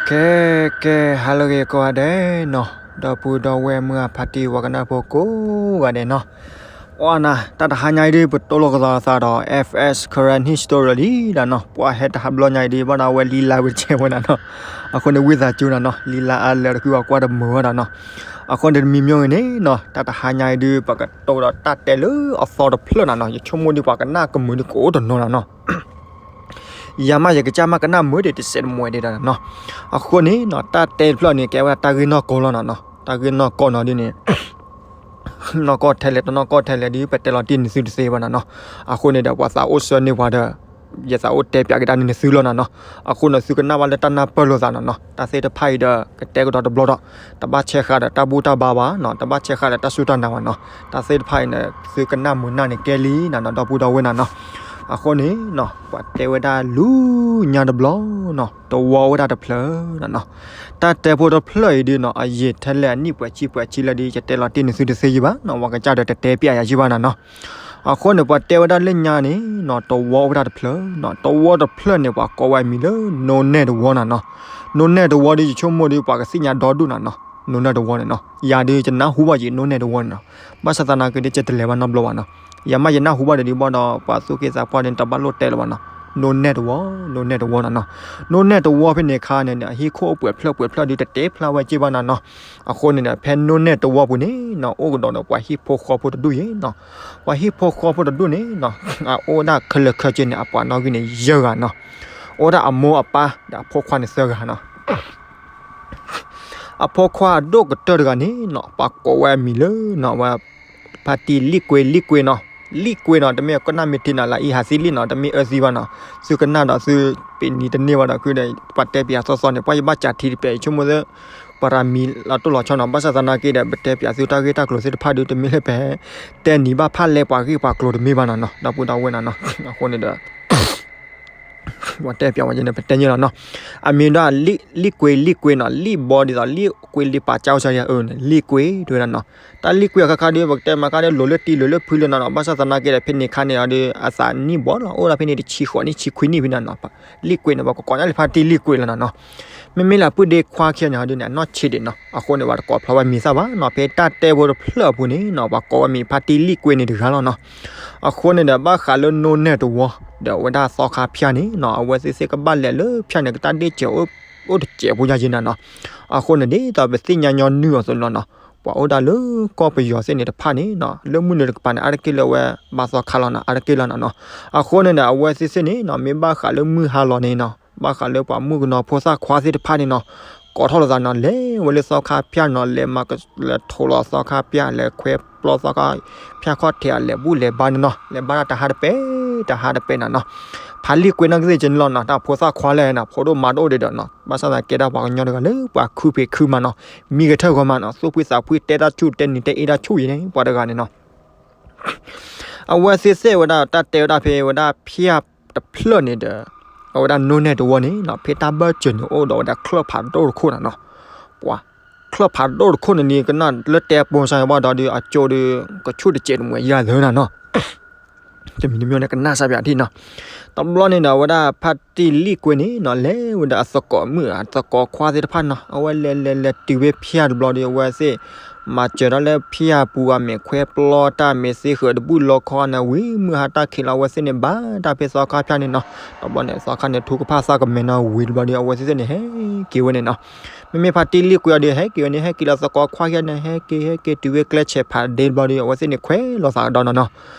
ကဲ ကဲ ဟါလၢအဂ့ၤကိးဂၤဒဲးနီၤ, ဒီပုၢ်ဒီဝဲၢ်မုၢ်အဖါတံၢ်ဝဲကနၣ်ဖိကိးဂၤဒဲးနီၤ, အီနၤ တၢ်တဟါညါအံၤဒုး ပတိၢ်လိာ်ကသီသးဒီး F S Karen History လံဒၣ်နီၤ, ပှၤဟဲတဟါဘျီညါအံၤဒုး ဘၣ်ဒီးအဝဲလံလါဝဲတကဲဝဲဒၣ်နီၤ, အဃိန့ၣ်ဝံသးစူၤနၤနီၤ, လံလါအါလၢာ်တခုဘၣ်ကွၢ်တမုာ်ဝဲဒၣ်နီၤ, အဃိန့ၣ်တမံၤမံၤဂ့ၤန့ၣ်နီၤ, တၢ်တဟါညါအံၤဒုး ပကတိၢ်ဒီးတၢ်တဲလၢအသီတဖျၢၣ်နၤနီၤ, ယဆိကမိၣ်ဒုးပှၤကနၣ်ကမုာ်ဒုးကအိၣ်တနီၤနၤနီၤ ယၤမးယကစၢ်မးကနၣ်မုာ်ဒံးတစဲးတမှဲၤဒံးဒၣ်နီၤ, အဃိန့ၣ်နီၤ တၢ်တဲတဖျၢၣ်န့ၣ် ကဲဝဲဒၣ်တၢ်ဂ့ၢ်နီၢ်ကီၢ်လီၤနၤနီၤ, တၢ်ဂ့ၢ်နီၢ်ကီၢ်နီၤဒ်န့ၣ် နီၢ်ကီၢ်ထဲလဲၣ်တနီၢ်ကီၢ်ထဲလဲၣ်ဒုး ပတဲလီၤတံၢ်နသုတသ့ဘၣ်နၤနီၤ, အဃိန့ၣ်ဒီး ပှၤသးအိၣ်ဆှၢန့ၢ်ပှၤဒီး ယသးအိၣ်တဲပၠးကဒါန့ၣ်နသုလီၤနၤနီၤ, အဃိန့ၣ်သုကနၣ်ဘၣ်လၢတၢ်နၢ်ပၢၢ်လိာ်သးနၤနီၤ, တၢ်သ့ၣ်တဖၣ်အံၤဒီး ကတဲကဒီးတဘျီဒီး တဘၣ်ဆဲးဃာ်ဒီးတၢ်ဘူၣ်တၢ်ဘါဘၣ်နီၤ, တဘၣ်ဆဲးဃာ်ဒီးတၢ်စူၢ်တၢ်နာ်ဘၣ်နီၤ, တၢ်သ့ၣ်တဖၣ်အံၤန့ၣ် သုကနၣ်မုာ်နၢ်န့ၣ်ကဲလံနၤနီၤ ဒီပုၢ်ဒီဝဲၢ်နၤနီၤ, အဃိန့ၣ်နီၤ ပှၤတဲဝဲဒၣ်လူညါတဘျီနီၤ တဝီအိၣ်ဝဲဒၣ်တဖျၢၣ်နၤနီၤ, တၢ်တဲဖိတဖျၢၣ်အံၤဒုးနီၤ အယံာ်ထဲလဲၣ်အနံၣ်ပှဲၤဆံပှဲၤဆံလၢဒုး ယတဲလီၤတံၢ်နသုတသ့ယံၤဘၣ်နီၤ, ပှၤကစၢ်ဒီးတတဲပၠးယၤယံၤဘၣ်နၤနီၤ, အဃိန့ၣ်ပှၤတဲဝဲဒၣ်လၢညါန့ၣ်နီၤ တဝီအိၣ်ဝဲဒၣ်တဖျၢၣ်နီၤ, တဝီတဖျၢၣ်န့ၣ် ပှၤကိးဝဲအမံၤလၢ နိနဲၣ်တဝီနၤနီၤ, နိနဲၣ်တဝီဒုး ယဆိကမိၣ်ဒုး ပှၤကသ့ၣ်ညါဒီဒူၣ်နၤနီၤ, နိနဲၣ်တဝီန့ၣ်နီၤ, ယၤဒုးယနၢ်ဟူဘၣ်ယံၤ နိနဲၣ်တဝီန့ၣ်နီၤ, ဘၣ်ဆၣ်သနာ်က့ဒုး ယတလဲၤဘၣ်နီတဘျီဘၣ်နီၤ, ယၤမးယနၢ်ဟူဘၣ်ဒီးဒုးဘၣ်ဒီး ပှၤသူၣ်က့သးပှၢ်ဒုး တဘၣ်လိၣ်တဲလၢၤဘၣ်နီၤ, နိနဲၣ်တဝီ နိနဲၣ်တဝီနၤနီၤ, နိနဲၣ်တဝီဖဲန့ၣ်အခါန့ၣ် အဟံၣ်ခိၣ်အိၣ်ပှဲၤဖျၢၣ်ပှဲၤဖျၢၣ်ဒုး တတဲဖျါဝဲက့ဘၣ်နၤနီၤ, အဃိန့ၣ်ဒီး ဖဲနိနဲၣ်တဝီပူၤန့ၣ်နီၤ အိၣ်ကဒီးဒီးပှၤဟံၣ်ဖိဃီဖိတဒူၣ်အံၤနီၤ, ပှၤဟံၣ်ဖိဃီဖိတဒူၣ်န့ၣ်နီၤ အအိၣ်ဒၣ်ခဲလၢာ်ခဲဆ့န့ၣ် အပှၤနီၣ်ဂံၢ်န့ၣ် ယဲၢ်ဂၤနီၤ, အိၣ်ဒၣ်အမိၢ်အပၢ်ဒီးအဖိခွါန့ၣ်သၢဂၤနီၤ အဖိခွါအဒိၣ်ကတၢၢ်တဂၤန့ၣ်နီၤ ပှၤကိးဝဲအမံၤလၢနီၤ ဝဲ ဖါတံၢ်လံၣ်ကွ့ လံၣ်ကွ့နီၤ, လံၣ်ကွ့နီၤ တမ့ၢ်ကနၣ်မ့ၢ်ထံနီၤ လၢအံၤဟးသံလံနီၤ တမ့ၢ်အၢသံဘၣ်နီၤ, သုကနၣ်ဒီးသုပ့ၤနံၤတန့ၢ်ဘၣ်ဒီး ခုဒီးပှၤတဲပၠးသီသီန့ၣ် ပှၤယဘၣ်စးထံတပဲာ် ယဆိကမိၣ်သၢ ပှၤရၤမံၤလီၤတိၢ်လီၤဆီနီၤ, ဘၣ်ဆၣ်သနာ်က့ဒီး ပတဲပၠးသုတၢ်ဂ့ၢ်တၢ်ကျိၤသ့ၣ်တဖၣ်ဒုး တမ့ၢ်လၢပဟဲတဲနံၤဘၣ်ဖၣ်လဲပှၤဂ့ၢ်ပှၤကျိၤတမ့ၢ်ဘၣ်နီၤနီၤ ဒီပုၢ်ဒီဝဲၢ်နီၤနီၤ, အဃိန့ၣ်ဒီး ပှၤတဲပၠးဝဲန့ၣ် ပတဲညါလီၤနီၤ, အမံၤဒၣ် လံၣ်ကွ့ လံၣ်ကွ့နီၤ, လံၣ်ဘီဒ်သိး လံၣ်ကွ့လံၣ်ပာ်ကၠီအီၤ လံၣ်ကွ့တဲဝဲဒၣ်နီၤ, တၢ်လံၣ်ကွ့အခါခါဒုး ပကတဲမၤခါဒုး လိၤလၢတံၤလိၤလၢဖုလၢနီၤနီၤ, ဘၣ်ဆၣ်သနာ်က့ဒီး ဖဲန့ၣ်ခါန့ၣ်အီၤဒုး အသးနံၣ်ဘီလီၤ အိၣ်ဒၣ်ဖဲန့ၣ်တဆံဃိးနံၣ်ဆံခွံနံၣ်ဖဲန့ၣ်နီၤ, လံၣ်ကွ့န့ၣ် ပှၤကကိးညါလၢဖါတံၢ်လံၣ်ကွ့လီၤနီၤနီၤ, မ့မ့ၢ်လၢအပုၢ်ဒ့ခွါခံဂၤန့ၣ်အီၤဒုးန့ၣ် အနီၢ်ဆံးဒံးနီၤ, အဃိန့ၣ် ပှၤတကိးဖျါဝဲမံၤသၣ်ဘၣ်နီၤ, ဖဲတၢ်တဲဖိတဖျၢၣ်အပူၤန့ၣ်နီၤ ပှၤကိးဝဲမံၤဖါတံၢ်လံၣ်ကွ့န့ၣ်တဂၤလီၤနီၤ, အဃိန့ၣ်ဒီး ဘၣ်ဃးလၢနိနဲၣ်တဝီ ဒီးအဝဲဒၣ်သီခါဖၠၣ်န့ၣ်နီၤ အဝဲသ့ၣ်သ့ၣ်ကဘၣ်လဲၤလၢဖၠၣ်န့ၣ် ကတၢ်ဒ့ၣ်စဲးအိၣ်တစဲးဖိယါယံနီၤနီၤ, အဃိန့ၣ်ဒ်သိးပသ့ၣ်ညါညီနုၢ်အီၤသိးလီၤနီၤ, ပှၤအိၣ်ဒၣ်လၢကီၢ်ပယီၤသ့ၣ်န့ၣ်တဖၣ်န့ၣ်နီၤ လၢမုၢ်နုာ်တကပၤန့ၣ် အါတက့ၢ်လၢအဝဲဘါသီခါလီၤနီၤ အါတက့ၢ်လီၤနီၤနီၤ, အဃိန့ၣ်ဒီး အဝဲသ့ၣ်သ့ၣ်န့ၣ်နီၤ မ့ၢ်ဘၣ်ဃးလၢမုၢ်ဟါလီၤန့ၣ်နီၤ ဘၣ်ဃးလၢပှၤမုၣ်ကနီၤဖိသၣ်ခွါသ့ၣ်တဖၣ်န့ၣ်နီၤ ကိးထီၣ်လိာ်သးနီၤ လဲၤဝဲလၢသီခါဖၠၣ်နီၤ လဲၤမၤက လဲၤထိးလီၤသီခါဖၠၣ် လဲၤခွဲပျီသီခါဖၠၣ်ခီၣ်ထံး အလဲၤဘူၣ်လဲၤဘါန့ၣ်နီၤ လဲၤဘါတၢ်တဟါတပဲ တဟါတပဲနီၤနီၤ, ဖါလံၣ်ကွ့နီၢ်ကသ့ၣ်ကန့ၣ်လီၤနီၤ တၢ်ဖိသၣ်ခွါလဲၣ်နီၤ ဖိဒိၣ်မါဒိၣ်ဒံးဒီးနီၤ ဘၣ်ဆၣ်သနာ်က့ဒၣ်ပှၤကညီတဂၤလၢပှၤခုဖံးခုမၤနီၤ မံကထၢၣ်ဂီၤမးနီၤ သူၣ်ဖှံသးဖှံ တဲတၢ်ဆူၣ် တဲနံၤတဲအ့တၢ်ဆူၣ်အံၤန့ၣ် ပှၤတဂၤန့ၣ်နီၤ အဝဲသ့ၣ်သ့ၣ်ဝဲဒၣ် တၢ်တဲဝဲဒၣ်ဖဲဝဲဒၣ်ဖၠၣ်တဖျၢၣ်န့ၣ်ဒီး အဝဲဒၣ်နိနဲၣ်တဝီန့ၣ်နီၤ ဖဲတၢ်ဘၢၣ်စၢၤန့ၣ် အိၣ်ဒီးဝဲဒၣ်ချၢၣ်ဖးဒိၣ်တခိၣ်နီၤနီၤ, ပှၤ ချၢၣ်ဖးဒိၣ်တခိၣ်န့ၣ်န့ၣ် ကနၣ်လၢတဲပိစၢ်ဘၣ်ဒီး အကၠိဒီး ကဆူၣ်တစဲးတမှဲၤယၤသၢနီၤနီၤ တမံၤတမံၤန့ၣ် ကနၣ်စၢ်ပၠးထံၣ်နီၤ, တဘျီန့ၣ်ဒီး အဝဲဒၣ်ဖါတံၢ်လံၣ်ကွ့န့ၣ်နီၤ လဲၤဝဲဒၣ်အသကိးမုၣ် အသကိးခွါသ့ၣ်တဖၣ်နီၤ အဝဲလဲၤလဲၤလဲၤတုၤဝဲဖၠၣ်တဘျီဒီး အဝဲသ့ၣ် မၤစၢၤတၢ်လၢဖၠၣ်ပူၤ အမဲာ်ခွဲပျီတၢ် မဲာ်သ့ဃၢၤတဘူၣ်လီခီန့ၣ် ဝံၤမုၢ်ဟါတၢ်ခံးလီၤ အဝဲသ့ၣ်န့ၣ် ဘၣ်တၢ်ဖဲသီခါဖၠၣ်န့ၣ်နီၤ, တဘျီန့ၣ် သီခါန့ၣ် ထူကဖၣ်သၣ်ကမဲာ်နီၤ ဝံၤတဘျီဒီး အဝဲသ့ၣ်သ့ၣ်န့ၣ် ဟဲက့ၤဝဲန့ၣ်နီၤ, မ့မ့ၢ်ဖါတံၢ်လံၣ်ကွ့အီၤဒီး ဟဲက့ၤဝဲန့ၣ် ဟဲက့ၤလီၤသကိးခွါယါန့ၣ် ဟဲက့ၤ ဟဲက့ၤတုၤဝဲကျဲဆဲးဖးဒ့တဘျီဒီး အဝဲသ့ၣ်န့ၣ် ခွဲးလိာ်သးကဒီးနီၤနီၤ,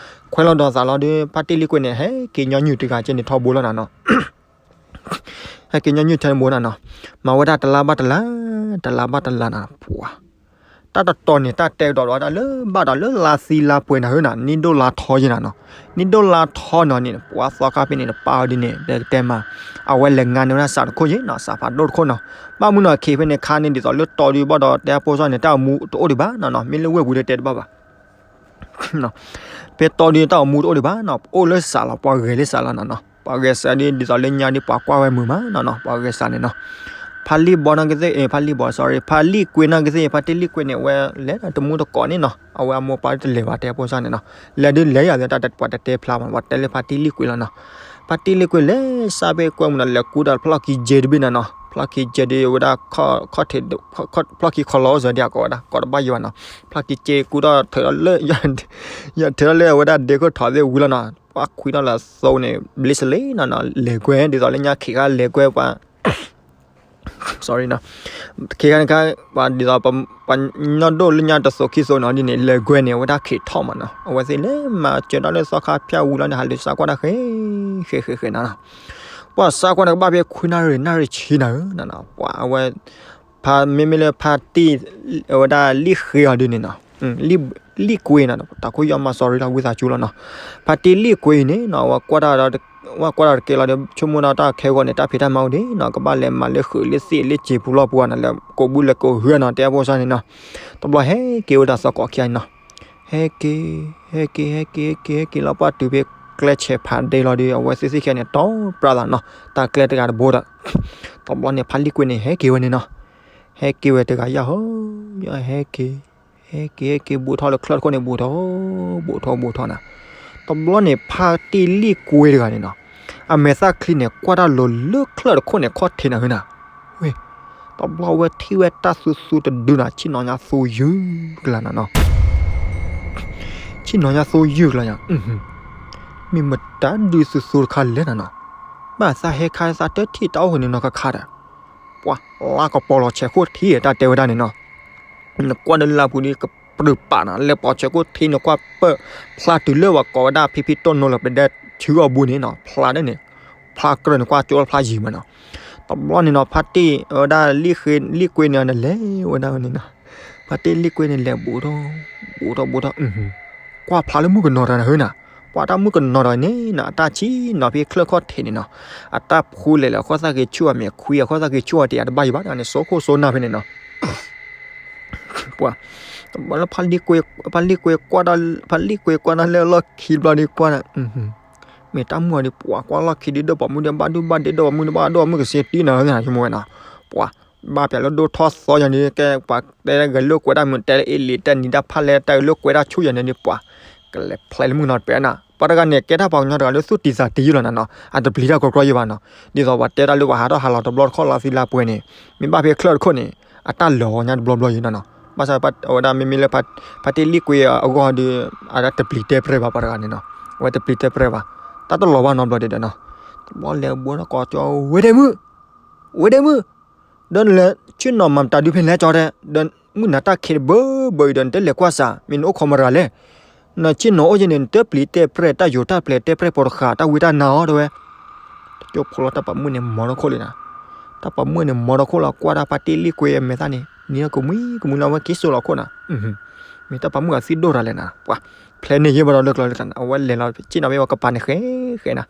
ခွဲးလိာ်ဒီးသးလီၤဒီး ဖါတံၢ်လံၣ်ကွ့န့ၣ် ဟဲက့ၤညီနုၢ်တဂၤကဲန့ၣ်ထီဘိလီၤနီၤနီၤ ဟဲက့ၤညီနုၢ်ထဲန့ၣ်ဘိနီၤနီၤ, မၤဝဲဒၣ်တလါဘၣ်တလါ, တလါဘၣ်တလါနီၤ ပှၤ တၢ်တတီၤန့ၣ် တၢ်တဲကဒီးဒီးတၢ်လၢဘၣ်ဒီးလၢလါသံလါပှဲၤနၤဧၢနီၤ, နံၣ်ဒိၣ်လါထီယဲနီၤနီၤ, နံၣ်ဒိၣ်လါထီနီၤန့ၣ် ပှၤသီခါဖဲန့ၣ်တပၢ်ဝဲဒ်န့ၣ် တဲကတဲမး, အဝဲလဲၤငါန့ၢ်ဝဲဒၣ်စးတခိၣ်ယဲနီၤ, စးဖးဒိၣ်တခိၣ်နီၤ, ဘၣ်မနုၤနီၤ ခ့ဖဲန့ၣ်ခါန့ၣ် ဒ်သိးလၢတီဒုးဘၣ်ဒီး တဲအဖိစၢ်န့ၣ် တၢ်အိၣ်မူတအိၣ်ဒံးဘၣ်နီၤနီၤ, မ့ၢ်လၢဝဲၢ်ပူၤဒီးတဲတဘၣ်ဘၣ် ဖဲတီဒုးတၢ်အိၣ်မူတအိၣ်ဒံးဘၣ်နီၤ, အိၣ်လၢစးလီၤ ပှၤဂဲၤလၢစးလီၤနီၤနီၤ, ပှၤဂဲၤစးဒ် ဒ်သိးလၢညါဒ်ပှၤကွၢ်ဝဲမုာ်မးနီၤနီၤ, ပှၤဂဲၤစးန့ၣ်နီၤ, ဖါလံၣ်ဘီနီၢ်ကသ့ၣ် ဖါလံၣ်ဘီ sorry ဖါလံၣ်ကွ့နီၢ်ကသ့ၣ် ဖါတံၢ်လံၣ်ကွ့န့ၣ် အဝဲလဲၤဒီးတမူတကိးန့ၣ်နီၤ, အဝဲအမိၢ်ပၢ်တလဲၤဘၣ်တဲဖိစၢ်န့ၣ်နီၤ, လဲၤဒုးလဲၤယၤလၢတၢ်ပှၤတတဲဖျါမး ပှၤတဲလၢဖါတံၢ်လံၣ်ကွ့လီၤနီၤ, ဖါတံၢ်လံၣ်ကွ့လဲၤစးဖဲကွဲမုာ်နီၤ လဲၤကူဒီးတဖျီၣ်ခံက့တဘ့ၣ်နီၤနီၤ ဖျီၣ်ခံကဲဒ်ဝဲဒၣ် ခီၣ်ထံး ဖျီၣ်ခံခီလီၤအိၣ်စၢၤဒ်အကိးဝဲဒၣ် ကိးတဘၣ်ယံၤဘၣ်နီၤ. ဖျီၣ်ခံကဲကူထီၣ်ထုးထီၣ်လၢ ယထုးထီၣ်လၢအဝဲဒၣ်ဒ့ခိၣ်ထီၣ်သ့ၣ်ဝံၤလီၤနီၤ. ပှၤခွံထီၣ်လၢအသိန့ၣ် ဘျ့စလ့နီၤနီၤ လဲၤကွဲ ဒ်သိးလၢညါခံခါလဲၤကွဲပှၤ sorry နီၤ, ခံခါန့ၣ်ခါ ပှၤဒ်သိး ပှၤညီဒိၣ်လၢညါတသိခံသိနီၤဒ်န့ၣ် လဲၤကွဲန့ၣ် အဝဲဒၣ်ခံးထီၣ်မးနီၤ. အဝဲသ့ၣ်လဲၤမၤစၢၤတၢ်လၢသီခါဖၠၣ်ဝံၤလီၤန့ၣ် ဟးလူၤစးကွၢ်တၢ်ဃဲ ဃဲ ဃဲ ဃဲနီၤနီၤ. ပှၤစးကွၢ်န့ၣ် ကဘၣ်ဖဲခွံနၣ်ရံၣ် နၣ်ရံၣ်ဆံနၤဧၢနီၤနီၤ. ပှၤအဝဲ ဖါ မ့မ့ၢ်လၢဖါတံၢ် အဝဲဒၣ်လံၣ်ဃ့အီၤဒ်န့ၣ်နီၤ, လံၣ်ကွ့နီၤ, တၢ်ခိၣ်ယီၢ်မး sorry လီၤ ဝံသးစူၤလီၤနီၤ. ဖါတံၢ်လံၣ်ကွ့အံၤန့ၣ်နီၤ ဝဲကွၢ်တၢ်တကဲလီၤဒီး ဆိကမိၣ်ဒီးတၢ်ခဲဂီၤန့ၣ် တၢ်ဖံးတၢ်မၤအိၣ်ဒ်နီၤ, ကဘၣ်လဲၤမၤလၢဃုာ်လၢသ့ၣ်လၢစံာ်ပူၤလီၢ်ပူၤနီၤ, လဲၤကိးဘုလဲၤကိးဟုနီၤ, တဲအဖိစၢ်န့ၣ်နီၤ, တဘျီဟဲက့ၤဝဲဒၣ်သီကိးခံဂၤန့ၣ်နီၤ. ဟဲက့ၤ ဟဲက့ၤ ဟဲက့ၤ ဟဲက့ၤ ဟဲက့ၤလီၤ ပှၢ်တုၤဖဲကျဲဆဲးဖးဒ့လီၤဒီး အဝဲသ့ၣ်သ့ၣ်ခံဂၤန့ၣ် တီပြါသးနီၤ, တၢ်ကျဲတဂၤတဘိဒီး တဘျီန့ၣ် ဖါလံၣ်ကွ့န့ၣ် ဟဲက့ၤဝဲန့ၣ်နီၤ. ဟဲက့ၤဝဲတဂၤယၢ်ဟီ ယၢ်ဟဲက့ၤ ဟဲက့ၤ ဟဲက့ၤ ဘူးထီၣ်လၢချၢၣ်တခိၣ်န့ၣ် ဘူးထီၣ် ဘူးထီၣ် ဘူးထီၣ်နၤ. တဘျီန့ၣ် ဖါတံၢ်လံၣ်ကွ့တဂၤန့ၣ်နီၤ, အမဲာ်သၣ်ချံန့ၣ် ကွၢ်တၢ်လီၤလၢချၢၣ်တခိၣ်န့ၣ် ခီၣ်ထံးနၤဟၢနၤ. ဝဲ တဘျီဝဲထံၣ်ဝဲတၢ်သူသူတဒုနၤ, ဆ့ၣ်နီၤညါသူယုၢ်ကလါနၤနီၤ. ဆ့ၣ်နီၤညါသူယုၢ်ကလါညါ, မ့ၢ်မတၤဒုးသူသူတခါလဲၣ်နၤနီၤ. ဘၣ်သးဟဲခါသးတထံၣ်တၢ်အိၣ်ဃုာ်န့ၣ်နီၤ ခါခါဒီး ပှၤလါကပီၤလီၤဆဲးခိၣ်ထံး တၢ်တဲဝဲဒၣ်န့ၣ်နီၤ. နကွၢ်ဒီးလၢပူၤဒီးကပြုၢ်ပာ်နၤ လဲၤပိာ်ဆဲးခိၣ်ထံး နကွၢ်ပၢၢ်ဖျါတုၤလၢပှၤကိးဝဲဒၣ် ဖံဖံတိၢ်နိလီၤပဒဲဆူအီၤဘိန့ၣ်နီၤ, ဖျါဒ်န့ၣ် ဖျါကြၢးန့ၣ် ကွၢ်ကၠိဖျါယံၤမးနီၤ. တဘျီန့ၣ်နီၤ ဖါတံၢ်ဝဲဒၣ်လံၣ်ကွ့န့ၣ် နလဲၤဝဲဒၣ်ဝဲန့ၣ်နီၤ. ဖါတံၢ်လံၣ်ကွ့န့ၣ်လဲၤဘူးထီၣ် ဘူးထီၣ်ဘူးထီၣ် ကွၢ်ဖျါလၢမုၣ်ကနီၤတဂၤနၤဟၢနၤ. ပှၤတၢ်မုၣ်ကနီၤတဂၤန့ၣ်နီၤ အတၢ်ဆ့ၣ်နီၤဖဲချၢၣ်ခီၣ်ထံးန့ၣ်နီၤ, အတၢ်ဖှူလဲၤလၢအခိၣ်သၣ်က့ၤဆူၣ်အမဲာ် ခွံအခိၣ်သၣ်က့ၤဆူၣ်အီၤတယၤတဘၣ်ယံၤဘၣ်န့ၣ် စိခိၣ်စိနၢ်ဖဲန့ၣ်နီၤ. ပှၤ တဘျီလၢဖါလံၣ်ကွ့ ဖါလံၣ်ကွ့ကွၢ်တၢ် ဖါလံၣ်ကွ့ကွၢ်တၢ်လၢအလီၢ်ခံဘျီဒီးကွၢ် မ့ၢ်တၢ်မုၣ်အီၤဒီး ပှၤကွၢ်လီၢ်ခံဒီး ဒိၣ်ပိာ်မုၣ်ဒီး ဘၣ်ဒိဘၣ်ဒ့ ဒိၣ်ပိာ်မုၣ်ဒီး ဘၣ်ဒိပိာ်မုၣ်ကစ့တံနၤ ဆိကမိၣ်ဝဲနီၤ. ပှၤ ဘၣ်ပျးလၢဒိၣ်ထီၣ်သီယၤန့ၣ် ကဲပှၤတဲဂဲၤလိာ်ကွဲတၢ်မုၣ် တဲလၢအ့လံၤ တဲနံၤတၢ်ဖးလဲၣ် တဲဂဲၤလိာ်ကွဲတၢ်ဆူယၤန့ၣ်ဒီး ပှၤ ကလဲၤဖျဲးလၢမုၣ်ကနီၤတပဲနီၤ. ပှၤတဂၤန့ၣ် ကဲတၢ်ပှၤကညီတဂၤလၢသူၣ်တံၢ်သးတံၢ်ယုၢ်လီၤနၤနီၤ, အတပျံၤတၢ်ကီကီယံၤဘၣ်နီၤ. ဒ်သိးပှၤတဲတၢ်လၢပှၤဟးထီၣ်ဟးလီၤတဘျီတခီၣ်လီၤသံလၢပှဲၤန့ၣ် မ့ၢ်ဘၣ်ဖဲချၢၣ်တခိၣ်န့ၣ် အတၢ်လၢာ်အီၤညါတဘျီဘျီယံၤနီၤနီၤ. ဘၣ်ဆၣ်အဝဲဒၣ်မ့မ့ၢ်လၢ ဖါတံၢ်လံၣ်ကွ့အဂီၢ်ဒီး အဝဲဒၣ်တပျံၤတဲပြဲၢ်ဘၣ်ပှၤတဂၤန့ၣ်နီၤ, အဝဲတပျံၤတဲပြဲၢ်ဘၣ်, တၢ်တလီၤဘၣ်နီတဘျီဒဲးဒီးနီၤ. တဘျီလဲၤဘူးထီၣ်ကိးကၠီ ဝဲဒၣ်မုၣ် ဝဲဒၣ်မုၣ် ဒီးနလဲၤဆ့ၣ်နီၤမၤမတၤဒုဖဲလဲၣ်ကၠီတဲ, ဒီးမုၢ်နၤတၢ်ခံးတဘၢဘၢအံၤဒီး နတလဲၤကွၢ်စး မ့ၢ်နအိၣ်ခိးမရၤလဲၣ်. နဆ့ၣ်နီၤအိၣ်ယဲန့ၣ် နတပျံၤတဲပြဲၢ် တၢ်ယိၤတၢ်ပျဲၤတဲပြဲၢ်ပိာ်တဃာ် တၢ်ဝံတၢ်နါအီၤတဲဝဲ. တကၠိဖိလီၤ တၢ်ပိာ်မုၣ်န့ၣ်မၤထီၣ်ခိၣ်လံနၤ, တၢ်ပိာ်မုၣ်န့ၣ်မၤထီၣ်ခိၣ်လီၤ ကွၢ်တၢ်ဖါတံၢ်လံၣ်ကွ့အမဲာ်သၣ်န့ၣ် နံၤကမှံကမှံလီၤ အဝဲက့ၤစိာ်လီၤခိၣ်နၤ. မ့ၢ်တၢ်ပိာ်မုၣ်အသံဒိၣ်တၢ်လဲၣ်နၤ, ပှၤ ဖျဲးန့ၢ်ယဲၢ်ဘၣ်ဒီးလၢကျီလၢကျါန့ၣ် အဝဲလဲၤလီၤဆ့ၣ်နီၤဖဲဝဲကပၤန့ၣ်ဃဲဃဲနၤ.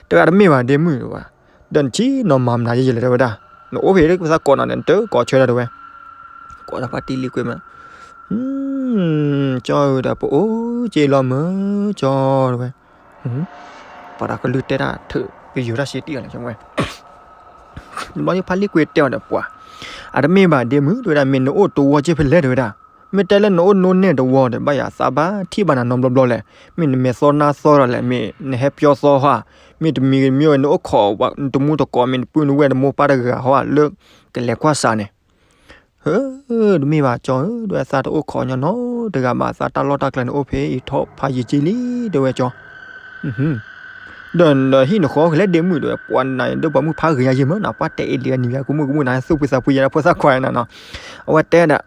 တဂၤတမ့ၢ်ဘၣ်ဒ့မုၣ်ဝဲ ဒီးနဆ့ၣ်နီၤမၤမနုၤယဲယဲလဲၣ်တဲဝဲဒၣ်, နအိၣ်ဖဲလၢပသးကိးနီၤန့ၣ် နတကိးဆၢဒၣ်တဲဝဲ, ကိးတၢ်ဖါတံၢ်လံၣ်ကွ့မး, ကၠီဧၢဒီးပအိၣ်က့ၤလီၤမၢ်ကၠီတဲဝဲ, ပှၤတၢ်ကလုၢ်တဲတၢ်ထုး ပယိၤတၢ်စ့တံၢ်အီၤန့ၣ်ဝဲ တဘျီဒီးဖါလံၣ်ကွ့တဲအီၤဒီးပှၤ, အတမ့ၢ်ဘၣ်ဒ့မုၣ်တဲဝဲဒၣ် မ့ၢ်နအိၣ်တဝီက့ၤဖဲလဲၣ်တဲဝဲဒၣ်, မ့ၢ်တဲလၢနအိၣ်နိန့ၢ်တဝီဒီး ဘၣ်ယၤသးဘၣ်ထံၣ်ဘၣ်နၤနီတဘျီဘျီလဲၣ်, မ့ၢ်နမဲာ်သီနါသီဒီးလဲၣ်, မ့ၢ်နဟဲပၠီသီဟါ, မ့ၢ်တမံၤမ့ၢ်ဝဲနအိၣ်ခိးနတမူတကိး မ့ၢ်နပုၢ်နဝဲၢ်နမိၢ်ပၢ်တဂၤဟါ လၢကလဲၤကွၢ်စးန့ၣ် ဟၢ တမ့ၢ်ဘၣ်ကၠီဧၢ တဲဝဲသးတအိၣ်ခိးညီနီတဂၤဘၣ် သးတၢ်လီၢ်တၢ်ကျဲန့ၣ်အိၣ်ဖဲအံၤထီၣ်ဖးယံာ်က့ၤလံ တဲဝဲကၠီ, ဒီးဟံၣ်နဃီကလဲၤဒ့မုၣ်တဲဝဲ ပှၤနၤဒိၣ်ပိာ်မုၣ်ဖးဂ့ၤညါယံာ်မးနၤ ပှၤတဲအ့လံၤအနံၤယၤကမုၣ်ကမုၣ်နၤ သူၣ်ဖှံသးဖှံယဲၢ်ဖိသၣ်ခွါနၤနီၤ, အဝဲတဲဒၣ်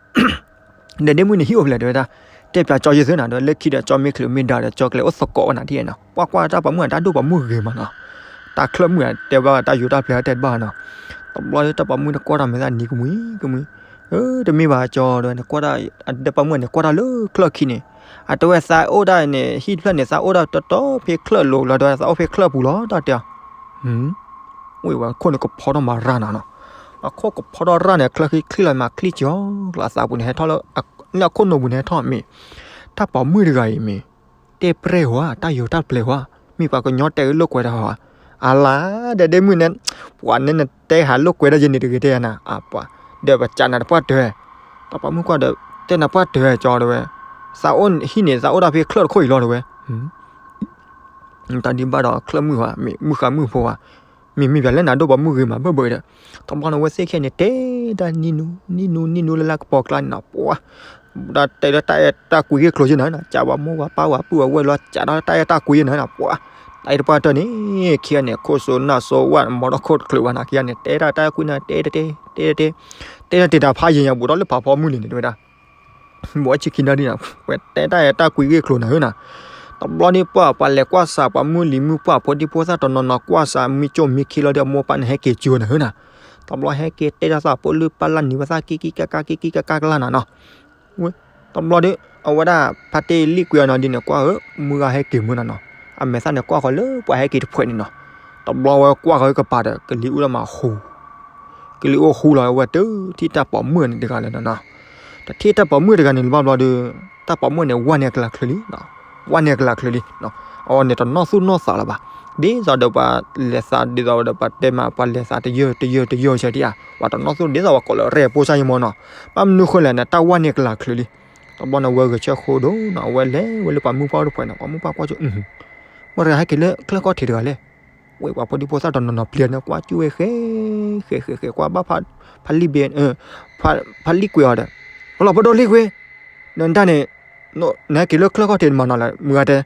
ဒီးဒ့မုၣ်န့ၣ်ဟံၣ်အိၣ်ဖဲလဲၣ်တဲဝဲဒၣ်, တဲပၠးကၠီယဲၢ်သုနၤ ဒီးလၢခံဒီးကၠီမ့ၢ်ချုးမ့ၢ်ဒါဒီးကၠီကလဲၤအိၣ်သကိးဝဲနၤထံၣ်နီၤ, ကွၢ်ကွၢ်တၢ်ပိာ်မုၣ်အတၢ်ဒိၣ်ပိာ်မုၣ်ဂ့ၤမးနီၤ, တၢ်ချၢၣ်မုၣ်အတဲဘၣ်တၢ်ယိၤတၢ်ပျဲၤတဲတဘၣ်နီၤ, တဘျီလၢတၢ်ပိာ်မုၣ်တကွၢ်တၢ်မဲာ်သၣ်နံၤကမှံကမှံ, တမ့ၢ်ဘၣ်ကၠီဒီး နကွၢ်တၢ်အဒဲပိာ်မုၣ်န့ၣ် ကွၢ်တၢ်လၢချၢၣ်ခံန့ၣ်, အတဲဝဲသးအိၣ်ဒၣ်န့ၣ် ဟံၣ်တဖျၢၣ်န့ၣ် သးအိၣ်ဒၣ်တီတီဖဲချၢၣ်လိၤလီၤ တဲဝဲသးအိၣ်ဖဲချၢၣ်ပူၤလီၤ တၢ်တဲအီၤ ဝဲအခိၣ်န့ၣ်ကဖီထီၣ်မၤရၢ်နၤနီၤ, အခိၣ်ကဖီထီၣ်ရၢ်န့ၣ် ချၢၣ်ခံချံလီၤမးချံကၠီ, ကျါသးပူၤန့ၣ်ဟဲထီၣ်လၢ လၢအခိၣ်နူာ်ပူၤန့ၣ်ဟဲထီၣ်မ့ၢ်, တၢ်ပိာ်မုၣ်တဂၤအံၤမ့ၢ်, တဲပြဲၢ်ဝဲ တၢ်ယိၤတၢ်ပျဲၤဝဲ, မ့ၢ်ပှၤကညီတဲလိာ်ကွဲတၢ်ဟီ, အလါ, ဒီးဒ့မုၣ်န့ၣ်, ပှၤန့ၣ်နတဲဟးလိာ်ကွဲဒၣ်ယဲန့ၣ်တဂ့ၤတဲယၤနၤ, အပှၤ, ဒီးပစးနၤတပှၢ်တၢၢ်, တၢ်ပိာ်မုၣ်ကွၢ်ဒီး, တဲနၤပှၢ်တၢၢ်ကၠီတဲဝဲ, သးအိၣ်ဟံၣ်န့ၣ် သးအိၣ်ဒၣ်ဖဲချၢၣ်တခိၣ်အံၤလီၤတဲဝဲ တၢ်ဒ်ဘၣ်ဒီးချၢၣ်မုၣ်ဝဲ မ့ၢ်မုၣ်ဃါမုၣ်ဖိဝဲ, မ့မ့ၢ်ပှၤလၢနၤဒိၣ်ပှၤမုၢ်ဂ့ၤမးဘၣ်ဘၣ်ဒီး, တဘျီန့ၣ်အဝဲသ့ၣ်ခဲန့ၣ် တဲဒၣ်နံၣ်နူ နံၣ်နူ နံၣ်နူလၢလၢကပီၤကျါန့ၣ်နီၤ, ပှၤ တဲလၢတၢ်အဲၣ်တၢ်ကွံဂ့ၢ်ကျိၤယဲၢ်နၤနီၤ, ကးပှၤမိၢ်ပှၤပၢ်ပှၤပုၢ်ပှၤဝဲၢ်လီၤ ကးဒီးတၢ်အဲၣ်တၢ်ကွံယဲၢ်နၤနီၤ, ပှၤ တၢ်အံၤတပှၢ်တၢၢ်န့ၣ် ခံဂၤန့ၣ် ခိၣ်စိနၢ်စိဝဲ မီၤထီၣ်ခိၣ်တချုးဘၣ်နီၤ, ခံဂၤန့ၣ် တဲတၢ်တၢ်ကွံနၤ တဲတတဲ တဲတတဲ တဲတတဲတၢ်တ့ၢ်တၢ်ဖးယံၤညါ ဘူးဒီးလၢဖးဖီမုၢ်လံန့ၣ် တဲဝဲဒၣ် ဘိးဆံခံနၣ်ရံၣ်နီၤ, ဝဲတဲတၢ်အဲၣ်တၢ်ကွံဂ့ၢ်ကျိၤနၤဧၢနီၤ, တဘျီန့ၣ်ပှၤ ပှၤလဲၤကွၢ်စး ပှၤမုၢ်လံၤမုၢ်ပှၢ် ဖိဒံဖိသၣ်တနီၤနီၤ ကွၢ်စးမံကၠိၣ်မံခံလီၤဒီး အမိၢ်ပၢ်န့ၣ်ဟဲက့ၤကၠိနၤဧၢနီၤ, တဘျီဟဲက့ၤတဲတၢ်သးဖိလၢပၢ်လၢနံၤဝဲသး ကံကံကကကကကလၢနီၤနီၤ, ဝဲ တဘျီဒီး အဝဲဒၣ် ဖါတ့ၢ်လံၣ်ကွံာ်အီၤနီၤဒ်န့ၣ် ကွၢ်ဧၢ မုၢ်ဂၤဟဲက့ၤမုၢ်နီၤနီၤ, အမဲာ်သၣ်န့ၣ် ကွၢ်ဃီၤလၢပှၤဟဲက့ၤတဖှဲးန့ၣ်နီၤ, တဘျီဝဲကွၢ်ဃီၤကပၤဒီး ကလံၤအူလီၤမးဟူ ကလံၤအိၣ်ဟူလီၤဝဲ တထံၣ်တၢ်ပိာ်မုၣ်န့ၣ်တဂၤလဲၣ်နီၤနီၤ, တထံၣ်တၢ်ပိာ်မုၣ်တဂၤန့ၣ်လၢၤဘၣ်ဘျီဒီး တၢ်ပိာ်မုၣ်န့ၣ် ဝါန့ၢ်ကလၤချုးလံ, ဝါန့ၢ်ကလၤချုးလံ, အဝဲန့ၣ်တနီၣ်သူၣ်နီၣ်သးလၢၤဘၣ်, ဒ်သိးဒီးပှၤလဲၤသး ဒ်သိးဒီးပှၤတဲမး ပှၤလဲၤသးတယၢၢ်တယၢၢ်တယၢၢ်ဆဲးဒံးဧါ, ပှၤတနီၣ်သူၣ်ဒ်သိးပှၤကိးလၢရဲၣ်ပိၢ်စၢ်ယမီၤနီၤ, ဘၣ်မနုၤဃိလဲၣ်န့ၣ် တၢ်ဝါန့ၢ်ကလၤချုးလံ, တဘျီန့ၣ်ဝဲဂဲၤဆၢဃိဒိၣ်နီၤ အဝဲလဲၤဝဲလၢပှၤမုၢ်ပှၢ်အိၣ်တဖှဲးန့ၣ် ပှၤမုၢ်ပှၢ်ကွၢ်ကၠိ မ့ၢ်တဂၤဟဲက့ၤလၢချၢၣ်ခီၣ်ထံးတဂၤလဲၣ်, ဝဲပှၤဖိဒံဖိသၣ်တနီၤနီၤပျဲၤန့ၣ် ကွၢ်ကၠိဝဲဃဲ ဃဲ ဃဲ ဃဲ ကွၢ်ဘၣ် ဖါလံၣ်ဘ့ ဖါလံၣ်ကွံာ်အီၤဒီး, အလီၤဖးဒိၣ်လံၣ်ကွံာ်, နတၢ်န့ၣ် နဟဲက့ၤလၢချၢၣ်ခီၣ်ထံးမၤနီၤလဲၣ် မုၢ်ဂၤတဲ,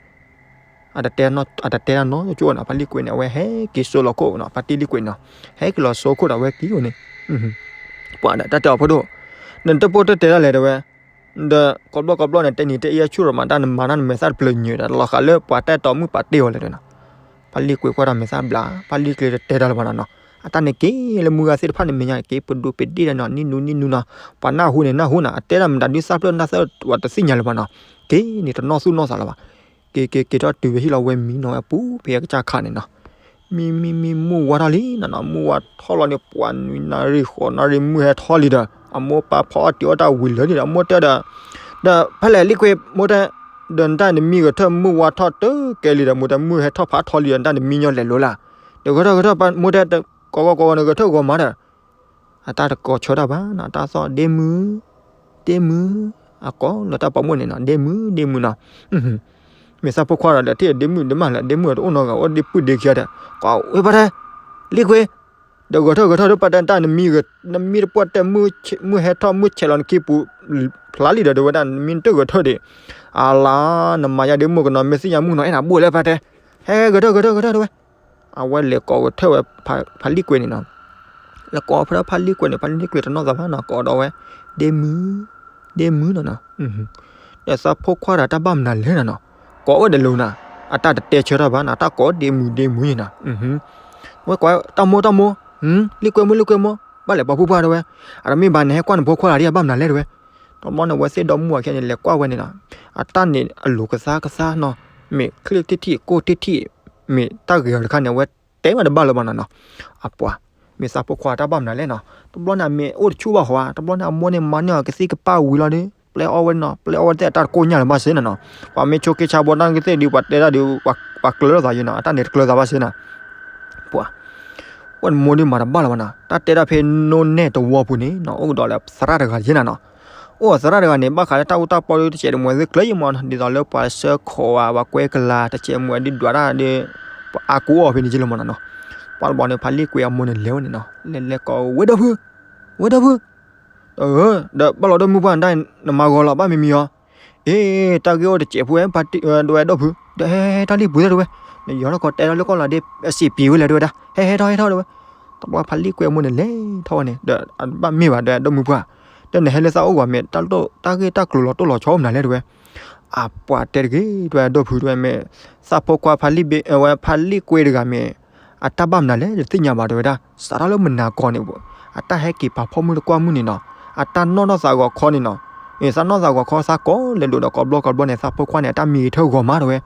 အတတဲတၢ်နီတကၠိၢ်နီၤ ဖါလံၣ်ကွံာ်န့ၣ် အဝဲဟဲက့ၤစိလီၤခိၣ်နီၤ ဖါတံၢ်လံၣ်ကွံာ်နီၤ, ဟဲက့ၤလီၤစိခိၣ်ဒီး အဝဲက့ၤအိၣ်န့ၣ်, ပှၤဒီးတၢ်တဲအီၤဖိဒိၣ်, နတပိၢ်တတဲဒၣ်လဲၣ်တဲဝဲ, ဒီးကိးဘျီကိးဘျီန့ၣ် တဲနံၤတဲအံၤဆူၣ်ရိၤမး တၢ်နမၤတၢ်နမဲာ်သၣ်တပျၢၤညၣ်ဒီး လီၤဃးလၢပှၤတဲတီမုၣ်ပာ်တ့ၢ်အီၤလဲၣ်တဲနီၤ, ဖါလံၣ်ကွံာ်ကွၢ်ဒီးမဲာ်သၣ်ဘျး ဖါလံၣ်ကွံာ်တတဲတၢ်လၢၤဘၣ်နီၤနီၤ, အတၢ်န့ၣ်က့ၤလၢမုၢ်ဂၤသ့ၣ်တဖၣ်န့ၣ်မဲာ်ညါ က့ၤပဒိးပဒ့ၣ်ဒီးနီၤ နံၣ်နူနံၣ်နူနီၤ, ပှၤနၢ်ဟူန့ၣ်နၢ်ဟူနီၤ အတဲတၢ်မတၤဒုးသၣ်ဖျၢၣ်နၢ်သၢဝဲတသ့ၣ်ညါလၢၤဘၣ်နီၤ, က့ၤန့ၣ်တနီၣ်သူၣ်နီၣ်သးလၢၤဘၣ်, က့ၤက့ၤက့ၤထီၣ်တုၤဝဲဟံၣ်လီၤဝဲမံနီၤဝဲပူၤဖဲအကစၢ်ခးန့ၣ်နီၤ, မံမံမံမုၢ်ဝါထီၣ်လံနီၤနီၤ မုၢ်ဝါထီၣ်လီၤန့ၣ် ပှၤနွံနၣ်ရံၣ်ဃိးနၣ်ရံၣ်မုၢ်ဟဲထီၣ်လံဒီး အမိၢ်ပၢ်ဖီအီၣ်တံၤအီၣ်တၢ်ဝံၤလၢာ်လံဒီး အမိၢ်တဲဒီး, ဒီးဖဲလဲၣ်လံၣ်ကွံာ်မိၢ်တဲ, ဒီးနတၢ်နမံဂဲၤထၢၣ်မုၢ်ဝါထီၣ်တကဲလံဒီး မိၢ်တဲမုၢ်ဟဲထီၣ်ဖးထီလံဒီး နတၢ်နမံညီလဲၤလိၤလၢ်, ဒီးဂဲၤထၢၣ်ဂဲၤထၢၣ်မိၢ်တဲ, ကိးဂီၤကိးဂီၤန့ၣ်ဂဲၤထၢၣ်ဂီၤမးဒီး အတၢ်တကိးဆၢတၢ်ဘၣ်နီၤ တၢ်သီၣ်ဒ့မုၢ်, ဒ့မုၢ်, အကိးလီၤတၢ်ပိာ်မုၣ်န့ၣ်နီၤ ဒ့မုၢ်ဒ့မုၢ်နီၤ, မ့ၢ်သးဖိခွါဒီး ထံၣ်ဒ့မုၢ်ဒ့မုၢ်လၢ ဒ့မုၢ်တအိၣ်နီတဂၤ အိၣ်ဒ့ပုၢ်ဒ့ခံဂၤဒီး ကိးဝဲဖါတဲ, လံၣ်ကွံာ်, ဒီးဂဲၤထၢၣ်ဂဲၤထၢၣ်ဒီး ပှၤတဲတၢ်နမံ, နမံတပှၢ်တဲ မုၢ်ဟဲထီၣ်မုၢ်ဆဲးလီၤနခံပူၤ ဖျါလံဒီး တဲဝဲဒၣ် နမံတဂဲၤထၢၣ်ဒံး, အလါ, နမၤယါဒ့မုၢ်ကနီၤ မ့ၢ်သ့ၣ်ညါမုၢ်နီၤ အဲၣ်နၤဘိၣ်လၢဖါတဲ, ဟဲဂဲၤထၢၣ်ဂဲၤထၢၣ်ဂဲၤထၢၣ်တဲဝဲ အဝဲလဲၤကိးဂဲၤထၢၣ်ဝဲ ဖါလံၣ်ကွံာ်န့ၣ်နီၤ, လဲၤကိးဖဲဖါလံၣ်ကွံာ်န့ၣ် ဖါလံၣ်ကွံာ်တနီၣ်သးဘၣ်နီၤ ကိးဒီးဝဲ, ဒ့မုၢ်, ဒ့မုၢ်နီၤနီၤ, ဒီးသးဖိခွါဒီးတၢ်ဘၣ်မနုၤလဲၣ်နီၤနီၤ, ကိးအိၣ်ဒီးလိၤနီၤ, အတၢ်တတဲဆၢထီၣ်ဘၣ်နီၤ တၢ်ကိးဒ့မုၢ်ဒ့မုၢ်နီၤ, ဝဲကိးတၢ်မိၢ်တၢ်မိၢ်, လံၣ်ကွံာ်မိၢ်လံၣ်ကွံာ်မိၢ်, ဘၣ်လဲၤပှၤဖိခွါတဲဝဲ, အတမ့ၢ်ဘၣ်န့ၣ် ဟဲကွၢ်နဖိခွါလၢဒ်အဘၣ်မနုၤလဲၣ်တဲဝဲ, တဘျီန့ၣ် ဝဲသ့ၣ်ဒီမုၢ်ဝၤခဲန့ၣ် လဲၤကွၢ်ဝဲန့ၣ်နီၤ, အတၢ်န့ၣ်အလိၤကသါကသါနီၤ, မ့ၢ်ချ့ထံၣ်ထံၣ် ကိၢ်ထံၣ်ထံၣ်, မ့ၢ်တၢ်ဂ့ၤအီၤတခါန့ၣ် အဝဲတဲမးတဘၣ်လၢၤဘၣ်နီၤနီၤ, အပှၤ, မ့ၢ်သးဖိခွါတၢ်ဘၣ်မနုၤလဲၣ်နီၤ, တဘျီန့ၣ် အမ့ၢ်အိၣ်တဆူၣ်ဘၣ်ဃီဧါ, တဘျီန့ၣ် အမိၢ်န့ၣ်မၤန့ၢ်အီၤကသံၣ်ကပၢ်ဝံၤလီၤဒီး ပျဲအီၣ်ဝဲနီၤ, ပျဲအီၣ်ဝဲသ့ၣ်အတၢ်တကိၢ်ညၣ်လၢၤဘၣ်စ့ၢ်နီၤနီၤ, ပှၤမ့ၢ်ဆိးက့ဆါဘီတၢ်ကသ့ၣ်ဒီး ပှၤတဲတၢ်ဒီး ပှၤကျၢၤလိာ်သးယံၤနီၤ, အတၢ်န့ၣ်တကျၢၤသးဘၣ်စ့ၢ်နီၤ, ပှၤ ဝဲတမိၢ်ဒုးမၤတဘၣ်လၢၤဘၣ်နီၤ, တၢ်တဲတၢ်ဖဲနိနဲၣ်တဝီပူၤန့ၣ်နီၤ အိၣ်ကဒီးလၢသရၣ်တဂၤယဲၢ်နီၤနီၤ, အိၣ်သရၣ်တဂၤန့ၣ် ဘၣ်ဃးလၢတၢ်အူတၢ်ပီဒီး တစဲးတမှဲၤသ့ၣ်ကျၢၤယံၤမးနီၤ, ဒ်သိးလၢပှၤဆှၢခိးဝဲ ပှၤကွဲကလၤ တစဲးတမှဲၤဒုးဒွးတၢ်ဒီး ပှၤအါကူအီၤဖဲန့ၣ်က့လၢၤမးနီၤနီၤ, ပှၤတဘျီန့ၣ် ဖါလံၣ်ကွံာ်အမိၢ်န့ၣ်လဲၤဝဲန့ၣ်နီၤ, လဲၤလဲၤကိး ဝဲဒီပုၢ်, ဝဲဒီပုၢ် ဒီးဘၣ်လီၤဒီးမုၢ်ပှၢ် နတၢ်နမၤဂီၤလီၤ ဘၣ်မံၤမံၤအီၤ, အ့ တၢ်ဂ့ၢ်အိၣ်တစဲးဖိ ဒဝဲဒီပုၢ်, ဒီးဟဲဟဲထီၣ်လံပူၤသ့ၣ်တဲဝဲ, နယီၤထီၣ်ကီးတဲထီၣ်လၢကီၢ်လီၤဒ့ အစံးပံၤဝဲလဲၣ်တဲဝဲဒၣ်, ဟဲဟဲထီၣ်ဟဲထီၣ်တဲဝဲ, တဘျီဖါလံၣ်ကွံာ်အမိၢ်န့ၣ်လဲၤထီၣ်ဝဲန့ၣ် ဒီးအဘၣ်မ့ၢ်ဘၣ်ဒီးဒီးမုၢ်ပှၢ်, ဒီးနဟဲလၢသးအိၣ်ဂီၢ်မ့ၢ် တၢ်ဂ့ၢ်တၢ်ကျိၤလီၤတိၢ်လီၤဆီအိၣ်မနုၤလဲၣ်တဲဝဲ, အပှၤတဲတဂ့ၤ တဲဝဲဒီပုၢ်တဲဝဲမ့ၢ်, သးဖိခွါဖါလံၣ်ဘ့ ဝဲဖါလံၣ်ကွံာ်တဂၤမ့ၢ် အတၢ်ဘၣ်မနုၤလဲၣ် တသ့ၣ်ညါဘၣ်တဲဝဲဒၣ်, စးထီၣ်လၢမုၢ်နၤကီၢ်န့ၣ်, အတၢ်ဟဲက့ၤပာ်ဖှိၣ်မုၢ်တကွၢ်မုၢ်န့ၣ်နီၤ, အတၢ်နီၣ်ထီၣ်သးဂီၤခီန့ၣ်နီၤ, အ့ သးနီၣ်သးဂီၤခီသးကိးလဲၤလိာ်ဒီးကိးဘျီကိးဘျီန့ၣ် သးဖိခွါန့ၣ် အတၢ်မံၤဂဲၤထၢၣ်ဂီၤမးတဲဝဲ,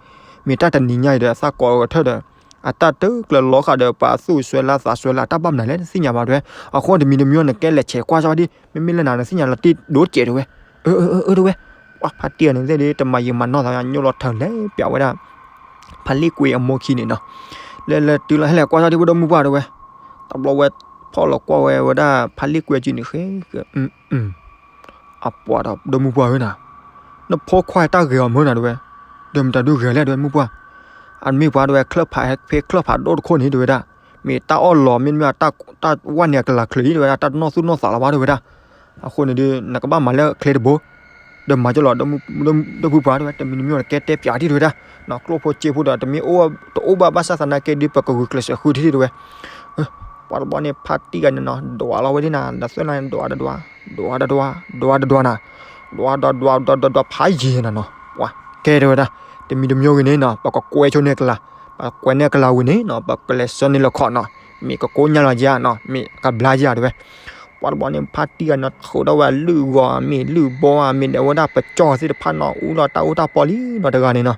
မ့ၢ်တၢ်တနံၤညါအံၤဒီး သးကိးဂဲၤထၢၣ်ဒီး, အတၢ်တကျၢၤလီၤဃာ်ဒီးပှၤသူၣ်စွဲလၢသးစွဲလၢအတၢ်ဘၣ်မနုၤလဲၣ် တသ့ၣ်ညါဘၣ်တဲဝဲ, အဃိတမံၤတမံၤန့ၣ် ကဲလဲၤဆဲးကွၢ်စၢ်ဝဲဒၣ်, မ့မ့ၢ်လၢနၤနသ့ၣ်ညါလီၤတံၢ်ဒိၣ်တစဲးတဲဝဲ, အၢ အၢ အၢ တဲဝဲ, ပှၤဖါတံၢ်အန့ၣ်သ့ၣ်ဒ် တမၤယံာ်မၤနီၢ်သးညိလီၤထၢၣ်လဲၤပျးဝဲဒၣ် ဖါလံၣ်ကွံာ်အမိၢ်ခံန့ၣ်နီၤ, လဲၤလဲၤတုၤလီၤဟဲလဲၤကွၢ်စၢ်ဒ်ဝဲဒီးမုၢ်ပှၢ်တဲဝဲ, တဘျီဝဲဖီၣ်လီၤကွၢ်ဝဲဝဲဒၣ်ဖါလံၣ်ကွံာ်အစုန့ၣ်ဃဲ, အပှၤဒီးဒီးမုၢ်ပှၢ်ဧၢနၤ, နဖိခွါတၢ်ဂ့ၤအီၤမၢနၤတဲဝဲ, ဒီးမတၤဒုဂ့ၤလဲၣ်တဲဝဲမုၢ်ပှၢ်, အမ့ၢ်ပှၤတဲဝဲချၢၣ်ဖးဖဲချၢၣ်ဖးဒိၣ်တခိၣ်န့ၣ်တဲဝဲဒၣ်, မ့ၢ်တၢ်အီၣ်လီၤ မ့တမ့ၢ် တၢ်ဝဲန့ၣ်အကလၤချုးလံ တဲဝဲဒၣ် တၢ်တနီၣ်သူၣ်နီၣ်သးလၢၤဘၣ် တဲဝဲဒၣ်. အဃိန့ၣ်ဒီး နကဘၣ်မၤလၢချ့တဘိ ဒီးမၤကၠီလီၤ ဒီပုၢ်ပှၢ် တဲဝဲ တမံၤတမံၤန့ၣ် ကဲတဲပၠးထံၣ် တဲဝဲဒၣ်, ကျိၣ်ဖိစ့ဖိဒီး တမ့ၢ်အိၣ် တအိၣ်ဘၣ်ဘၣ်ဆၣ်သနာ်က့ဒီး ပကဂုာ်ကျဲးစၢးဃုထံၣ် တဲဝဲ. ပှၤတဘျီန့ၣ် ဖါတံၢ်ဂၤန့ၣ်နီၤ ဒွးလီၤဝဲဒၣ်နၤ ဒီးသွဲၣ်နၤ ဒွးတဒွး ဒွးတဒွး ဒွးတဒွးနၤ, ဒွးဒွးဒွးဒွးဒွးဒွးဖးယံၤနၤနီၤ ပှၤကဲတဲဝဲဒၣ်, တမံၤတမံၤဂ့ၤန့ၣ်နီၤ ပကကွဲဆိန့ၢ်ကလၤ, ပကွဲန့ၢ်ကလၤဝံၤန့ၣ်နီၤ ပကလဲၤဆှၢန့ၢ်လၢခီၣ်နီၤ, မ့ၢ်ကကိညၢ်လီၤယါနီၤ မ့ၢ်ကဘျါယါတဲဝဲ. ပှၤတဘျီန့ၣ် ဖါတံၢ်ဂၤနီၤ ထုးထီၣ်ဝဲလုၢ်ဂီၤ မ့ၢ်လုၢ်ဘီဧါ မ့ၢ်ဒီးဝဲဒၣ်ပကၠီသ့ၣ်တဖၣ်နီၤ အူလီၤတၢ်အူတၢ်ပီလံနီၤ တဂၤန့ၣ်နီၤ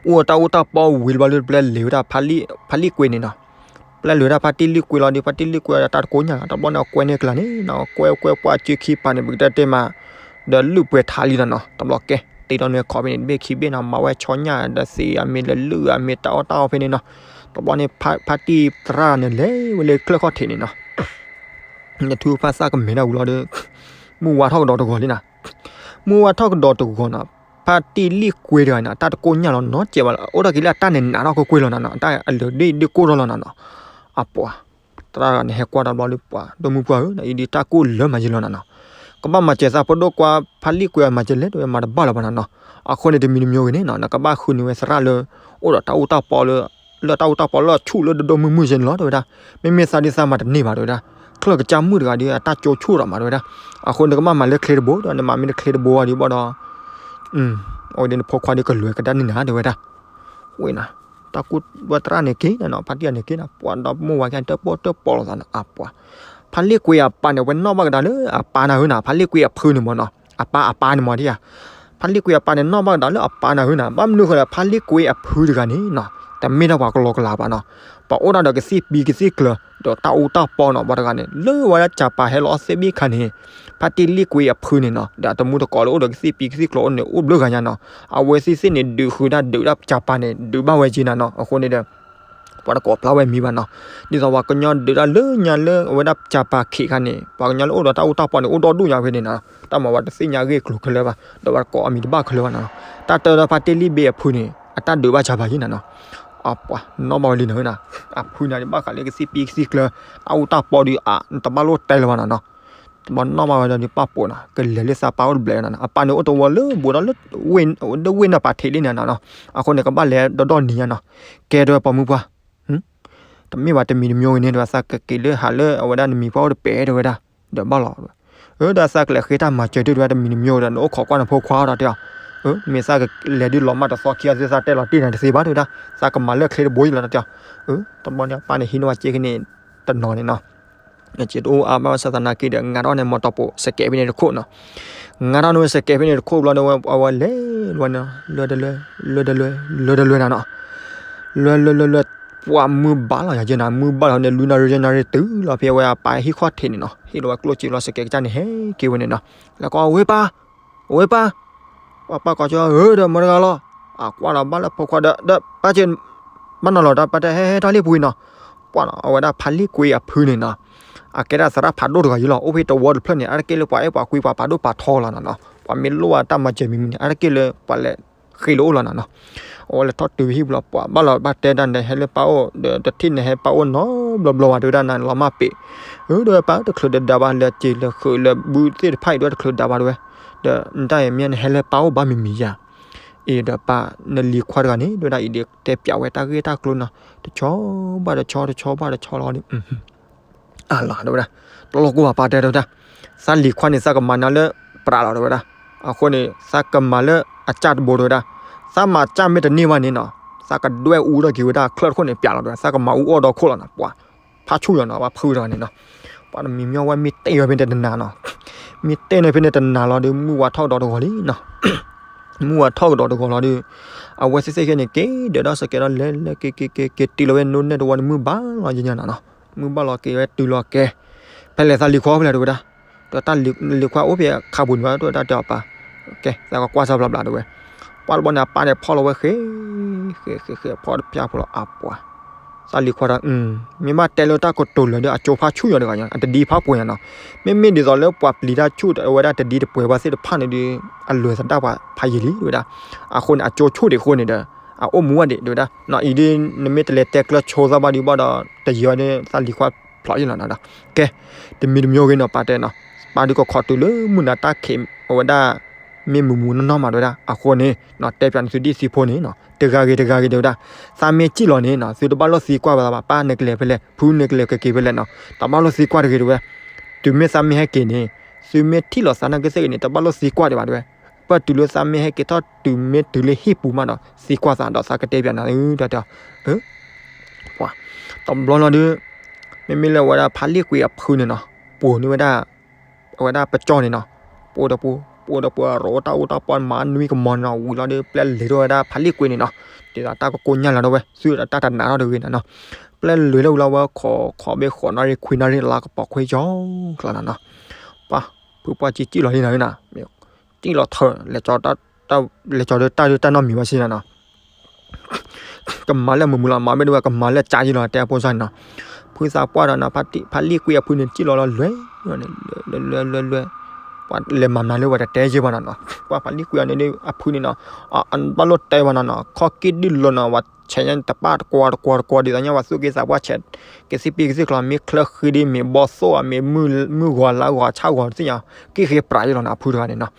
အူအီၤတၢ်အူတၢ်ပီဝံၤတဘျီလၢ ပျဲလဲၤဝဲဒၣ် ဖါလံၣ်ကွ့န့ၣ်နီၤ, ပျဲလဲၤဝဲဒၣ်ဖါတံၢ်လံၣ်ကွ့လီၤဒီး ဖါတံၢ်လံၣ်ကွ့ဒီးတၢ်တကိညၢ်လီၤ တဘျီန့ၣ် အကွဲန့ၢ်ကလၤန့ၣ်နီၤ ကွဲကွဲပှၢ်စုခံပၤန့ၣ် ပကတဲတဲမး ဒီးလုၢ်ပှဲၤထးလံနီၤနီၤ တဘျီကဲ တ့ထီၣ်န့ၢ်ခီၣ်ဖဲန့ၣ် တဘ့ၣ်ခံဘ့ၣ်နီၤ မၤဝဲဆီညၣ်ဒီးသ့ၣ်အမ့ၢ်လၢလုၢ်အမ့ၢ်တၢ်အီၣ်တၢ်အီဖဲန့ၣ်နီၤ, တဘျီန့ၣ် ဖါတံၢ်သရၣ်န့ၣ်လဲၤဝဲလၢချၢၣ်ခီၣ်ထံးန့ၣ်နီၤ နထူဖၣ်သၣ်ကမဲာ်ဒၣ်ဝံၤလီၤဒီး မုၢ်ဝါထီၣ်ကဒီးတဂီၤလံနီၤ, မုၢ်ဝါထီၣ်ကဒီးတဂီၤနီၤ, ဖါတံၢ်လံၣ်ကွ့တဂၤန့ၣ် တၢ်တကိညၢ်လီၤနီတစဲးဘၣ်လီၤ အိၣ်ထီၣ်က့ၤလၢအတၢ်န့ၣ်နးထီၣ်ကွ့ၢ်ကွ့ၢ်လီၤနီၤနီၤ အတၢ်အလၢာ်ဒ့ၣ်ဒ့ၣ်ကိၢ်ထီၣ်လီၤနီၤနီၤ, အပှၤ သရၣ်န့ၣ်ဟဲကွၢ်တဘျီလၢပှၤ ဒီမုၢ်ပှၢ်ဧၢ အံၤဒ်တၢ်ကိၢ်လၢမၤယံၤလီၤနီၤနီၤ, ကဘၣ်မၤစၢၤသးဖိဒိၣ်ကွၢ် ဖါလံၣ်ကွ့အမၤစၢၤလဲၣ် တဲဝဲမၤတဘၣ်လၢၤဘၣ်နီၤနီၤ, အဃိန့ၣ်တမံၤတမံၤဂ့ၤန့ၣ်နီၤ နကဘၣ်ဃုန့ၢ်ဝဲသရၣ်လၢ အိၣ်ဒီးတၢ်အူတၢ်ပီလၢ လၢတၢ်အူတၢ်ပီလၢအဆူၣ်လၢဒိၣ်ဒိၣ်မုၢ်မုၢ်စ့ၢ်န့ၣ်လီၤ တဲဝဲဒၣ်, မ့မ့ၢ်သးဒ်သးမၤတန့ၢ်ဘၣ် တဲဝဲဒၣ်, ချၢၣ်ကစၢ်မုၣ်တဂၤဒီး အတၢ်ကၠိဆိၣ်ဒီးမး တဲဝဲဒၣ်, အဃိန့ၣ်ကဘၣ်မၤလၢချ့တဘိဒီး နမၤမ့ၢ်တချ့တဘိဘၣ်ဒီးဘၣ်ဒီး အဝဲဒ်နဖိခွါဒီးကလဲၤကဒါန့ၢ်နၤ တဲဝဲဒၣ်, ဝဲနၤ, တၢ်ကူၣ်ဝဲသရၣ်န့ၣ်က့ၤနၤနီၤ ဖါတံၢ်ဂၤန့ၣ်က့ၤနၤ ပှၤဒီမါဝၤကတၢၢ်ပီၣ်တၢၢ်ပီၣ်လိာ်သးနီၤ အပှၤ, ဖါလံၣ်ကွ့အပၢ်န့ၣ် ဝဲနီၣ်ဘၣ်ကဒါလၢအပၢ်နၤဧၢနီၤ ဖါလံၣ်ကွ့အဖုန့ၣ်မ့ၢ်နီၤ အပၢ်အပၢ်န့ၣ်မ့ၢ်ဒ်ဧါ ဖါလံၣ်ကွ့အပၢ်န့ၣ် နီၣ်ဘၣ်ကဒါလၢအပၢ်နၤဧၢနီၤ ဘၣ်မနုၤဃိလဲၣ် ဖါလံၣ်ကွ့အဖုတဂၤန့ၣ်နီၤ တမ့ၢ်ဒၣ်ပှၤကလီကလီဘၣ်နီၤ, ပှၤအိၣ်ဒၣ်ဒီးကသံၣ်ပံကသံၣ်ကျၢၤ ဒီးတၢ်အူတၢ်ပီနီၤ ပှၤတဂၤန့ၣ် လၢဝဲဒၣ်ကၢ်ပၤဟဲလီၤအီၣ်သ့ၣ်ဘ့ၣ်ခါန့ၣ် ဖါတံၢ်လံၣ်ကွ့အဖုန့ၣ်နီၤ ဒီးအတမူတကိးလၢအိၣ်ဒီးကသံၣ်ပံကသံၣ်ကျၢၤအိၣ်န့ၣ် အိၣ်ဘျုးဂၤညါနီၤ, အဝဲသ့ၣ်သ့ၣ်န့ၣ် ဒုးဃုာ်ဒၣ်ဒုးဒၣ်ကၢ်ပၤန့ၣ် ဒုးဘၣ်ဝဲက့ၤနၤနီၤ အဃိန့ၣ်ဒီး ပှၤတကိးဖျါဝဲမံၤဘၣ်နီၤ, ဒ်သိးပှၤကညီဒုးတၢ်လၢညါလၢအဝဲဒၣ်ကၢ်ပၤခံးခါန့ၣ် ပှၤကညီလၢအိၣ်ဒီးတၢ်အူတၢ်ပီန့ၣ် အိၣ်ဒီဒူၣ်ညါဖဲန့ၣ်နီၤ, တၢ်မၤဝဲတသ့ၣ်ညါဂ့ၢ်ကျိၤခဲလၢာ်ဘၣ် ဒီးပှၤတကိးအမံၤတဘၣ်ခဲလၢာ်ဘၣ်နီၤ, တၢ်တဲဒီးဖါတံၢ်လံၣ်ဘ့အဖုန့ၣ် အတၢ်ဒုးဘၣ်ကၢ်ပၤယံၤနၤနီၤ, အပှၤနီၣ်ဘၣ်ဝဲလံနီၤ အဖုန့ၣ်ဒ်ဘၣ်ဃးလၢကသံၣ်ပံကသံၣ်ကျၢၤ တၢ်အူတၢ်ပီဒီး အတဘၣ်လိၣ်တဲလၢၤဘၣ်နီၤနီၤ, တဘျီနီၣ်ဘၣ်ဝဲဒီးပၢ်ပိာ်နီၤ ကလဲၤလၢသးပၢ်အိၣ်တဘျဲးနီၤ, အပၢ်န့ၣ်အိၣ်တဝီလၢဘူးဒီးလၢ ဒဝ့ၢ်နပာ်ထံးလံန့ၣ်နီၤနီၤ, အဃိန့ၣ် ကဘၣ်လဲၤဒီဒီနံၤညါနီၤ, ကဲတဲဝဲပိာ်မုၣ်ပှၢ် တမ့ၢ်ဘၣ်တမံၤတမံၤဂ့ၤန့ၣ် တဲဝဲသးကက့ၤလၢဟးလၢအဝဲဒၣ်နမံၤပှၢ်အိၣ်တပဲာ်တဲဝဲဒၣ်, ဒီးဘၣ်လီၤ, အၢ ဒီးသးကလဲၤဃ့တၢ်မၤစၢၤတၢ်တဲဝဲတမံၤတမံၤဒီး နအိၣ်ခိးကွၢ်နဖိခွါဒီးတဲအီၤ, အၢ မ့ၢ်သးကလဲၤဒုးလီၤမၢ်တသီခံဂၤသ့ၣ်သးတဲလီၤတံၢ်နၤတသ့ဘၣ်တဲဝဲဒၣ်, သးကမၤလၢချ့တဘိယံၤလီၤတဲအီၤ, အၢ တဘျီန့ၣ်အပၢ်န့ၣ်ဟံးန့ၢ်ဝဲစ့ကန့ၣ်တနီၤန့ၣ်နီၤ စ့တအိၣ်အါဘၣ်ဆၣ်သနာ်က့ဒီး ငါထီၣ်န့ၢ်မီတီပိာ်စကဲးဖဲန့ၣ်တခိၣ်နီၤ, ငါထီၣ်န့ၢ်ဝဲစကဲးဖဲန့ၣ်တခိၣ်ဘျီန့ၣ် အဝဲလဲၤလွဲန့ၣ် လွဲတလွဲ လွဲတလွဲ လွဲတလွဲနၤနီၤ, လွဲလွဲလွဲလွဲ ပှၤမုၢ်ဘၣ်လီၤယၤက့နၤ မုၢ်ဘၣ်လီၤန့ၣ် လွံၢ်နၣ်ရံၣ်ယဲၢ်နၣ်ရံၣ်တုၤလီၤဖဲအဝဲအပၢ်ဟံၣ်ခီၣ်ထံးန့ၣ်နီၤ ဟ့ၣ်လီၤဝဲကျိၣ်စ့လီၤစကဲးကစၢ်န့ၣ် ဟဲက့ၤဝဲန့ၣ်နီၤ, လၢကီးဝဲပၢ် အဝဲပၢ် ပှၤပၢ်ကိးကၠီဧၢဒီးမတၤတဂၤလီၤ, အကွၢ်လီၤဘၣ်လၢဖိခွါဒီး ဒီးပၢ်က့ ဘၣ်နီၤလီၤ တၢ်ပၢ်တဲဟဲဟဲထီၣ်လံပူၤအံၤနီၤ, ပှၤနီၤ အဝဲဒၣ်ဖါလံၣ်ကွ့အဖုန့ၣ်နီၤ, အကဲဒၣ်သရၣ်ဖးဒိၣ်တဂၤယံၤလီၤ အိၣ်ဖဲတဝီတဖျၢၣ်န့ၣ် အါတက့ၢ်လၢပှၤအဲၣ်ပှၤကွံပှၤပာ်ဒိၣ်ပာ်ထီလီၤနီၤနီၤ, ပှၤမ့ၢ်လိၣ်ဘၣ်တၢ်မၤစၢၤမံၤမံၤန့ၣ် အါတက့ၢ်လၢပှၤလဲၤဃ့လိာ်အိၣ်လီၤနီၤနီၤ, အဝဲလဲၤထီၣ်တုၤဝဲဟံၣ်ပူၤလီၤ ပှၤဘၣ်လီၤဘၣ်တဲဒၣ်န့ၣ် ဟဲလၢပၢ်အိၣ်ဒီး တထံၣ်န့ၣ်ဟဲပၢ်အိၣ်နီတဘျီဘျီဘၣ် တဲဝဲဒၣ်နၤလီၤမၢ်ပ့း, အၢ ဒီးပၢ်တချုးတဒါဘၣ် လဲၤစ့ၤလဲၤဃုာ်လဲၤဘုသ့ၣ်တဖၣ်အံၤ ဒီးတချုးဒါဘၣ်တဲဝဲ, ဒီးနတၢ်အံၤမ့ၢ်နဟဲလၢပၢ်အိၣ်ဘၣ်မံၤမံၤယၤ အံၤဒီးပၢ်နလံၤခွါတဂၤန့ၣ် တဲဝဲဒၣ်အံၤဒီးတဲပၠးဝဲတၢ်ဂ့ၢ်တၢ်ကျိၤနီၤ, တဆီဘၣ်တဆီ တဆီဘၣ်တဆီလီၤဒီး အလီၤတဲဝဲဒၣ်, တလိၣ်ကိၢ်ဘၣ်ပၢ်တဲတဲဝဲဒၣ်, သးလံၤခွါန့ၣ် သးကမၤနၤလၢပြးလီၤတဲဝဲဒၣ်, အဃိန့ၣ် သးကမၤလၢအစၢ်တဘိတဲဝဲဒၣ်, သးမၤစၢ်မ့ၢ်တန့ၢ်ဘၣ်န့ၣ်နီၤ, သးကဒွဲၣ်အူထီၣ်က့ၤဝဲဒၣ်ချၢၣ်တခိၣ်န့ၣ် ပၠးလီၤတဲဝဲဒၣ်, သးကမၤအူအီၣ်ဒီခိၣ်လီၤနီၤ, ပှၤ ဖါဆူၣ်ယီၤနီၤ ပှၤဖုတဂၤန့ၣ်နီၤ, ပှၤတမံၤမ့ၢ်ဝဲမ့ၢ်တဲဝဲဖဲန့ၣ်တနၤနီၤ, မ့ၢ်တဲန့ၣ်ဖဲန့ၣ်တနၤလီၤဒီး မုၢ်ဝါထီၣ်ကဒီးတဂီၤလံနီၤ, မုၢ်ဝါထီၣ်ကဒီးတဂီၤလီၤဒီး အဝဲသ့ၣ်သ့ၣ်ခဲန့ၣ် က့ၤဒၢးဒီးစကဲးဒီးလဲၤလဲၤက့ၤက့ၤက့ၤက့ၤတုၤလီၤဝဲ နိနဲၣ်တဝီန့ၣ် မုၢ်ဘၣ်လီၤယညါနီၤနီၤ, မုၢ်ဘၣ်လီၤက့ၤဝဲတုၤလီၤကဲ, ဖဲလဲၣ်သးလံၤခွါဖဲလဲၣ်တဲဝဲဒၣ်, ဒီးတၢ်လံၤခွါအိၣ်ဖဲခးပူၤန့ၣ်ဘၣ် တဲဝဲဒၣ်တဲအီၤပၢ်, ကဲ သးကကွၢ်စၢ်ဘျီဘျီတဲဝဲ, ပှၤတဘျီန့ၣ် အပၢ်န့ၣ်ဖီၣ်လီၤဝဲဃဲ ဃဲဃဲဃဲ ဖီၣ်တပျၢ်ဖိလီၤ အပှၤ သးလံၤခွါဒီး မ့ၢ်ဘၣ်တဲလၢတၢ်ကတိၤလၢာ်ဒီး အကၠိဖါဆူၣ်ယီၤတဂၤညါ အတဒံဖးပှဲၤညါနီၤ, မ့မ့ၢ်ဒ်သိးလၢပှၤပျံၤတၢ်ဆူၣ်အဝဲဒၣ်တဒံတပှဲၤဘၣ်သ့ၣ်တဖၣ်န့ၣ်ဒီး အလွဲၢ်သဒၣ်ပှၤဖးယံာ်လံတဲဝဲဒၣ်, အဃိန့ၣ် အကၠိဆူၣ်ဒံးအဃိန့ၣ်ဒီး အအိၣ်မူဝဲဒံး တဲဝဲဒၣ်. အံၤဒ်နမ့ၢ်တလဲၤတဲကျၢၤဆိသးဘၣ်ဒံးဘၣ်ဒီး တယံာ်ဝဲဒၣ်သးလံၤခွါဖျိးယံာ်လီၤနီၤဒီး. ကဲ, တမံၤတမံၤဂ့ၤနီၤ ပာ်တဲနီၤ, ပာ်ဒုးကခိးတုၤလၢမုၢ်နၤ တၢ်ခံးအဝဲဒၣ် မ့ၢ်မုာ်မုာ်နီၢ်နီၢ်မး တဲဝဲဒၣ်. အဃိန့ၣ် တဲပၠးန့ၢ်သုဒ်သံးဖိန့ၣ်နီၤ, တဂၤဂ့ၤတဂၤဂ့ၤ တဲဝဲဒၣ်, သးမ့ၢ်စံၣ်လီၤန့ၣ်နီၤ သုတဘၣ်လိၣ်သံကွၢ်ဝဲသးဘၣ်, ပၢ်နကလဲၤဖဲလဲၣ် ဖုနကလဲၤကက့ၤဖဲလဲၣ်နီၤ တဘၣ်လိၣ်သံကွၢ်တဂ့ၤ တဲဝဲ. တုၤမ့ၢ်သးမ့ၢ်ဟဲက့ၤန့ၣ် သုမ့ၢ်ထံၣ်လိာ်သးနာ်က့သ့ၣ်ဂ့ၤန့ၣ် တဘၣ်လိၣ်သံကွၢ်ဒံးဘၣ် တဲဝဲ. ပတုၤလၢသးမ့ၢ်ဟဲက့ၤထီၣ်တုၤမ့ၢ်တုၤလၢဟံၣ်ပူၤမးဒီး သံကွၢ်သးဒီးသးကတဲပၠးနၤ တဲဝဲ. တဘျီလီၤဒုး မ့မ့ၢ်လၢအဝဲဒၣ်ဖးလံာ်ကွံာ်အဖုန့ၣ်နီၤ ပိာ်န့ၢ်ဝဲဒၣ် အဝဲဒၣ်ပကၠီၣ်န့ၣ်နီၤ, ပိာ်ဒီးပိာ် ပိာ်ဒီးပိာ် ရိးတၢ်အူတၢ်ပီၣ်မၤနွံကမီၤန့ၣ်နီၤ ဝံၤလီၤဒုး ပျဲလဲၤထီၣ်ဝဲဒၣ်ဖးလံာ်ကွံာ်န့ၣ်နီၤ, ဒ်သိးတၢ်ကကိညၢ်လီၤဒီးဝဲ သုတၢ်တနးထီၣ်တဂ့ၤန့ၣ်နီၤ, ပျဲလဲၤထီၣ်ဝံၤလီၤဝဲ ခိးခိးဘ့ၣ်ဃိးနၣ်ရံၣ်ခွံနၣ်ရံၣ်လါကပီၤခွ့ကၠီကျါနီၤနီၤ, ပှၤ ဖုပှၢ်ကံစံၣ်လီၤလံနီၤနီၤ, စံၣ်လီၤထၢ လဲၤကၠီဒီးတၢ်ဒုးတၢ်နီတမံၤဘၣ်စ့ၢ်နီၤ ကမၤလၢမုာ်မုာ်လီၤ မၤဘၣ်ဒုးဝဲ ကမၤလၢကၠါယံလီၤ တဲအဖိစၢ်န့ၣ်နီၤ, ဖုသးပှၢ်ဒီးနီၤ ဖးလံာ်ကွံာ်အဖုန့ၣ် စံၣ်လီၤလီၤလွဲၢ် လွဲၢ် လွဲၢ် လွဲၢ် ပှၤလဲၤမၤမနုၤလၢပှၤတတဲယဲၢ်ဘၣ်နီၤနီၤ, ပှၤဖးလံာ်ကွံာ်အန့ၣ်ဒုး အဖုန့ၣ်နီၤ အဘၣ်လိၣ်တဲဘၣ်နီၤနီၤ ခီၣ်က့ၣ်ဒုးလိၤနီၤ ပှၤဆဲးညါတပၣ်တကွီတကွီတကွီ ဒ်သိးညါပှၤသူၣ်က့သးပှၢ်ဆဲး ကသံၣ်ပ့ၢ်ကသံၣ်ချီ မ့ၢ်ချၢဃံဒ်မ့ၢ်ဘီသိၣ်ဧါ မ့ၢ်မုၢ်ဂီၤလါဂီၤဆၣ်ဂီၤတသ့ၣ်ညါ က့ၣ်ဃ့ပြးယံလီၤနီၤ အဖုတဂၤန့ၣ်နီၤ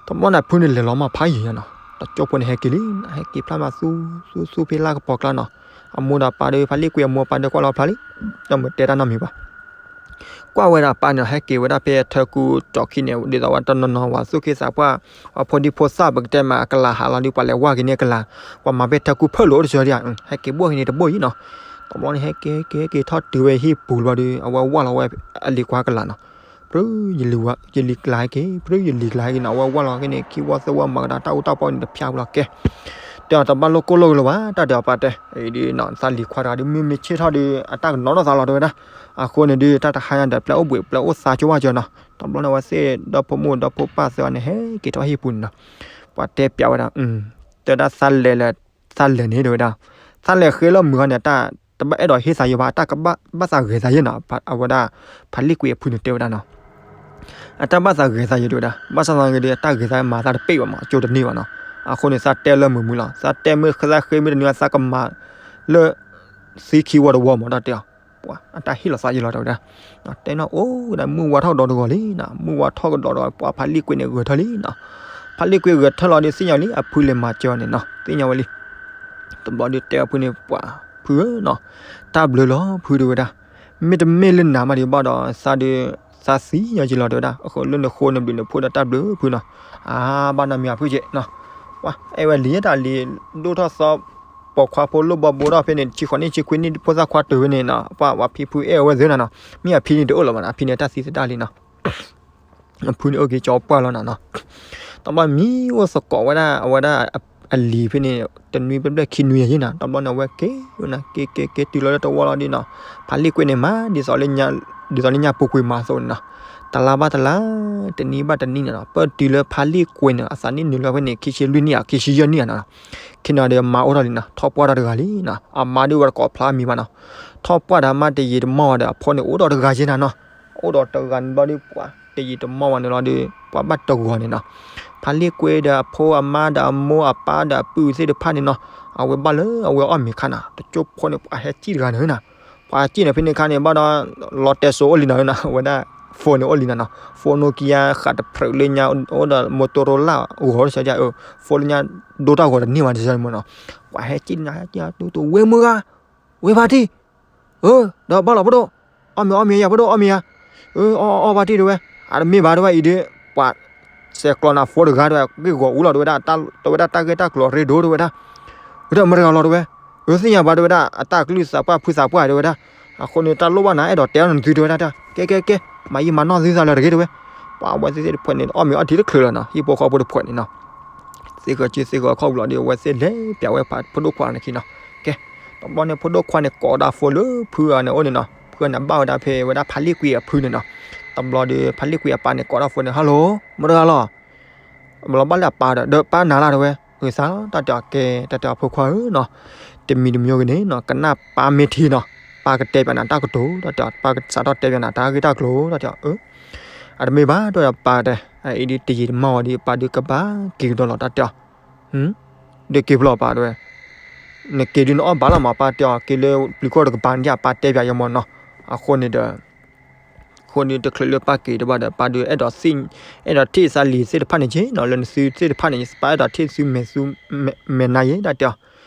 တဘျီန့ၣ် အဖုန့ၣ်လဲၤလီၤမးဖးယံၤညါနီၤ, တကၠိဖိန့ၣ်ဟဲက့ၤလံ, ဟဲက့ၤဖျါမးသူ သူသူဖဲလၢကပီၤကျါနီၤ, အမိၢ်ဒီးပၢ်ဒီး ဖးလံာ်ကွံာ်အမိၢ်အပၢ်ဒီးကွၢ်လီၤဖျါလံ, ဒီးမ့ၢ်တဲတၢ်နီတမံၤဘၣ်, ကွၢ်ဝဲဒၣ်ပၢ်န့ၣ် ဟဲက့ၤဝဲဒၣ်ဖဲထၢကူကၠီခံန့ၣ် ဒ်သိးဝဲတနီၤနီၤ ပှၤသူၣ်က့သးပှၢ် ပှၤဖိဒံဖိသၣ် ပကတဲမးအကလၤဟးလီၤဒုး ပှၤလဲၤဝါက့ၤန့ၢ်အကလၤ, ပှၤမၤဖဲထၢကူဖၢၣ်လိာ်အိၣ်တစၢဒံး, ဟဲက့ၤဘိၣ်က့ၤန့ၣ်တဘိၣ်အံၤနီၤ, တဘျီန့ၣ် ဟဲက့ၤဟဲက့ၤဟဲက့ၤ ထီၣ်တုၤဝဲဟံၣ်ပူၤလီၤဒီး အဝဲဝၢ်လီၤဝဲအလံၤခွါကလၤနီၤ, ပြၢ ယလံၤကျါဟဲက့ၤ ပြၢ ယလံၤကျါဟဲက့ၤနီၤ, အဝဲဝၢ်လီၤက့ၤန့ၣ် ခံဝီသၢဝီမၤကဒါတၢ်အူတၢ်ပီၣ်န့ၣ် တဖျါဝဲလီၤကဲ, တဲအီၤတဘၣ်လိၣ်ကိၢ်လိၣ်ဂ့ၤလၢၤဘၣ် တၢ်တဲအီၤပၢ်တဲ, အံၤဒုးနီၤ သးလံၤခွါတဂၤဒုး မုၢ်မ့ၢ်ဆ့ၣ်ထီၣ်ဒီး အတၢ်ကနီၤထီၣ်သးလီၤ တဲဝဲဒၣ်, အဃိန့ၣ်ဒုး တၢ်တဟါညါဒီး ပျဲအိၣ်ဘှံးပျဲအိၣ်သါကၠိဝဲကၠိနီၤ, တဘျီန့ၣ် အဝဲသ့ၣ်ဒီဖိမိၢ်ဒီဖိပၢ်သ့ၣ်အီၤန့ၣ် ဟဲက့ၤထီၣ်ဟံၣ်ပူၤန့ၣ်နီၤ, ပှၤတဲပၠးဝဲဒၣ်, တဲဒၣ်သးလဲၤလၢ သးလဲၤန့ၣ် တဲဝဲဒၣ်, သးလဲၤဃ့လၢမုၢ်ဂီၤန့ၣ် တၢ်တဘၣ်အဲၣ်ဒိးဟ့ၣ်သးယိာ်ဘၣ် တၢ်ကဘၣ်သးဂဲၤသးယဲၢ်နီၤ, အဝဲဒၣ် ဖးလံာ်ကွံာ်အဖုန့ၣ်တဲဝဲဒၣ်နီၤ အတၢ်ဘၣ်သးဂဲၤသးယိာ်တဲဝဲဒၣ်, ဘၣ်ဆၣ်သနာ်က့ဒီး အတၢ်ဂဲၤသးမၤသးတပ့ၢ်ဘၣ်မး အကၠိတန့ၢ်ဘၣ်နီၤ, အဃိန့ၣ် သးတဲလၢမုာ်မုာ်လီၤ, သးတဲမ့ၢ်သးဃ့မ့ၢ်တနံၤ သးကမၤလၢ သံခံဝီတဝီမး တၢ်တဲအီၤ, ပှၤအတၢ်ဟ့ၣ်လီၤသးယဲၢ်လီၤ တဲဝဲဒၣ်, တဲနီၤအိၣ်ဝဲဒၣ် မုၢ်ဝါထီၣ်ကဒီးတဂီၤလံနီၤ, မုၢ်ဝါထီၣ်ကဒီးတဂီၤ ပှၤဖးလံာ်ကွံာ်န့ၣ်ဂဲၤထၢၣ်လံနီၤ, ဖးလံာ်ကွံာ်ဂဲၤထၢၣ်လီၤဒီး သ့ၣ်ညါလံ အဖုလဲၤမၤစၢၤအီၤန့ၣ်နီၤ သ့ၣ်ညါဝဲလံ တဘျီဒုးတဲအဖုန့ၣ် ပှၤဖုဧၢနီၤ, တၢ်ဘျုးလီၤဖုတဲဝဲဒၣ်, မ့တမ့ၢ်လၢနၤမးဒံးဘၣ်ဒီး သးဒုး သးသံညီက့လီၤတဲဝဲဒၣ်, အဃိလၢနဃိနဘျုးနဖှိၣ်ဒီးတၢ်ဘျုးဖုနီၤ, အါဘၣ်နီတမံၤအဖုက့နီၤ, ပှၤအဲၣ်ဝဲလံတၢ်လံ ဒိၣ်ထီၣ်သီ ပိာ်ခွါဖိလိၣ်ဘီဘိထီၣ်ဖဲန့ၣ် ဆံဃိးနံၣ်ဆံခွံနံၣ် ဖိသၣ်ခွါတုၤဖဲန့ၣ်နီၤ, ပှၤဝဲဖံဖုအဲၣ်ဝဲသ့နီၤနီၤ, မ့ၢ်အဖံန့ၣ်တအိၣ်လၢၤဘၣ်နီၤ, အဖံန့ၣ်တၢ်သံသဒၣ်လံနီၤ အဖုန့ၣ်အိၣ်က့ၤကၠီပှၢ်လီၤနီၤနီၤ, တဘျီမံအိၣ်သကိးဝဲဒၣ် အဝဲဒၣ်အလံၤဖဲန့ၣ် တနွံဘျဲၣ်ဘျဲၣ်ခံနွံယဲၢ်နီၤ, တဘျီန့ၣ် အဝဲက့ၤဝဲနီၤ က့ၤက့ၤက့ၤတုၤလီၤလၢတဝီလီၤဒ်နီၤ, ဖးလံာ်ကွံာ်န့ၣ်မး ဒ်သိးလၢညါပူၤကွံာ်မးအသိးန့ၣ်နီၤ, တလါဘၣ်တလါ တနံၣ်ဘၣ်တနံၣ်န့ၣ်နီၤ, ပတုၤလၢဖးလံာ်ကွံာ်န့ၣ် အသးနံၣ်နုာ်လီၤဖဲန့ၣ် ခံဆံလွံၢ်နံၣ်ဧါ ခံဆံယဲၢ်နံၣ်ဧါနီၤ, ခ့နီၤဒီးအမါအိၣ်ထီၣ်လံနီၤ, ထီၣ်ပှၢ်ထီၣ်တဂၤလံနီၤ, အမါဒုးဝဲတကိးဖျါမံၤဘၣ်နီၤ, ထီၣ်ပှၢ်ဒီးအမါတယံာ်တမီၢ်ဝဲဒီး အဖိန့ၣ်အိၣ်ဒီးတဂၤယဲၢ်နီၤနီၤ, အိၣ်ဒီးတဂၤန့ၣ်ဘျီဒုး ပှၤတယံာ်တမီၢ်ဝဲန့ၣ်လီၤဒီး ပှၤဘၣ်တဂီၤန့ၣ်နီၤ, ဖးလံာ်ကွံာ်ဒီးအဖိအမါဒီးအမိၢ်အပၢ်ဒီးအပုၢ်သ့ၣ်တဖၣ်န့ၣ်နီၤ, အဝဲဘၣ်လၢအဝဲအီၣ်မ့ၤခါနီၤ, တကၠိဖိန့ၣ် ပှၤဟဲစံၣ်တဂၤန့ၣ်နီၤ, ပှၤစံၣ်န့ၣ်ဖဲန့ၣ်ခါန့ၣ် ဘၣ်ဒီး လီတဲစိအိၣ်လံနီၤနီၤ, အဝဲဒၣ် phone န့ၣ်အိၣ်လံနီၤနီၤ, phone Nokia ဃးတဖျၢၣ်လၢညါ အိၣ်ဒီး Motorola ဂီၤတစၢ်ဒ် phone လၢညါ ဒိတၢ်ဂီၤတန့ၢ်ဘၣ်တစၢ်မ့ၢ်နီၤ, ပှၤဟဲစံၣ်န့ၣ် ဟဲစံၣ်တူတူ ဝဲမုၢ်ဂၤ ဝဲဖါတံၢ် ဧၢ, ဒီးဘၣ်လီၤဖိဒိၣ်, အီၣ်မ့ၤအီၣ်မ့ၤယၤဖိဒိၣ် အီၣ်မ့ၤယၤ, အီၣ်အီၣ်အီၣ်ဖါတံၢ်တဲဝဲ, အတမ့ၢ်ဘၣ်တဲဝဲအံၤဒီး, ပှၤ စဲးကျိးနၤဖိတဂၤတဲဝဲ ဂ့ၢ်ဂီၤအူလီၤတဲဝဲဒၣ်, တဲဝဲဒၣ်တၢ်ဂ့ၢ်တၢ်ကျိၤရ့ဒိၣ်တဲဝဲဒၣ်, ဝဲဒီးမတၤတဂၤလီၤတဲဝဲ, အၢ သ့ၣ်ညါဘၣ်တဲဝဲဒၣ် အတၢ်ကလုၢ်သးပှၢ်ဖုသးပှၢ်တဲဝဲဒၣ်, အဃိန့ၣ် တၢ်လိၣ်ဘၣ်နၤအဲၣ်ဒိးတဲအီၤနသုတဲဝဲဒၣ်, ကဲကဲကဲ, မၤယံာ်မၤနီၢ်သုသးလၢတဂ့ၤတဲဝဲ, ပှၤအဝဲသ့ၣ်တဖုန့ၣ် အီၣ်မ့ၤအီၣ်ထံတချုးလၢၤနီၤ, ဟံၣ်ဖိဃီဖိတဖုန့ၣ်နီၤ သ့ၣ်ဃီၤက့သ့ၣ်ဃီၤခီၣ်ဘျီဒီး အဝဲသ့ၣ်လဲၤပၠးဝဲဖိဒိၣ်ခွါန့ၣ်ခံနီၤ, ကဲ, တဘျီန့ၣ် ဖိဒိၣ်ခွါန့ၣ် ကိးဒၣ်ဖိလၢဖုအန့ၣ်အိၣ်န့ၣ်နီၤ, ဖုအန့ၣ်ဘၣ်ဝဲဒၣ်ဖဲဝဲဒၣ်ဖးလံာ်ကွံာ်အဖုန့ၣ်နီၤ, တဘျီဒီး ဖးလံာ်ကွံာ်အပၢ်န့ၣ် ကိးဒၣ်ဖိန့ၣ် hello မတၤတဂၤလီၤ ဘျီဘၣ်လၢအပၢ်ဒီး ဒီးပၢ်နၤလၢ်တဲဝဲ, ဂ့ၤသးလီၤ တၢ်တဲအီၤကဲ တၢ်တဲအီၤဖိခွါဧၢနီၤ, တမံၤတမံၤဂ့ၤန့ၣ်နီၤ ကနၣ်ပၢ်မ့ၢ်ထံနီၤ, ပၢ်ကတဲပၠးနၤတၢ်ကတိၤ တၢ်တဲအီၤ ပၢ်ကစးထီၣ်တဲပၠးနၤတၢ်ဂ့ၢ်တၢ်ကျိၤ တၢ်တဲအီၤ, အတမ့ၢ်ဘၣ်တဲဝဲဒၣ်ပၢ်တဲ, အအံၤဒ်တယံာ်တမီၢ်ဝဲဒ်ပၢ်ဒုးကဘၣ်က့ၤကဒီးလီၤ တၢ်တဲအီၤ, ဒုးက့ၤဖျီၣ်ပၢ်တဲဝဲ, နက့ၤဒုးနအီၣ်ဘၣ်လီၤမး ပၢ်တဲအီၤ က့ၤလၢပျုၤကီၢ်တကပၤန့ၣ် အပၢ်တဲပၠးယဲမးနီၤ. အဃိန့ၣ်ဒီး အဃိန့ၣ်တချုးလၢပၢ်က့ၤတဘၣ်ဒီး ပၢ်ဒုးအဲၣ်ဒိးသ့ၣ် အဲၣ်ဒိးထံၣ်သးလံၤသ့ၣ်တဖၣ်န့ၣ်က့နီၤ လၢနသုသ့ၣ်တဖၣ်န့ၣ် ပၢ်အဲၣ်ဒိးထံၣ်သုမဲာ်သုမဲာ်နါယဲ တၢ်တဲအီၤ.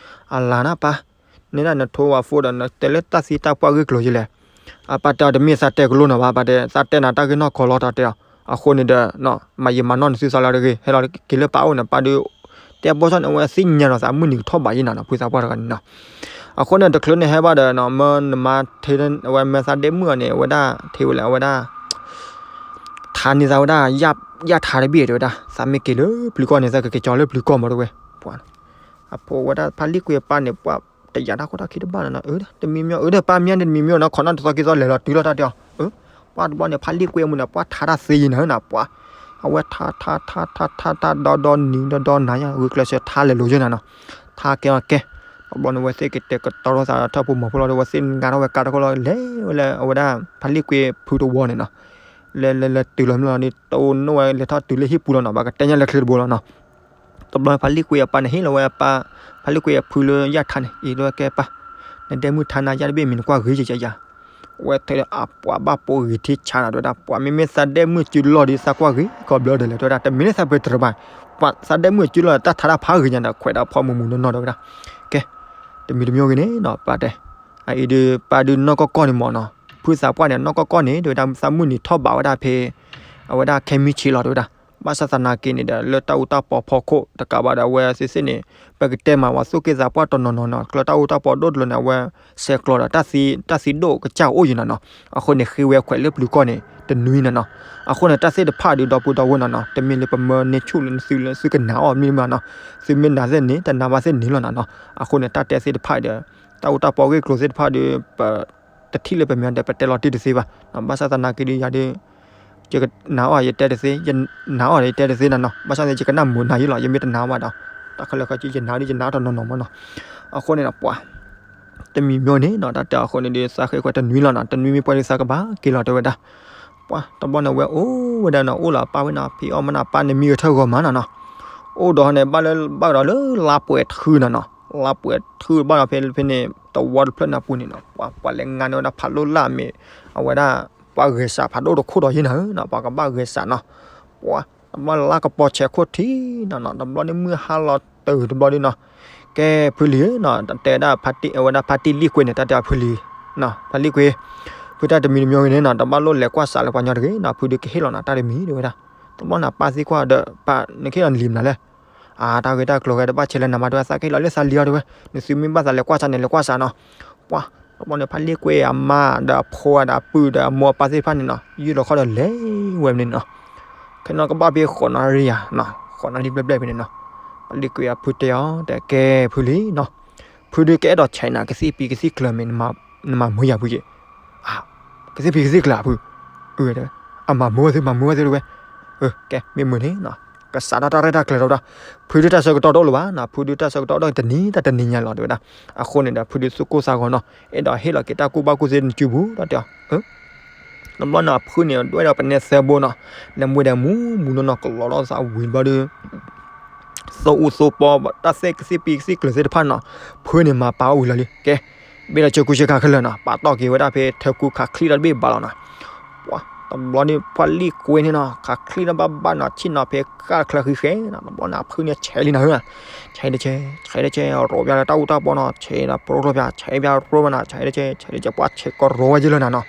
အလၤနၢ်ပၢ် န့ၣ်ဒၣ်နထိဝဲ phone ဒီးနတဲလၢတၢ်သံတၢ်ပှၢ်ဂ့ၢ်ကျိၤယဲလဲၣ်. အပၢ်တဲအီၤတမ့ၢ်သးတဲကလိနၤဘၣ် ပၢ်တဲ သးတဲနၤတၢ်ဂ့ၢ်နီၢ်ကီၢ်လီၤ တၢ်တဲအီၤ. အဃိန့ၣ်ဒီး မၤယံာ်မၤနီၢ်နသုသးလီၤတဂ့ၤ ဟဲလီၤက့ၤလၢပၢ်အိၣ်န့ၣ် ပၢ်ဒုး တဲဘီၣ်ဆၣ်န့ၣ် အဝဲသ့ၣ်ညါဒီးသးမုၢ်နံၤကထီၣ်ဘးယဲနၤနီၤ ဖုသးပှၢ်တဂၤန့ၣ်နီၤ. အဃိန့ၣ် တချုးန့ၣ်ဟဲဘၣ်ဒီးနီၤ မၢနမါထဲ အဝဲမၢသးဒဲမုၣ်အီၤန့ၣ် အဝဲဒၣ်ထဲဝဲလဲၣ် အဝဲဒၣ် ထါန့ၢ်သးဝဲဒၣ် ယၢ်ထါတဘ့ၣ်တဲဝဲဒၣ် သးမ့ၢ်က့ၤလၢပျုၤကီၢ်န့ၣ် သးကက့ၤကၠီလၢပျုၤကီၢ်မးတဲဝဲ. ပှၤ အဖိဝဲဒၣ်ဖးလံာ်ကွ့အပၢ်န့ၣ် ပှၤတယာ်တၢ်ခိၣ်တၢ်ခံတဘၣ်နီၤနီၤ အၢ တမံၤမံၤ အၢ ဒီးပၢ်မံၤန့ၣ်တမံၤမံၤနီၤ ခိးနၢ်တသီခံသီလဲၤလီၤတုၤလီၤတၢ်တဲအီၤ အၢ ပှၤတဘျီန့ၣ် ဖးလံာ်ကွ့အမုၢ်န့ၣ် ပှၤထါတၢ်သ့ယဲနၤနီၤ ပှၤ အဝဲထါထါထါထါထါထါဒီဒီနံၤဒီဒီနၤယါ ဂုာ်ကျဲးစၢးထါလဲၤလိၤယဲနၤနီၤ ထါကဲအီၤကဲ တဘျီန့ၣ် ဝဲသ့ၣ်ကတဲာ်ကတီၤထီၣ်သးထၢၣ်ဖိမီၤဖိလီၤဒီး ဝဲသ့ၣ်ငါထီၣ်ဝဲကါတခိၣ်လီၤ လဲၤဝဲလၢအဝဲဒၣ် ဖးလံာ်ကွ့ဖုတဝီန့ၣ်နီၤ လဲၤလဲၤလဲၤတုၤလီၤမ့ၢ်လီၤန့ၣ် တအိၣ်နီၣ်ဝဲလဲၤထီၣ်တုၤလၢဟံၣ်ပူၤလီၤနီၤ ဘၣ်ကတဲညါလၢချ့တဘိလီၤနီၤ တဘျီဖးလံာ်ကွ့အပၢ်န့ၣ် ဟ့ၣ်လီၤဝဲအပၢ် ဖးလံာ်ကွ့အဖုလၢယၢ်ထါန့ၣ် အံၤလၢကဲပၢ် နဒဲမုၢ်ထါနၤယါတဘ့ၣ်မံၤနကွၢ်ဂ့ၤယယၤ ဝဲထဲလၢအပှၤဘၣ်ပိာ်ဂ့ၤထံဆါနၤတဲဝဲဒၣ် ပှၤမ့မ့ၢ်သးဒဲမုၢ်စုလီၢ်ဒီးသးကွၢ်ဂ့ၤကီးဘျၢဒီးလဲၣ်တဲဝဲဒၣ် တမ့ၢ်လၢသးပတြၢၤဘၣ် ပှၤသးဒဲမုၢ်စုလီၢ်တၢ်ထါတၢ်ဖးဂ့ၤညါဒီး ခွဲးဒၣ်ဖီမုၢ်မုၢ်နီၢ်နီၢ်တဲဝဲဒၣ် ကဲ တမံၤတမံၤဂ့ၤန့ၣ်နီၤ ပၢ်တဲ အအံၤဒုး ပၢ်ဒုးနီၢ်ကီၢ်ကီၢ်န့ၣ်မ့ၢ်နီၤ ဖုသးပှၢ်န့ၣ် နီၢ်ကီၢ်ကီၢ်န့ၣ် တဲဝဲဒၣ် သးမုၢ်နံၤထီၣ်ဘးဝဲဒၣ်ဖဲ အဝဲဒၣ်ခဲမုၢ်ဆ့လီၤတဲဝဲဒၣ် ဘၣ်ဆၣ်သနာ်က့န့ၣ်ဒီး လၢတၢ်အူတၢ်ပီဖီခိၣ်တကးဘၣ်ဒီး အဝဲသ့ၣ်သ့ၣ်န့ၣ် ပကတဲမး ပှၤသူၣ်က့သးပှၢ်တနီၤနီၤနီၤ ကျၢၤတၢ်အူတၢ်ပီဒိၣ်တလၢန့ၣ် အဝဲဆဲးကျိးဒီး တၢ်သံဒိၣ်ကစၢ်အိၣ်ယံၤနၤနီၤ အဃိန့ၣ် ဃ့ဝဲခွဲးလၢပျုၤကီၢ်န့ၣ် တနွံနၤနီၤ အဃိန့ၣ် တၢ်သ့ၣ်တဖၣ်ဒုး ဒီပုၢ်ဒီဝဲၢ်နၤနီၤ တမ့ၢ်လၢပမၢန့ၢ်ဆူၣ်လၢနသုလၢသုကနာ်အီၤမ့ၢ်မးနီၤ သုမ့ၢ်နာ်သ့ၣ်န့ၣ် တနာ်ဘၣ်သ့ၣ်န့ၣ်လီၤနၤနီၤ အဃိန့ၣ် တၢ်တဲသ့ၣ်တဖၣ်ဒီး တၢ်အူတၢ်ပီဂ့ၢ်ကျိၤသ့ၣ်တဖၣ်ဒီး ပ တထံၣ်လၢပမ့ၢ်ဒီး ပတဲလီၤတံၢ်တသ့ဘၣ်. ဘၣ်ဆၣ်သနာ်က့ဒီး ယၤဒီး ယကနာ်အီၤယတဲတသ့, ယနာ်အီၤဒီးယတဲတသ့နၤနီၤ. ဘၣ်ဆၣ်န့ၣ် ယကနၣ်မုာ်နၤယံလီၤ, ယမ့ၢ်တနာ်ဘၣ်ဒီး တၢ်ခဲလၢာ်ခဲဆ့ ယနာ်ဒီးယနာ်တနီၤနီၤမးနီၤ. အဃိန့ၣ်ဒီးပှၤ တမံၤမ့ၢ်န့ၣ်နီၤ တၢ်တဲအဃိန့ၣ်ဒီး သးဃ့ခွဲးတနွံလီၤနီၤ, တနွံမ့ၢ်ပှဲၤဒီးသးကဘၣ်က့ၤလီၤတဲဝဲဒၣ်. ပှၤတဘျီန့ၣ် ဝဲအိၣ်ဝဲဒၣ်နီၤ, အိၣ်လီၤပၢ်ဝဲနီၤ, ဖံးအီၣ်မၤနၤပၢ်န့ၣ် မံဂဲၤထၢၣ်ဂီၤမးနီၤနီၤ. အိၣ်ဒီးန့ၣ် ဘၣ်လၢ ဘၣ်ကဒီးလၢလါပှဲၤထူနီၤနီၤ, လါပှဲၤထူဘၣ်ဒီးဖဲဖဲန့ၣ် သဝီတဖျၢၣ်န့ၣ်အပူၤန့ၣ်နီၤ, ပှၤ ပှၤလဲၤငါန့ၢ်ဝဲဒၣ်ဖးဒိၣ်လၢ်မ့ၢ် အဝဲဒၣ် ပှၤဂဲၤစးဖးဒိၣ်တခိၣ်ဒီးယဲနၤဧၢနီၤ, ပှၤကဘၣ်ဂဲၤစးနီၤ. ပှၤ တဘျီလါကပီၤဆဲးခိၣ်ထံနီၤနီၤ, တဘျီန့ၣ်မုၢ်ဟါလီၤတုၤတဘျီဒ်နီၤ. ကဲဖုလံၤဧၢနီၤ, တဲဒၣ် အဝဲဒၣ်ဖါတံၢ်လံၣ်ကွ့န့ၣ် တၢ်တဲဖုလံၤ, ဖါလံၣ်ကွ့, ဖုတၢ်တမံၤတမံၤဂ့ၤန့ၣ်နီၤ, တဘၣ်လိၣ်လဲၤကွၢ်စးလၢပှၤညီတဂ့ၤနီၤ, ဖုဒုးကဟ့ၣ်လီၤနၤတၢ်တမံၤတဲဝဲဒၣ်. တဘျီန့ၣ်ပၢ်သံကွၢ်ဒီး ပၢ်နကဟ့ၣ်လီၤနလံၤမနုၤလဲၣ်. အါ တၢ်ဂ့ၢ်တၢ်ကျိၤဂ့ၤ တဘၣ်ဆဲးလၢနၤမးတဲဝဲ, သးကဟ့ၣ်လီၤလၢသးလံၤအီၤတဲဝဲ, နသုမ့ၢ်ဘၣ်သးလဲၤကွၢ်စးန့ၣ် လဲၤကွၢ်စးနီၤ. ပှၤ တဘျီန့ၣ် ဖါလံၣ်ကွ့အမါဒီးအဖိဒီးအပုၢ်ဒီးအမိၢ်အပၢ်သ့ၣ်တဖၣ်န့ၣ်နီၤ, ယုၢ်လီၤခီၣ်ဒီးလဲၤဝဲန့ၣ်နီၤ. ခဲနီၤကဘၣ်ဖဲဃိးနၣ်ရံၣ်ဧါ, ဃိးနၣ်ရံၣ်ဘျဲၣ်ဘျဲၣ်ဖဲန့ၣ်နီၤ. ဖါလံၣ်ကွ့အဖုတဲအီၤ တဲကဲဖုလံၤနီၤ, ဖုဒုးကအဲၣ်ဒိးဆဲးနၤကသံၣ်ပံၤကသံၣ်ကျၢၤမ့ၢ် နမၤမုာ်ယၤဖုက့ၤ. ကသံၣ်ပံၤကသံၣ်ကျၢၤဖု, အမၤမုာ်ဝဲသု မၤမုာ်ဝဲသုတဲဝဲ. ကဲမ့ၢ်မုာ်န့ၣ်နီၤ, ကစးထီၣ်တၢ်ရဲၣ်တၢ်ကျဲၤဒီးဝဲဒၣ်, ဖုဒုးတၢ်ဆၢကတီၢ်တအိၣ်လၢၤဘၣ်နီၤ, ဖုဒုးတၢ်ဆၢကတီၢ်တအိၣ်တနံၤတၢ်တနံၤညါလီၤတဲဝဲဒၣ်. အဃိန့ၣ်ဒီး ဖုဒုးသူၣ်ကိၢ်သးဂီၤနီၤ, အဲၣ်ဒိးဟ့ၣ်လီၤက့ၤတၢ်ကူၣ်ဘၣ်ကူၣ်သ့တစုပူၤဒီးတဲအီၤ တဘျီန့ၣ် အဖုန့ၣ် ဒွဲၣ်ဒီးပနဲသၢဘိနီၤ, နမ့ၢ်ဒီးမူမူနီၢ်နီၢ် ကလီၤထီၣ်သးဝံၤတဘျီဒီး သိအူသိပီ တၢ်သ့ၣ်ကသံၣ်ပံၤကသံၣ်ကျၢၤသ့ၣ်တဖၣ်နီၤ, ဖုန့ၣ်မၤပာ်အီၣ်ဝံၤလီၤလံ. ကဲ ဘ့ၣ်ဒီးဆၢကူဆၢကၤခဲလၢာ်နီၤ, ပာ်တီၢ်က့ၤဝဲဒၣ်ဖဲထၢကူခးချံတဘ့ၣ်ဘၣ်လီၤနီၤ. ပှၤ တဘျီန့ၣ် ဖါလံၣ်ကွ့န့ၣ်နီၤ ခးချံနီၤဘၣ်ဘၣ်နီၤ ဆ့ၣ်နီၤဖဲဃၣ်ချၢဃံဃဲနီၤ, တဘျီန့ၣ် အဖုန့ၣ်ဆဲးလံနီၤဧၢ, ဆဲးတဆဲး ဆဲးတဆဲး ရိးပၠးလၢတၢ်အူတၢ်ပီနီၤ, ဆဲးနီၤ ပရိပၠး ဆဲးပၠးရိပၠးနီၤ, ဆဲးတဆဲး ဆဲးတဆဲး ပှၤဆဲးကရိဝဲယဲလၢနီၤနီၤ.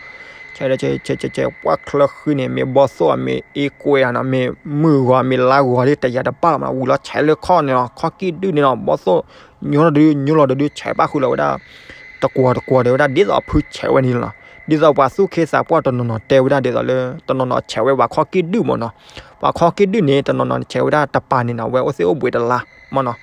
ဆဲးတဆဲး ဆဲးဆဲး ဆဲး ပှၤချၢဃံန့ၣ် မ့ၢ်ဘီသိၣ်ဧါ မ့ၢ်အ့ကွဲဧါနီၤ, မ့ၢ်မုၢ်ဂီၤမ့ၢ်လါဂီၤလၢတယာ်တဘၣ်လီၤမး, ဝံၤလီၤဆဲးလၢခီၣ်န့ၣ်လီၤ, ခီၣ်ကံၢ်ဒုၣ်န့ၣ်လီၤ, ဘီသိၣ်ညိထီၣ်တဒု ညိလီၤတဒု ဆဲးပၣ်ဃုာ်လီၤဝဲဒၣ် တကွီၤတကွီၤဒီးဝဲဒၣ် ဒ်သိးအဖုဆဲးဝဲန့ၣ်လီၤ. ဒ်သိးပှၤသူၣ်က့သးပှၢ်တနီၤနီၤတဲဝဲဒၣ်ဒ်သိးလၢ တနီၤနီၤဆဲးဝဲပှၤခီၣ်ကံၢ်ဒုၣ်မးနီၤ. ပှၤခီၣ်ကံၢ်ဒုၣ်န့ၣ် တနီၤနီၤဆဲးဝဲဒၣ်တပၤန့ၣ်နီၤ, ဝဲအိၣ်သ့ၣ်အိၣ်ဘှံးတလါမးနီၤ.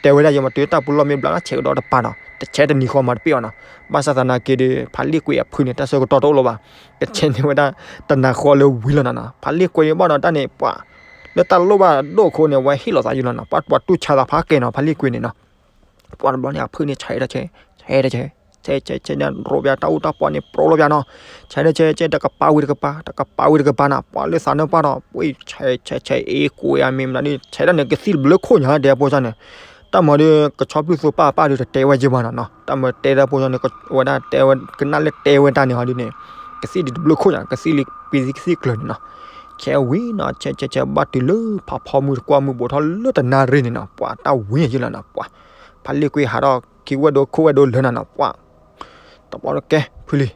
တဲဝဲဒၣ်ယမးတုၤတၢ်ပူၤလီၢ်မ့ၢ်ဘျါ ဆဲးကဒီးတပၤနီၤ, တဆဲးတနံၤဃီမးတပ့ၢ်အီၤနီၤ. ဘၣ်ဆၣ်သနာ်က့ဒီး ဖါလံၣ်ကွ့အဖုန့ၣ် တၢ်ဆၢကတီၢ်တအိၣ်လၢၤဘၣ်, ကဆဲးန့ၢ်ဝဲဒၣ်တနၤဃီလၢဝံၤလီၤနီၤနီၤ. ဖါလံၣ်ကွ့န့ၣ်ဘၣ်ဒီးတၢ်န့ၣ် ပှၤ လၢတၢ်လိၣ်ဘၣ်ဒိၣ်အဃိန့ၣ် ဝဲဟ့ၣ်လီၤသးယုာ်လီၤနီၤ, ပှၤတူၢ်ဆါသးဖးကဲနီၤ ဖါလံၣ်ကွ့န့ၣ်နီၤ. ပှၤတဘျီန့ၣ် အဖုန့ၣ် ဆဲးတဆဲး ဆဲးတဆဲး ဆဲးဆဲးဆဲးန့ၣ် ရိးပၠးတၢ်အူတၢ်ပီန့ၣ် ပရိပၠးနီၤ, ဆဲးတဆဲး ဆဲးတကပၤဝံၤတကပၤ တကပၤဝံၤတကပၤနီၤ. ပှၤလၢသးနၢ်ပၢၢ်ဒီး ပှၤဆဲးဆဲးဆဲး အ့ကွဲဧါ မ့ၢ်မနုၤဒ် ဆဲးတၢ်န့ၣ် ကသံၣ်တဘျုးခိၣ်ညါ ဒဲးဖိစၢ်န့ၣ် တၢ်မၤဒီး ကဆီဖျုၣ်သိပၢ်ပၢ်ဒီးတတဲဝဲက့ဘၣ်နီၤနီၤ, တၢ်မၤတဲတၢ်ဖိညီန့ၣ် ဝဲဒၣ်တဲဝဲ ကနၣ်လၢတဲဝဲတၢ်န့ၣ်ဟီဒ်န့ၣ်, ကသံၣ်ဒံးတဘျုးခိၣ်ညါ ကသံၣ်လံပံသံကသံၣ်ကျၢၤန့ၣ်နီၤ, ဆဲးဝံၤနီၤ ဆဲးဆဲးဆဲးဘၣ်တုၤလၢဖးဖီမုၢ်တကွၢ်မုၢ်ဘူးထီၣ်လၢတနၣ်ရံၣ်န့ၣ်နီၤ, ပှၤတၢ်ဝံၤယလီၤနီၤ, ပှၤ ဖးလံာ်ကွံာ်ဟးထီၣ်ခံဝဲၢ်ဒိခိၣ်ဝဲၢ်ဒိလၢနီၤနီၤ, ပှၤ တဘျီတကဲ ဖုလံၤ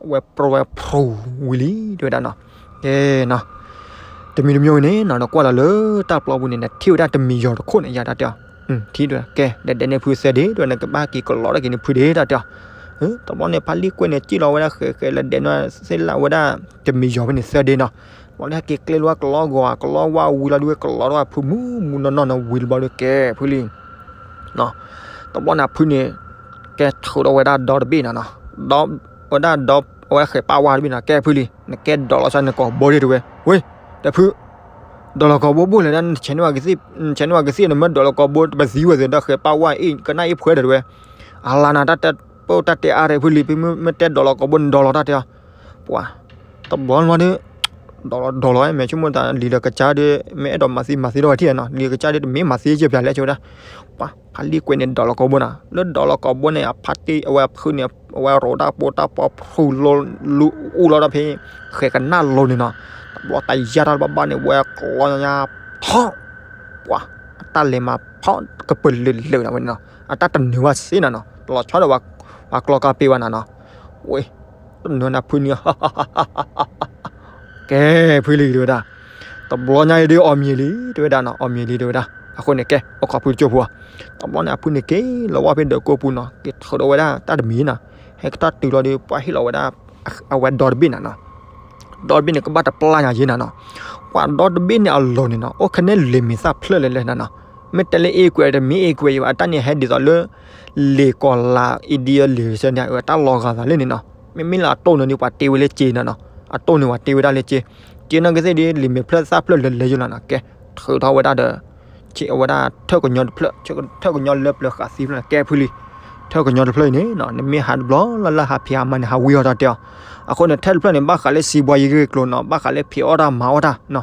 အဝဲပြိဝဲဖရူဝံၤလံ တဲဝဲဒၣ်နီၤ, ကဲနီၤ, တမံၤတမံၤဝဲန့ၣ်နီၤ နကွၢ်လီၤလၢတၢ်ပျီပူၤန့ၣ် နထံၣ်ဝဲဒၣ်တမံၤယီၤတခိၣ်န့ၣ် ယၤတၢ်တဲအီၤ, ထံၣ်တဲဝဲ ကဲ ဒဲးဒဲးန့ၢ်ဖုသၢဒ့ တဲဝဲ နကဘၣ်က့ၤကလီၤတၢ်က့ၤန့ၣ်ဖုဒ့ တၢ်တဲအီၤ, တဘျီန့ၣ် ဖးလံာ်ကွံာ်န့ၣ် စံၣ်လီၤဝဲဒၣ်ဃဲးဃဲးလၢဒဲးန့ၣ် သ့ၣ်လၣ်ဝဲဒၣ်တမံၤယီၤဖဲန့ၣ်သၢဒ့နီၤ, တဘျီန့ၣ် ဟဲက့ၤကျဲလီၤဝဲကလီဂီၤ ကလီဝါဝံၤလီၤဒုးဝဲကလီထီၣ်ဖုမူမူနီၢ်နီၢ်န့ၣ်ဝံၤလီၤဘျီဒုး ကဲဖုလံၤ တဘျီန့ၣ် အဖုန့ၣ် ကဲထုးထီၣ်ဝဲဒၣ်ဒီတဘ့ၣ်နီၤနီၤ, ဒီ ဝဲဒၣ်ဒီ အဝဲဃဲးပၢ်ဝါတဘ့ၣ်နီၤ, ကဲဖုလံၤ နကဲဒိးလီၤဆၣ်နကိာ်ဘိဒ့တဲဝဲ, ဝ့ ဒီးဖု ဒိးလီၤကိာ်ဘိဘိလဲၣ်ဒၣ် နဆဲးန့ၢ်ဝဲကသံၣ် နဆဲးန့ၢ်ဝဲကသံၣ် နမ့ၢ်ဒိးလီၤကိာ်ဘိတပသံဝဲသ့ၣ်ဒီးဃဲးပၢ်ဝါအံၤ ကနၣ်အံၤဖှဲဒီးတဲဝဲ, အလါနၤတၢ်တဲ ပတၢ်တဲအါရဲၣ်ဖုလံၤ ဖုမ့ၢ်တဲဒိးလီၤကိာ်ဘိ နဒိးလီၤတၢ်တဲအီၤ, ပှၤ တဘျီန့ၣ်ဒီး ဒိးလီၤဒိးလီၤ မ့ၢ်ဆိကမိၣ်သးလံၤဒီးကစၢ်ဒီး မ့ၢ်အဲၣ်ဒိးမၤသံမၤသံထီၣ်ဝဲထံၣ်နီၤ, လံၤကစၢ်ဒီးတမ့ၢ်မၤသံကၢပၠးလဲၣ်ဆိဝဲဒၣ်, ပှၤ ဖးလံာ်ကွံာ်န့ၣ်ဒိးလီၤကိာ်ဘိနီၤ, လၢဒိးလီၤကိာ်ဘိန့ၣ် အဖါတ့ၢ်အဝဲဖုန့ၣ် အဝဲရိးတၢ်ပိတၢ်ပီဖရူလိလူအူလီၤဒီးဖဲ ဃဲးကနၣ်လိၤန့ၣ်နီၤ, တဘျီတယၢ်တၢ်တဘၣ်ဘၣ်န့ၣ် ဝဲကျီညါဖီၣ် ပှၤ အတၢ်လဲၤမၤဖီၣ် ကပၢၤလၢာ်လၢာ်နီၤဝဲန့ၣ်နီၤ, အတၢ်တနုၤဘၣ်စ့နီၤနီၤ, တလီၤဆီဒီးပှၤကျီကါပ့ၤဘၣ်နီၤနီၤ, ဝ့ တနုၤနဖုန့ၣ် ကဲ ဖုလံၤတဲဝဲဒၣ်, တဘျီညါအံၤဒုးအီၣ်မ့ၤလံ တဲဝဲဒၣ်နီၤ, အီၣ်မ့ၤလံတဲဝဲဒၣ်, အဃိန့ၣ်ကဲ အိၣ်ခိးဖုတကၠိဖိ, တဘျီန့ၣ်အဖုန့ၣ်က့ၤလီၤဝဲဖဲဒၢးကိးပူၤနီၤ, က့ၤထုးထီၣ်ဝဲဒၣ်တၢ်တမံၤနီၤ, ဟဲကထီၣ်တုၤလီၤဒီး ပှၤဟ့ၣ်လီၤဝဲဒၣ် အဝဲဒီတဘ့ၣ်နီၤနီၤ, ဒီတဘ့ၣ်န့ၣ် ကဘၣ်တပျၢ်ညါယဲနီၤနီၤ, ပှၤဒီတဘ့ၣ်န့ၣ်အလီၢ်န့ၣ်နီၤ အိၣ်ခဲန့ၣ်လံာ်မ့ၢ်သၣ်ဖျၢၣ်လဲၣ်လဲၣ်နီၤနီၤ, မ့ၢ်တဲလၢအ့ၣ်ကွဲးတမ့ၢ်အ့ၣ်ကွဲးယံၤဘၣ် အတၢ်န့ၣ်ဟဲဒ်သိးလၢ လံာ်ကီၤလၤ India လံာ်ဆၢန့ၣ် အတၢ်လီၤဂာ်သးလၢန့ၣ်နီၤ, မ့မ့ၢ်လၢအတိၢ်န့ၣ်ဒုး ပှၤတ့ဝဲလၢစ့နီၤနီၤ, အတိၢ်န့ၣ်ပှၤတ့ဝဲဒၣ်လၢစ့, စ့နီၢ်ကသ့ၣ်ဒုး လံာ်မ့ၢ်ဖျၢၣ်သၣ်ဖျၢၣ်လဲၣ်လဲၣ်ယဲနီၤနီၤ, ကဲ ထုးထီၣ်ဝဲဒၣ်ဒီး ဆ့အဝဲဒၣ်ထၢၣ်ကညီတဖျၢၣ်, ထၢၣ်ကညီလၢပျၢၤဃာ်သံဖျၢၣ်န့ၣ် ကဲဖုလံၤ, ထၢၣ်ကညီတဖျၢၣ်အံၤန့ၣ်နီၤ နမ့ၢ်ဟးတဘျီလၢ်လၢ်ဟးဖံးဟးမၤန့ၣ် ဟးဝံအီၤတၢ်တဲအီၤ, အဃိန့ၣ် ထၢၣ်တဖျၢၣ်န့ၣ် ဘၣ်ဃးလၢစံးဘှါယံၤဂ့ၢ်ကျိၤနီၤ ဘၣ်ဃးလၢဖံးအီၣ်တၢ်မၤအီၣ်တၢ်နီၤ,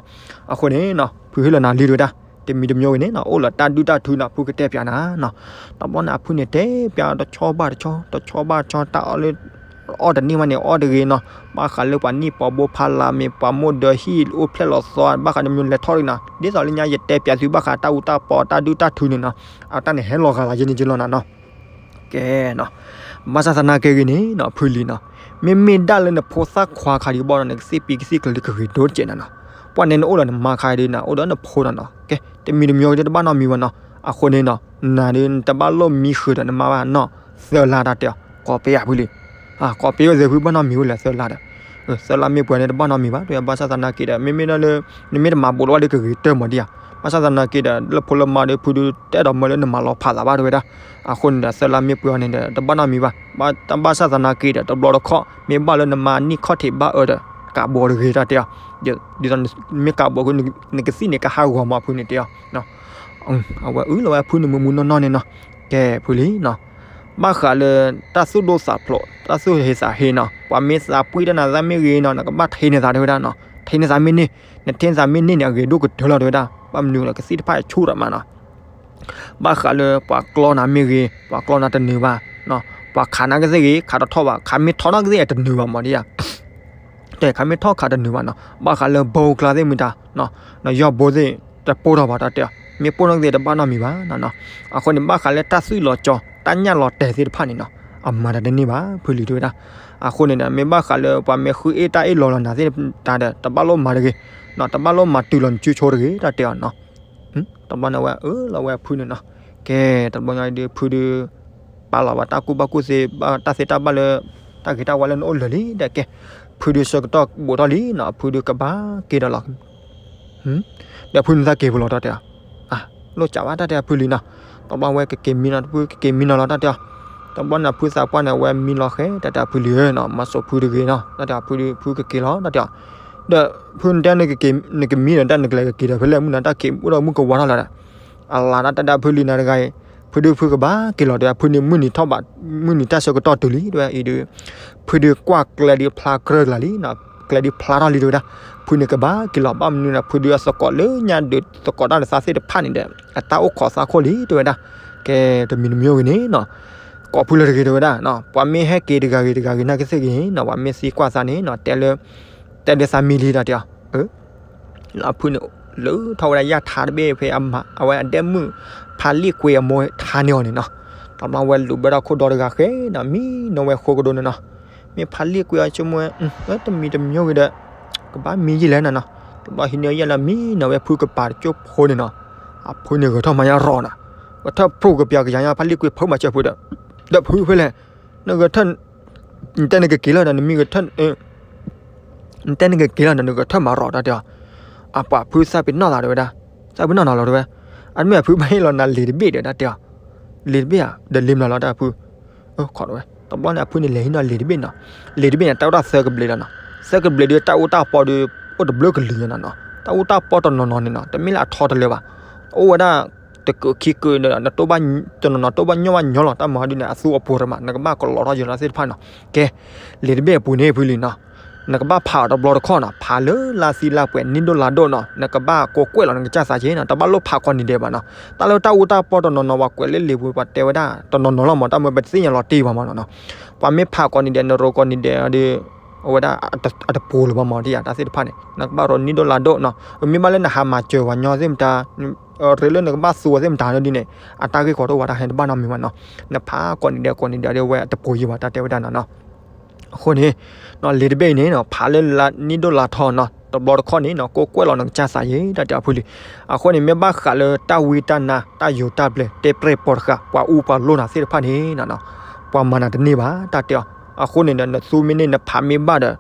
အဃိန့ၣ်နီၤ ဖုဟ့ၣ်လီၤနၤလံတဲဝဲဒၣ်, တမံၤတမံၤဝဲန့ၣ်နီၤ အိၣ်လၢတၢ်ဒုၣ်တၢ်ထုနီၤ ဖုကတဲပၠးနၤနီၤ, တဘျီန့ၣ်အဖုန့ၣ်တဲပၠးတဆီဘၣ်တဆီ တဆီဘၣ်တဆီ တၢ်အီၣ်လၢ အီၣ်တန့ၢ်မးန့ၣ် အီၣ်တဂ့ၤနီၤ, ဘၣ်ဃးလၢပှၤနံၣ်ပှၤဘိဖးလၢ်မ့ၢ် ပှၤမိၢ်ဒၢဟံၣ်အိၣ်ဖျဲၣ်လီၤသီ ဘၣ်ဃးတမံၤလဲၤထီၣ်တဂ့ၤနီၤ, ဒ်သိးလၢညါယတဲပၠးသု ဘၣ်ဃးတၢ်အူတၢ်ပီတၢ်ဒုၣ်တၢ်ထုန့ၣ်နီၤ, အတၢ်န့ၣ်ဟဲလီၤဂာ်လၢယဲန့ၣ်ကလီၤနၤနီၤ, ကဲနီၤ, ဘၣ်ဆၣ်သနာ်က့ဂ့ၤန့ၣ်နီၤ ဖုလံၤနီၤ, မ့မ့ၢ်ဒၣ်လၢနဖိသၣ်ခွါခါဒံးဘၣ်နီၤ နကသ့ၣ်ပံၤကသ့ၣ်ကျၢၤလံကဂ့ၤဒိၣ်တကဲးနၤနီၤ, ပှၤန့ၣ်နအိၣ်ဒီးနမါခါဒံးနၤ အိၣ်ဒီးနဖိနီၤနီၤ, ကဲ တမံၤတမံၤဝဲဒၣ်တဘၣ်နီတမံၤဘၣ်နီၤ, အဃိန့ၣ်နီၤ နၤဒုးနတဘၣ်လိၣ်မံဃုာ်ဒီးနမါဘၣ်နီၤ, သၢလါတၢ်တဲအီၤ ကိးပ့ၤယၤဖုလံၤ ကိးပ့ၤဝဲသ့ၣ်ဖုဘၣ်နီတမံၤဝဲလဲၣ် သၢလါဒီး, သၢလါမ့ၢ်ပှဲၤန့ၣ် တဘၣ်နီတမံၤဘၣ် တဲဘၣ်ဆၣ်သနာ်က့ဒီး မ့မ့ၢ်ဒၣ်လၢ နမ့ၢ်တမၤဘူးလီၤဘၣ်ဒီးကဂ့ၤတၢၢ်မးဒံးဧါ, ဘၣ်ဆၣ်သနာ်က့ဒီး လၢဖိလၢမါဒီး ဖုဒုးတအဲၣ်ဒိးမၢလၢနမၤလီၤဖးသးဘၣ် တဲဝဲဒၣ်, အဃိန့ၣ်ဒီး သၢလါမ့ၢ်ပှဲၤအီၤန့ၣ်ဒီး တဘၣ်နီတမံၤဘၣ်, ဘၣ်ဆၣ်သနာ်က့ဒီး တဘျီတခီၣ် မ့ၢ်ဘၣ်လၢနမါနံၣ်ခီၣ်ထံးဘၣ်အၢဒီး ကးဘိတဂ့ၤတၢ်တဲအီၤ, ဒ်သိးမ့ၢ်ကးဘိ နကသံၣ်န့ၣ်ကဟးဂီၤမးဖုန့ၣ်တဲအီၤ အဝဲအၢၣ်လီၤဝဲဖုန့ၣ်မုၢ်မုၢ်နီၢ်နီၢ်န့ၣ်နီၤ, ကဲဖုလံၤနီၤ, ဘၣ်ဃးလၢ တၢ်သူၣ်ဒိၣ်သးဖျိး တၢ်သူၣ်ဟ့သးဟ့နီၤ ပှၤမ့ၢ်သးပှံၢ်တၢ်နၤသးမ့ၢ်ဂ့ၤနီၤ နကဘၣ်ထံၣ်န့ၢ်သးတဲဝဲဒၣ်နီၤ ထံၣ်န့ၢ်သးမ့ၢ်န့ၢ် နထံၣ်န့ၢ်သးမ့ၢ်န့ၢ်န့ၣ် အဂ့ၤဒိၣ်ကတၢၢ်လီၤတဲဝဲဒၣ် ဘၣ်မနုၤလၢကသံၣ်တဖၣ်အံၤဆူၣ်ဒီးမးနီၤ ဘၣ်ဃးလၢပှၤကျီနၤမ့ၢ်ဂ့ၤ ပှၤကျီနၤတနုာ်ဘၣ်, ပှၤခးနၤကသ့ၣ်ဂ့ၤ ခးတထီၣ်ဘၣ် ခးမ့ၢ်ထီၣ်နီၢ်ကသ့ၣ်တနုာ်ဘၣ်မးဒံးဧါ တဲခါမ့ၢ်ထီၣ်ခးတနုာ်ဘၣ်နီၤ ဘၣ်ဃးလၢဘိကျါသ့ၣ်မတၤ နယီၢ်ဘိသ့ၣ် တပိၢ်ထီၣ်ဘၣ်တၢ်တဲအီၤ မ့ၢ်ပိၢ်နီၢ်ကသ့ၣ်တဘၣ်နီတမံၤဘၣ်နီၤ အဃိန့ၣ် ဘၣ်ဃးလၢတၢ်သွံၣ်လီၤကၠီ တၢ်ညၣ်လီၤတဲာ်သ့ၣ်တဖၣ်န့ၣ်နီၤ အမၤတၢ်တန့ၢ်ဘၣ် ဖုလံၤတဲဝဲဒၣ် အဃိန့ၣ်ဒီး မ့ၢ်ဘၣ်ဃးလၢပှၤမ့ၢ်ဃုအ့ၣ်တၢ်အ့ၣ်လီၤလီၤနၤသ့ၣ်တဖၣ်ဒီး တဘၣ်လိၣ်မၤတဂ့ၤ တဘၣ်လိၣ်မၤတုၤလီၤနစုဆိတဂ့ၤ တၢ်တဲအီၤနီၤ တဘျီန့ၣ်ဝဲအၢၣ်လီၤဝဲဖုန့ၣ်နီၤ ကဲ တဘျီညါဒီးဖုဒုး ပာ်လီၤဘၣ်တၢ်ကူၣ်ဘၣ်ကူၣ်သ့ တၢ်သ့တၢ်ဘၣ်လၢ တၢ်ဂ့ၤတၢ်ဝါလၢနအိၣ်လၢာ်လံ ဒီးကဲ ဖုဒုးဆၢကတီၢ်ဘူးထီၣ်လံနီၤ ဖုဒုးကဘၣ်က့ၤဒီးလီၤ ဒီးဖုန့ၣ်သးက့ၤပူၤလီၤတၢ်တဲအီၤ လိၣ်ကးဘၣ်တၢ်တဲဖုလံၤနီၤ တဘျီဝဲကက့ၤမံနီၤ ဖုကက့ၤမံနီၤလီၤတၢ်တဲအီၤ တဘျီန့ၣ်ဖုသးပှၢ်န့ၣ် အဝဲမံလီၤဃဲ တၢ်တဲဖုလံၤဧၢနီၤ မၤစိာ်ဖုတဂ့ၤနီၤ တၢ်တဲဖုဒုး ဖုကက့ၤလီၤ တၢ်တဲအီၤ ဒီးဖုနတဲ နကမံဒီးတၢ်နကလဲၤကက့ၤဒီးဖဲလဲၣ် မုၢ်နၤတၢ်က့ၤအိၣ်ဒီးမုၢ်ကဝါထီၣ်လီၤဒီး အလါတၢ်တဲဒၣ်ဖုလံၤနၤတဂၤအံၤ ဖုဒုးဖုကဘၣ်က့ၤလီၤတဲ ဖုန့ၣ်မုၢ်နံၤထီၣ်ဘၣ် မုၢ်နံၤတၢ်ဆၢကတီၢ်တုၤလံတဲဝဲအံၤဒုး ဖုဒုးကွၢ်ကျဲဒုးဖျါကြၢးကျါလံနီၤ ကျဲဒုးဖျါထီၣ်လံတဲဝဲဒၣ် ဖုန့ၣ်ကဘၣ်က့ၤလီၤ ဘၣ်မနုၤဒီး ဖုဒုးအသကိးလၢညါဒုးသကိးတၢ်ဒီးသးသ့ၣ်တဖၣ်န့ၣ်ဒီး အတၢ်အိၣ်ခိးသးခိၣ်လံတဲဝဲဒၣ် ကဲတမံၤတမံၤဂ့ၤန့ၣ်နီၤ, ကိးဖုလၢတဂ့ၤတဲဝဲဒၣ်နီၤ, ပှၤမ့ၢ်ဟဲက့ၤတဂၤဂ့ၤတဂၤဂ့ၤ နာ်က့သ့ၣ်ဂ့ၤနီၤ, ပှၤမ့ၢ်သံကွၢ်သးန့ၣ်နီၤ, တဲလၢ, တဲလၢသးမံလံတၢ်တဲအီၤ, အဖုန့ၣ် လၢထီၣ်ဝဲဒၣ်ယၢ်ထါတဘ့ၣ်ဖဲအဝဲအဒဲမုၣ် ဖးလံာ်ကွ့အမိၢ်ထါန့ၢ်အီၤန့ၣ်နီၤ, တဘျီဝဲလူၤဘၢထီၣ်ခိၣ်ဒီတဂၤဃဲနီၤ, မံနီၤဝဲဃိကဒိန့ၣ်နီၤ, မ့ၢ်ဖးလံာ်ကွ့အီၤဆိကမိၣ်ဝဲ တမံၤတမံၤဂ့ၤဒီး ကဘၣ်မံယံာ်လဲၣ်နီၤနီၤ, တဘျီဟံးန့ၢ်ယဲၢ်လၢမံနီၤဝဲဖုကပၤတကၠိဖိန့ၣ်နီၤ, အဖုန့ၣ်ဂဲၤထၢၣ်မၤညါရီၤနီၤ, ဂဲၤထၢၣ်ဖျိကပျးကယၤညါ ဖးလံာ်ကွ့ဖုမၤစၢၤဖုဒီး, ဒီးဖုဖဲလဲၣ်, နဂဲၤထၢၣ်, နတဲနကက့ၤလီၤဒီးနမံဂဲၤထၢၣ် နတဲနကက့ၤလီၤဒီးနဂဲၤထၢၣ်မၤရီၤတၢ်တဲအီၤ, အပှၤဖုသးပ့ၤနီၣ်သးတဲဝဲဒၣ်, သးပ့ၤနီၣ်နီၤလီၤတဲဝဲ, အမ့ၢ်အဖုဘၣ်ဟ့ၣ်လီၤနၤလံာ်တဘ့ၣ်ဒီးတၢ်တဲအီၤ, လံာ်တဘ့ၣ်ဧါ, ဒီးလံာ်မနုၤလီၤတၢ်ဖု, ခိးဝဲ, တဘျီန့ၣ် အဖုန့ၣ်လဲၤဟံးန့ၢ်လံာ်တဘ့ၣ်နီၤ, လံာ်တဘ့ၣ်န့ၣ် တၢ်အိၣ်တၢ်သၢကဘျံးလီၤနီၤ, သၢကဘျံးဒီးတၢ်အူတၢ်ပီဒီး အိၣ်တဘျုးကလုာ်ညါနီၤနီၤ, တၢ်အူတၢ်ပီတနီၤနီၤန့ၣ်နီၤ တမ့ၢ်လၢအထီတလၢဘၣ်, အိၣ်ဝဲဒၣ် တကုာ်ခံကုာ်ဒီး တနီၤနီၤတိၢ်ဘၣ်ညီဘၣ်ညီလီၤ, တၢ်မၤဒ်န့ၣ် အသူအပူၤတမး နကဘၣ်ကလီၤထီၣ်ယိာ်လီၤသ့ၣ်တဖၣ်နီၤ, ကဲ, လံာ်တဘ့ၣ်အပူၤန့ၣ်ဖုလံနီၤ နကဘၣ်ဖးအီၤတဘျီတခီၣ်နီၤ, ဖးလၢလါသံလါပှဲၤ နံၣ်ဒိၣ်လါဒိၣ်နီၤ, နကဘၣ်ကိးကွဲးလီၤနကစၢ်သးက့နီၤ, တဘၣ်လိၣ်ဖးကိးနံၤဒဲးဘၣ်နီၤ, တၢ်လၢတၢ်အူတၢ်ပီတနီၤနီၤ ပှၤကွဲးလၢလံာ်ပူၤ ပှၤတဲဝဲဒၣ် တနီၤနီၤလီၤမး တၢ်မ့ၢ်ပတသ့ၣ်ညါလီၤတံၢ်ဘၣ်မးနီၤနီၤ, ပှၤမ့ၢ်ဖးကိးနံၤဒဲး နရိကိးနံၤဒဲးဒီး အဝဲဒၣ် အတပူၤလၢၤဘၣ်မး ဒ်ယတၢ်သ့ၣ်တဖၣ်န့ၣ် နကဘၣ်ရိနံၣ်ဒိၣ်လါဒိၣ်နီၤ, မ့ၢ်ဘၣ်လၢနဟးမၤစၢၤပှၤညီသ့ၣ်မတၤ ရ့လၢနကဘၣ်သူဝဲသ့ၣ်မတၤဒ်န့ၣ် အတၢ်ဂ့ၢ်ကီတအိၣ်ဘၣ် တၢ်ဟဲတဘၣ်နီတမံၤဘၣ်နီၤ, နဖးကိးနံၤဒဲးကိးနံၤဒဲးဒီး အဝဲအတပူၤယံၤဘၣ် တၢ်တဲဝဲဒၣ်နီၤနီၤ, အဃိန့ၣ် လံာ်တဘ့ၣ်အံၤန့ၣ် ဖးလၢနံၣ်ဒိၣ်လါထီနီၤ တဘျီတခီၣ်န့ၣ်နီၤ ကိးကွဲးလီၤနကစၢ်သးယဲ တၢ်တဲအီၤဖုလံ, အဃိန့ၣ် မ့ၢ်ဘၣ်ဃးလၢတၢ်ဝံတၢ်နါ တၢ်ယိၤတၢ်ဘျဲး တဲပြဲၢ်ပိာ်တဃာ် ပှၤအူပှၤလိၣ်နၤသ့ၣ်တဖၣ်န့ၣ်နီၤနီၤ, ပှၤမၤနၤတန့ၢ်ဘၣ် တၢ်တဲအီၤ, အဃိန့ၣ်ဒီး နသူမ့ၢ်န့ၢ် နဖးမ့ၢ်ဘၣ်ဒီး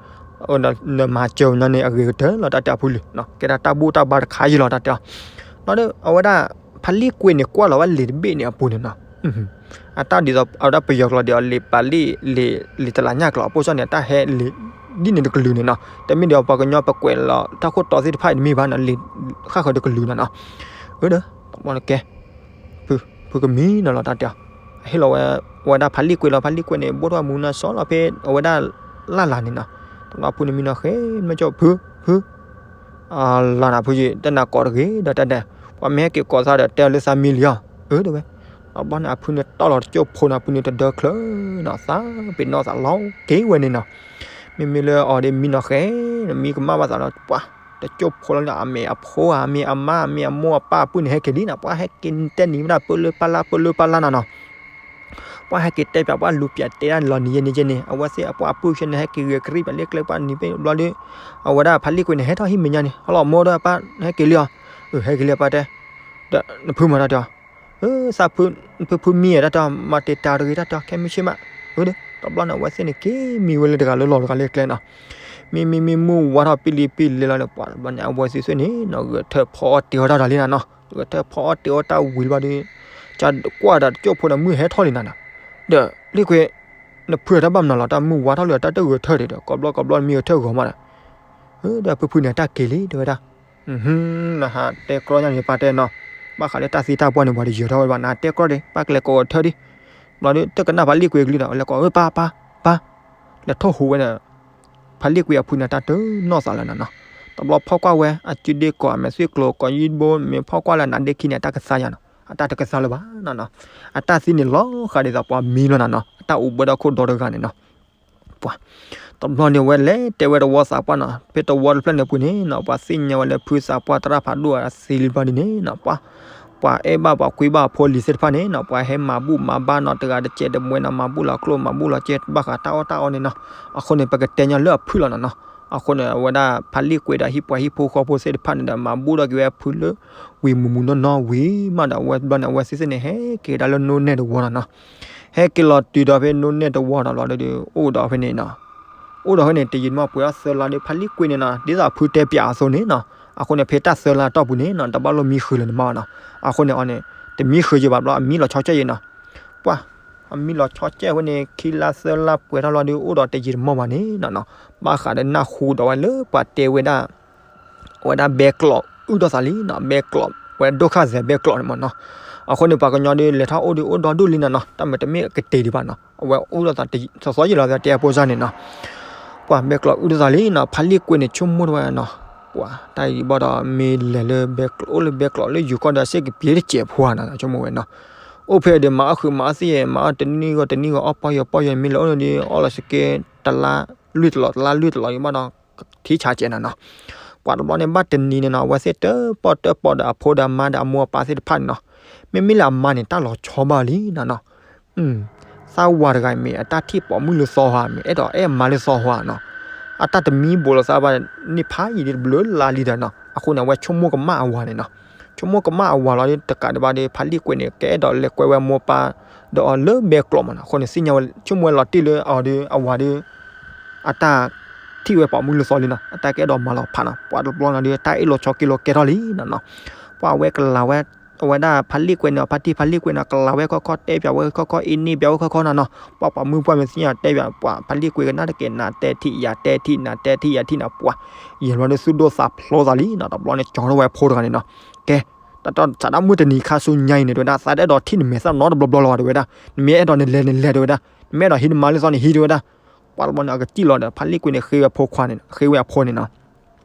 နမၤစၢၤညီန့ၣ် အဂ့ၤကတၢၢ်လီၤ တၢ်တဲအီၤဖုလံ, ကဲဒၣ်တၢ်ဘူၣ်တၢ်ဘါတခါယံၤလီၤ တၢ်တဲအီၤ, လီၤဒီး အဝဲဒၣ် ဖးလံာ်ကွ့န့ၣ် ကွၢ်လီၤဝဲလံာ်တဘ့ၣ်န့ၣ်အပူၤန့ၣ်နီၤ, အတၢ်ဒ်သိး အဝဲဒၣ်ပယီၤကျိာ်ဒီး လံာ်ပာ်လံာ် လံာ် လံာ်တလးညၣ်ကျိာ် အပိၢ်စၢ်န့ၣ် တၢ်ဟဲလံာ် ဒ်န့ၣ်တကလုာ်န့ၣ်နီၤ, တမ့ၢ်ဒီးပှၤကညီပကွဲးလီၤ တၢ်ခိၣ်တီသ့ၣ်တဖၣ်အံၤတမ့ၢ်ဘၣ်နီၤ, လံာ် ဃၣ်ဃၢၤတကလုာ်နီၤနီၤ, အၢဒီး တဘျီန့ၣ်ကဲ ဖု ဖုကမံနီၤလီၤ တၢ်တဲအီၤ, အဟ့ၣ်လီၤဝဲ ဝဲဒၣ်ဖးလံာ်ကွ့လီၤ ဖးလံာ်ကွ့န့ၣ် ဘိၣ်ထီၣ်မူနီၤ စီလီၤဖဲအဝဲဒၣ် လၢ်လၢ်န့ၣ်နီၤ, တဘျီဖုန့ၣ်မံနီၤဃဲ မ့ၢ်ကၠီဖု ဖု အလီၤနၤဖုယံၤ တၢ်နၤကိးတဂ့ၤ ဒီးတၢ်ဒဲး ပှၤမ့ၢ်ဟဲက့ၤကိးသးဒီး တဲအီၤလၢသးမံလံအီၤ, အၢ တဲဝဲ, တဘျီန့ၣ် အဖုန့ၣ်တီၢ်လီၤတကၠိဖိနီၤ အဖုန့ၣ်တဒၢချၢနီၤ သးပ့ၤနီၣ်သးလီၤက့ၤဝဲန့ၣ်နီၤ, မ့မ့ၢ်လၢအီၤဒီးမံနီၤဃဲ မံကမၣ်ဘၣ်သးလီၤ ပှၤ တကၠိဖိလီၤန့ၣ် အမ့ၢ်အဖိဧါ မ့ၢ်အမါ မ့ၢ်အမိၢ်အပၢ်အပုၢ်န့ၣ် ဟဲက့ၤလံနီၤ ပှၤဟဲက့ၤတဲနံၤဝဲဒၣ် ပၢလၢပၢလၢ ပၢလၢပၢလၢနီၤနီၤ ပှၤဟဲက့ၤတဲပၠး ပှၤလူၤပၠးတဲဒၣ်လီၤနံၤယဲန့ၣ်ယဲန့ၣ် အဝဲသ့ၣ်အပှၤအပုၢ်ဆၢန့ၣ် ဟဲက့ၤဂဲၤကရံၣ်ပၠးလၢကျဲပှၤနံၤဘျီဒီး အဝဲဒၣ်ဖးလံာ်ကွ့န့ၣ် ဟဲထီၣ်ဟံၣ်မဲာ်ညါန့ၣ် ဟဲလီၤမိၢ်ဒီးပၢ် ဟဲက့ၤလံအီၤ, အၢ ဟဲက့ၤလံအပၢ်တဲ, ဒီးနဖုမၤတၢ်တဲအီၤ, သးဖု ဖုဖုမံတၢ်တဲအီၤ မၤတ့ၢ်တၢ်တဂ့ၤတၢ်တဲအီၤ ခဲမုၢ်ဆ့ၣ်မး, အၢ ဒီး တဘျီန့ၣ် အဝဲသ့ၣ်န့ၣ် က့ၤမံဝဲလၢတဂၤလၢလီၢ်တဂၤလၢကျဲနီၤ, မံမံမံမုၢ်ဝါထီၣ်ပံလံပံလံလီၤဒီး ပှၤတဘျီန့ၣ် အဝဲသ့ၣ်သ့ၣ်န့ၣ်နီၤ ဂဲၤထၢၣ်ဖီအီၣ်တ့ၤအီၣ်တၢ်တၢ်လံနီၤနီၤ, ဂဲၤထၢၣ်ဖီအီၣ်တ့ၤအီၣ်တၢ်ဝံၤတဘျီဒီး ကကွၢ်ဒီးတကၠိဖိဒီးမုၢ်ဟဲထီၣ်လံနီၤနီၤ, ဒီးလံာ်ကွ့ နဖုတၢ်ဘၣ်မနုၤလီၤ တၢ်မုၢ်ဝါထီၣ်လံဒီး တၢ်တဂဲၤထၢၣ်ဒံးဒီး ကိးဘျီကိးဘျီမံဂဲၤထၢၣ်ဂီၤမးဒီး, ဒီးဖုဖုန့ၣ် တၢ်က့ၤလံ တဲဝဲဒၣ်, နဟးတဲကြီညါန့ၣ် ပၢ်တဲနီၤ, ဘၣ်ဃးလၢတၢ်သံတၢ်ပှၢ်န့ၣ် ပှၤတယၢၤထီၣ်ဝဲဘၣ် နဟးတဲကြီဒံး ပၢ်ကလဲၤကိးဂဲၤထၢၣ်ဒံး, ဘျီဒီး တကနၣ်ဖးလံာ်ကွ့ကလုၢ်ဒီး လဲၤကိး အၢ ပၢ် ပၢ် ပၢ်, လဲၤထီၣ်ဟူးဝဲန့ၣ် ဖးလံာ်ကွ့အဖုန့ၣ် တၢ်တနီၣ်သးလၢၤနီၤနီၤ, တဘျီဖီၣ်ကွၢ်ဝဲ အစုဒ့ကိး အမဲာ်သွံၣ်ကျိၤကိး ယံၢ်ဘိ မ့ၢ်ဖီၣ်ကွၢ်လၢနါဒ့ခံန့ၣ် အတၢ်ကသါယၤနီၤ, အတၢ်တကသါလၢၤဘၣ်နီၤနီၤ, အတၢ်သံန့ၣ်လီၤဃာ်ဒ်သိးပှၤမံလီၤနီၤနီၤ, အတၢ်အိၣ်ဘှံးထီၣ်ခိၣ်ဒီတဂၤန့ၣ်နီၤ, ပှၤ တဘျီန့ၣ်ဝဲလဲၤတဲဝဲတဝီသးပှၢ်နီၤ, ဖဲတဝီတဖျၢၣ်န့ၣ်ပူၤန့ၣ်နီၤ ပှၤသ့ၣ်ညါဝဲလၢဖုသးပှၢ်သရၣ်ဖးဒိၣ်အသံလံဘျီဒ်န့ၣ်နီၤ, ပှၤ ပှၤအဲၣ်ဘၣ်ပှၤကွံဘၣ်အဖိလံၤသ့ၣ်တဖၣ်န့ၣ်နီၤ, ပှၤဟဲမၤဘူၣ်မၤဘါနီၤ တဂၤတကဲးတမှဲၤနီၤ, မၤဘူၣ်လီၤကျိၣ်မၤဘူၣ်လီၤကဲ ဘၣ်ဃးတၢ်အီၣ်တၢ်အီန့ၣ်နီၤ, အဃိန့ၣ် ပကတဲညီလၢအဖုၣ်လီၤနီၤနီၤ, အဃိန့ၣ် အဝဲဒၣ်ဖးလံာ်ကွ့ဒီးဟံၣ်ပှၤဟံၣ်ဖိဃီဖိသ့ၣ်တဖၣ်န့ၣ်ဒီး မၤဘူၣ်ဒီးက့ၤဝဲအဖုလၢ ဝံၤမုၢ်မုၢ်နီၢ်နီၢ်ဝံၤမးဒီး အဝဲဘျီန့ၣ် အဝဲသ့ၣ်သ့ၣ်န့ၣ် ဟဲက့ၤဒၣ်လၢနိနဲၣ်တဝီနီၤနီၤ, ဟဲက့ၤလီၤတုၤဒီးဖဲနိနဲၣ်တဝီဒီးလီၤဒီး အိၣ်ဒီးဖဲန့ၣ်နီၤ, အိၣ်ဒီးဖဲန့ၣ် တယံာ်တမီၢ်ပှဲၤထီၣ်သၢလါဒီး ဖးလံာ်ကွ့န့ၣ်နီၤ ဒ်သိးအဖုတဲပၠးအသိးန့ၣ်နီၤ, အဃိန့ၣ် ဖဲတၢ်သၢလါတီၢ်ပူၤန့ၣ်နီၤ တဘၣ်လိၣ်မံဃုာ်လၢၤန့ၣ်မးနီၤ, အဃိန့ၣ်အီၤန့ၣ် တမံဃုာ်ယဘၣ်ဘျီ အမံလီၤဆီကဲၣ်ယဲနီၤ, ပှၤ အမံလီၤဆီကဲၣ်ဝဲန့ၣ် ခံလါသၢလါပှဲၤထီၣ်လီၤဒီး အိၣ်ဒီးတယံာ်တမီၢ်ဘၣ်န့ၣ်နီၤနီၤ, ဘၣ်ဃးဒီးနၢ်ဟူဒီးဝဲလၢပှၤတဲဝဲဒၣ် အဝဲဒၣ်ဘဲကျိးအုၣ်ထီၣ်သးလံနီၤ, ဘဲကျိး ဝဲဒၣ်ဒိၣ်ခၣ်စဲးဘဲကျိးန့ၣ်မးနီၤ, အဃိန့ၣ် ပှၤကညီဒီးလဲၤထီၣ်အိၣ်ဒီးအိၣ်ဒီဒူၣ်လံနီၤနီၤ, တၢ်မ့ၢ်တမ့ၢ်ကတ့ၤဒံးဘၣ်နီၤ, အဝဲအိၣ်ထီၣ်သး စီၤစီယံာ်လီၤသးတဲအဖိစၢ်န့ၣ်နီၤ, ပှၤဘဲကျိးအုၣ်ထီၣ်သးလံနီၤ, ဖးလံာ်ကွ့န့ၣ် ဆိကမိၣ်ထီၣ်ဝဲနီၤ, ပှၤတၢ်အံၤဘၣ်ဒီး မ့ၢ်လဲၤလၢဘဲကျိး အိၣ်လၢဘဲကျိးလၢယူၤကီၢ်ဒီး စ့ၢ်ကပျ့တစဲးဖိဧါနီၤ ဆိကမိၣ်ဝဲနီၤ, အိၣ်ဖဲဒီးမၤအီၣ်ဃုာ်မၤအီၣ်သ့ၣ် မၤအီၣ်တနံၣ်ဂီၢ်တနံၣ်ဂီၢ် အီၣ်ပီၢ်ယီၤပီၢ်ယီၤ မ့ၢ်လၢအိၣ်န့ၣ်ဒီး အီၣ်လီၤစကဲတလါလွံၢ်တလီၤ တလါလွံၢ်တလီၤ ယဘၣ်ဒီး ထံဆးကဲးနၤနီၤ. ပှၤတဘျီန့ၣ်ဘၣ်တနံၤန့ၣ်နီၤ အဝဲသ့ၣ်တၢၣ်ပီၣ်တၢၣ်ပီၣ်ဒီးအဖိဒီးအမါဒီးအမိၢ်အပၢ်သ့ၣ်တဖၣ်န့ၣ်နီၤ. မ့မ့ၢ်လၢအမါန့ၣ် တၢ်လီၤဆီဘၣ်လံနၤနီၤ. သးဝၤတဂၤအံၤမ့ၢ် အတၢ်ထံၣ်ပိာ်မုၣ်လၢသီဟါ မ့ၢ်အဲၣ်ဒိးအဲၣ်မါလၢသီဟါနီၤ. အတၢ်တမံဘိးလီၤသးဘၣ်န့ၣ်ဖးယံာ်ဒ်တဘျုးလါလံဒီးနီၤ. အဃိန့ၣ် အဝဲဆိကမိၣ်ကမၣ်အဝၤန့ၣ်နီၤ. ဆိကမိၣ်ကမၣ်အဝၤလီၤဒီး တကးဒံးဘၣ်ဒီး ဖါလံၣ်ကွ့န့ၣ် ကအဲၣ်ဒိးလဲၤကွဲဝဲမိၢ်ပၢ်ဒီးအီၤလၢဘဲကျိးမးနီၤ. အဃိန့ၣ် သ့ၣ်ညါဝဲဆိကမိၣ်ဝဲလီၤတံၢ်လၢအီၤဒီး အဝၤဒီး အတၢ်ထံၣ်ဝဲပိာ်မုၣ်လၢသီလံနီၤ. အတၢ်ကအဲၣ်ဒိးမၤလီၤဖးနီၤ. ပှၤတဘျီန့ၣ်ဒီး တၢ်အ့ၣ်လိာ်ဆိးက့လိာ်ကဲထီၣ်လံနီၤနီၤ. ပှၤအဝဲကလၤဝဲ အဝဲဒၣ်ဖါလံၣ်ကွ့န့ၣ် ဖါတံၢ်ဖါလံၣ်ကွ့န့ၣ် ကလၤဝဲခီခီ တဲပၠးဝဲခီခီ အ့န့ၢ်ပၠးဝဲခီခီနီၤနီၤ. ပှၤပိာ်မုၣ်ပှၢ်မ့ၢ်သ့ၣ်ညါတဲပၠး ပှၤဖါလံၣ်ကွ့ကနၣ်တက့ၢ် နၤတဲထံၣ် ယၤတဲထံၣ် နၤတဲထံၣ် ယၤထံၣ်နီၤ ပှၤ ယဲၢ်ဘျီဒီး သူၣ်ဒိၣ်သးဖျိးသးလံနီၤ. တဘျီန့ၣ် ကၠီထီၣ်ဝဲအဖိတဂၤန့ၣ်နီၤ. ကဲ တၢ်တၢ်စးဒၣ်မုၢ်တနံၤခါဆူညါအံၤန့ၣ် တဝဲဒၣ် သးတအဲၣ်ဒိးထံၣ်နမဲာ်သၣ်နီတဘျီဘျီလၢၤဘၣ် တဝဲဒၣ်. နမ့ၢ်အဲၣ်ဒိးနလဲၤနလဲၤ တဝဲဒၣ်. နမ့ၢ်အဲၣ်ဒိးဟံးနမါလၢသီန့ၣ် ဟံး တဝဲဒၣ်. ပှၤတဘျီန့ၣ် အကစံၣ်လီၤဒီး ဖါလံၣ်ကွ့န့ၣ် ဃ့ဝဲအဖိခွါန့ၣ် ဃ့ဝဲအဖိန့ၣ်နီၤ.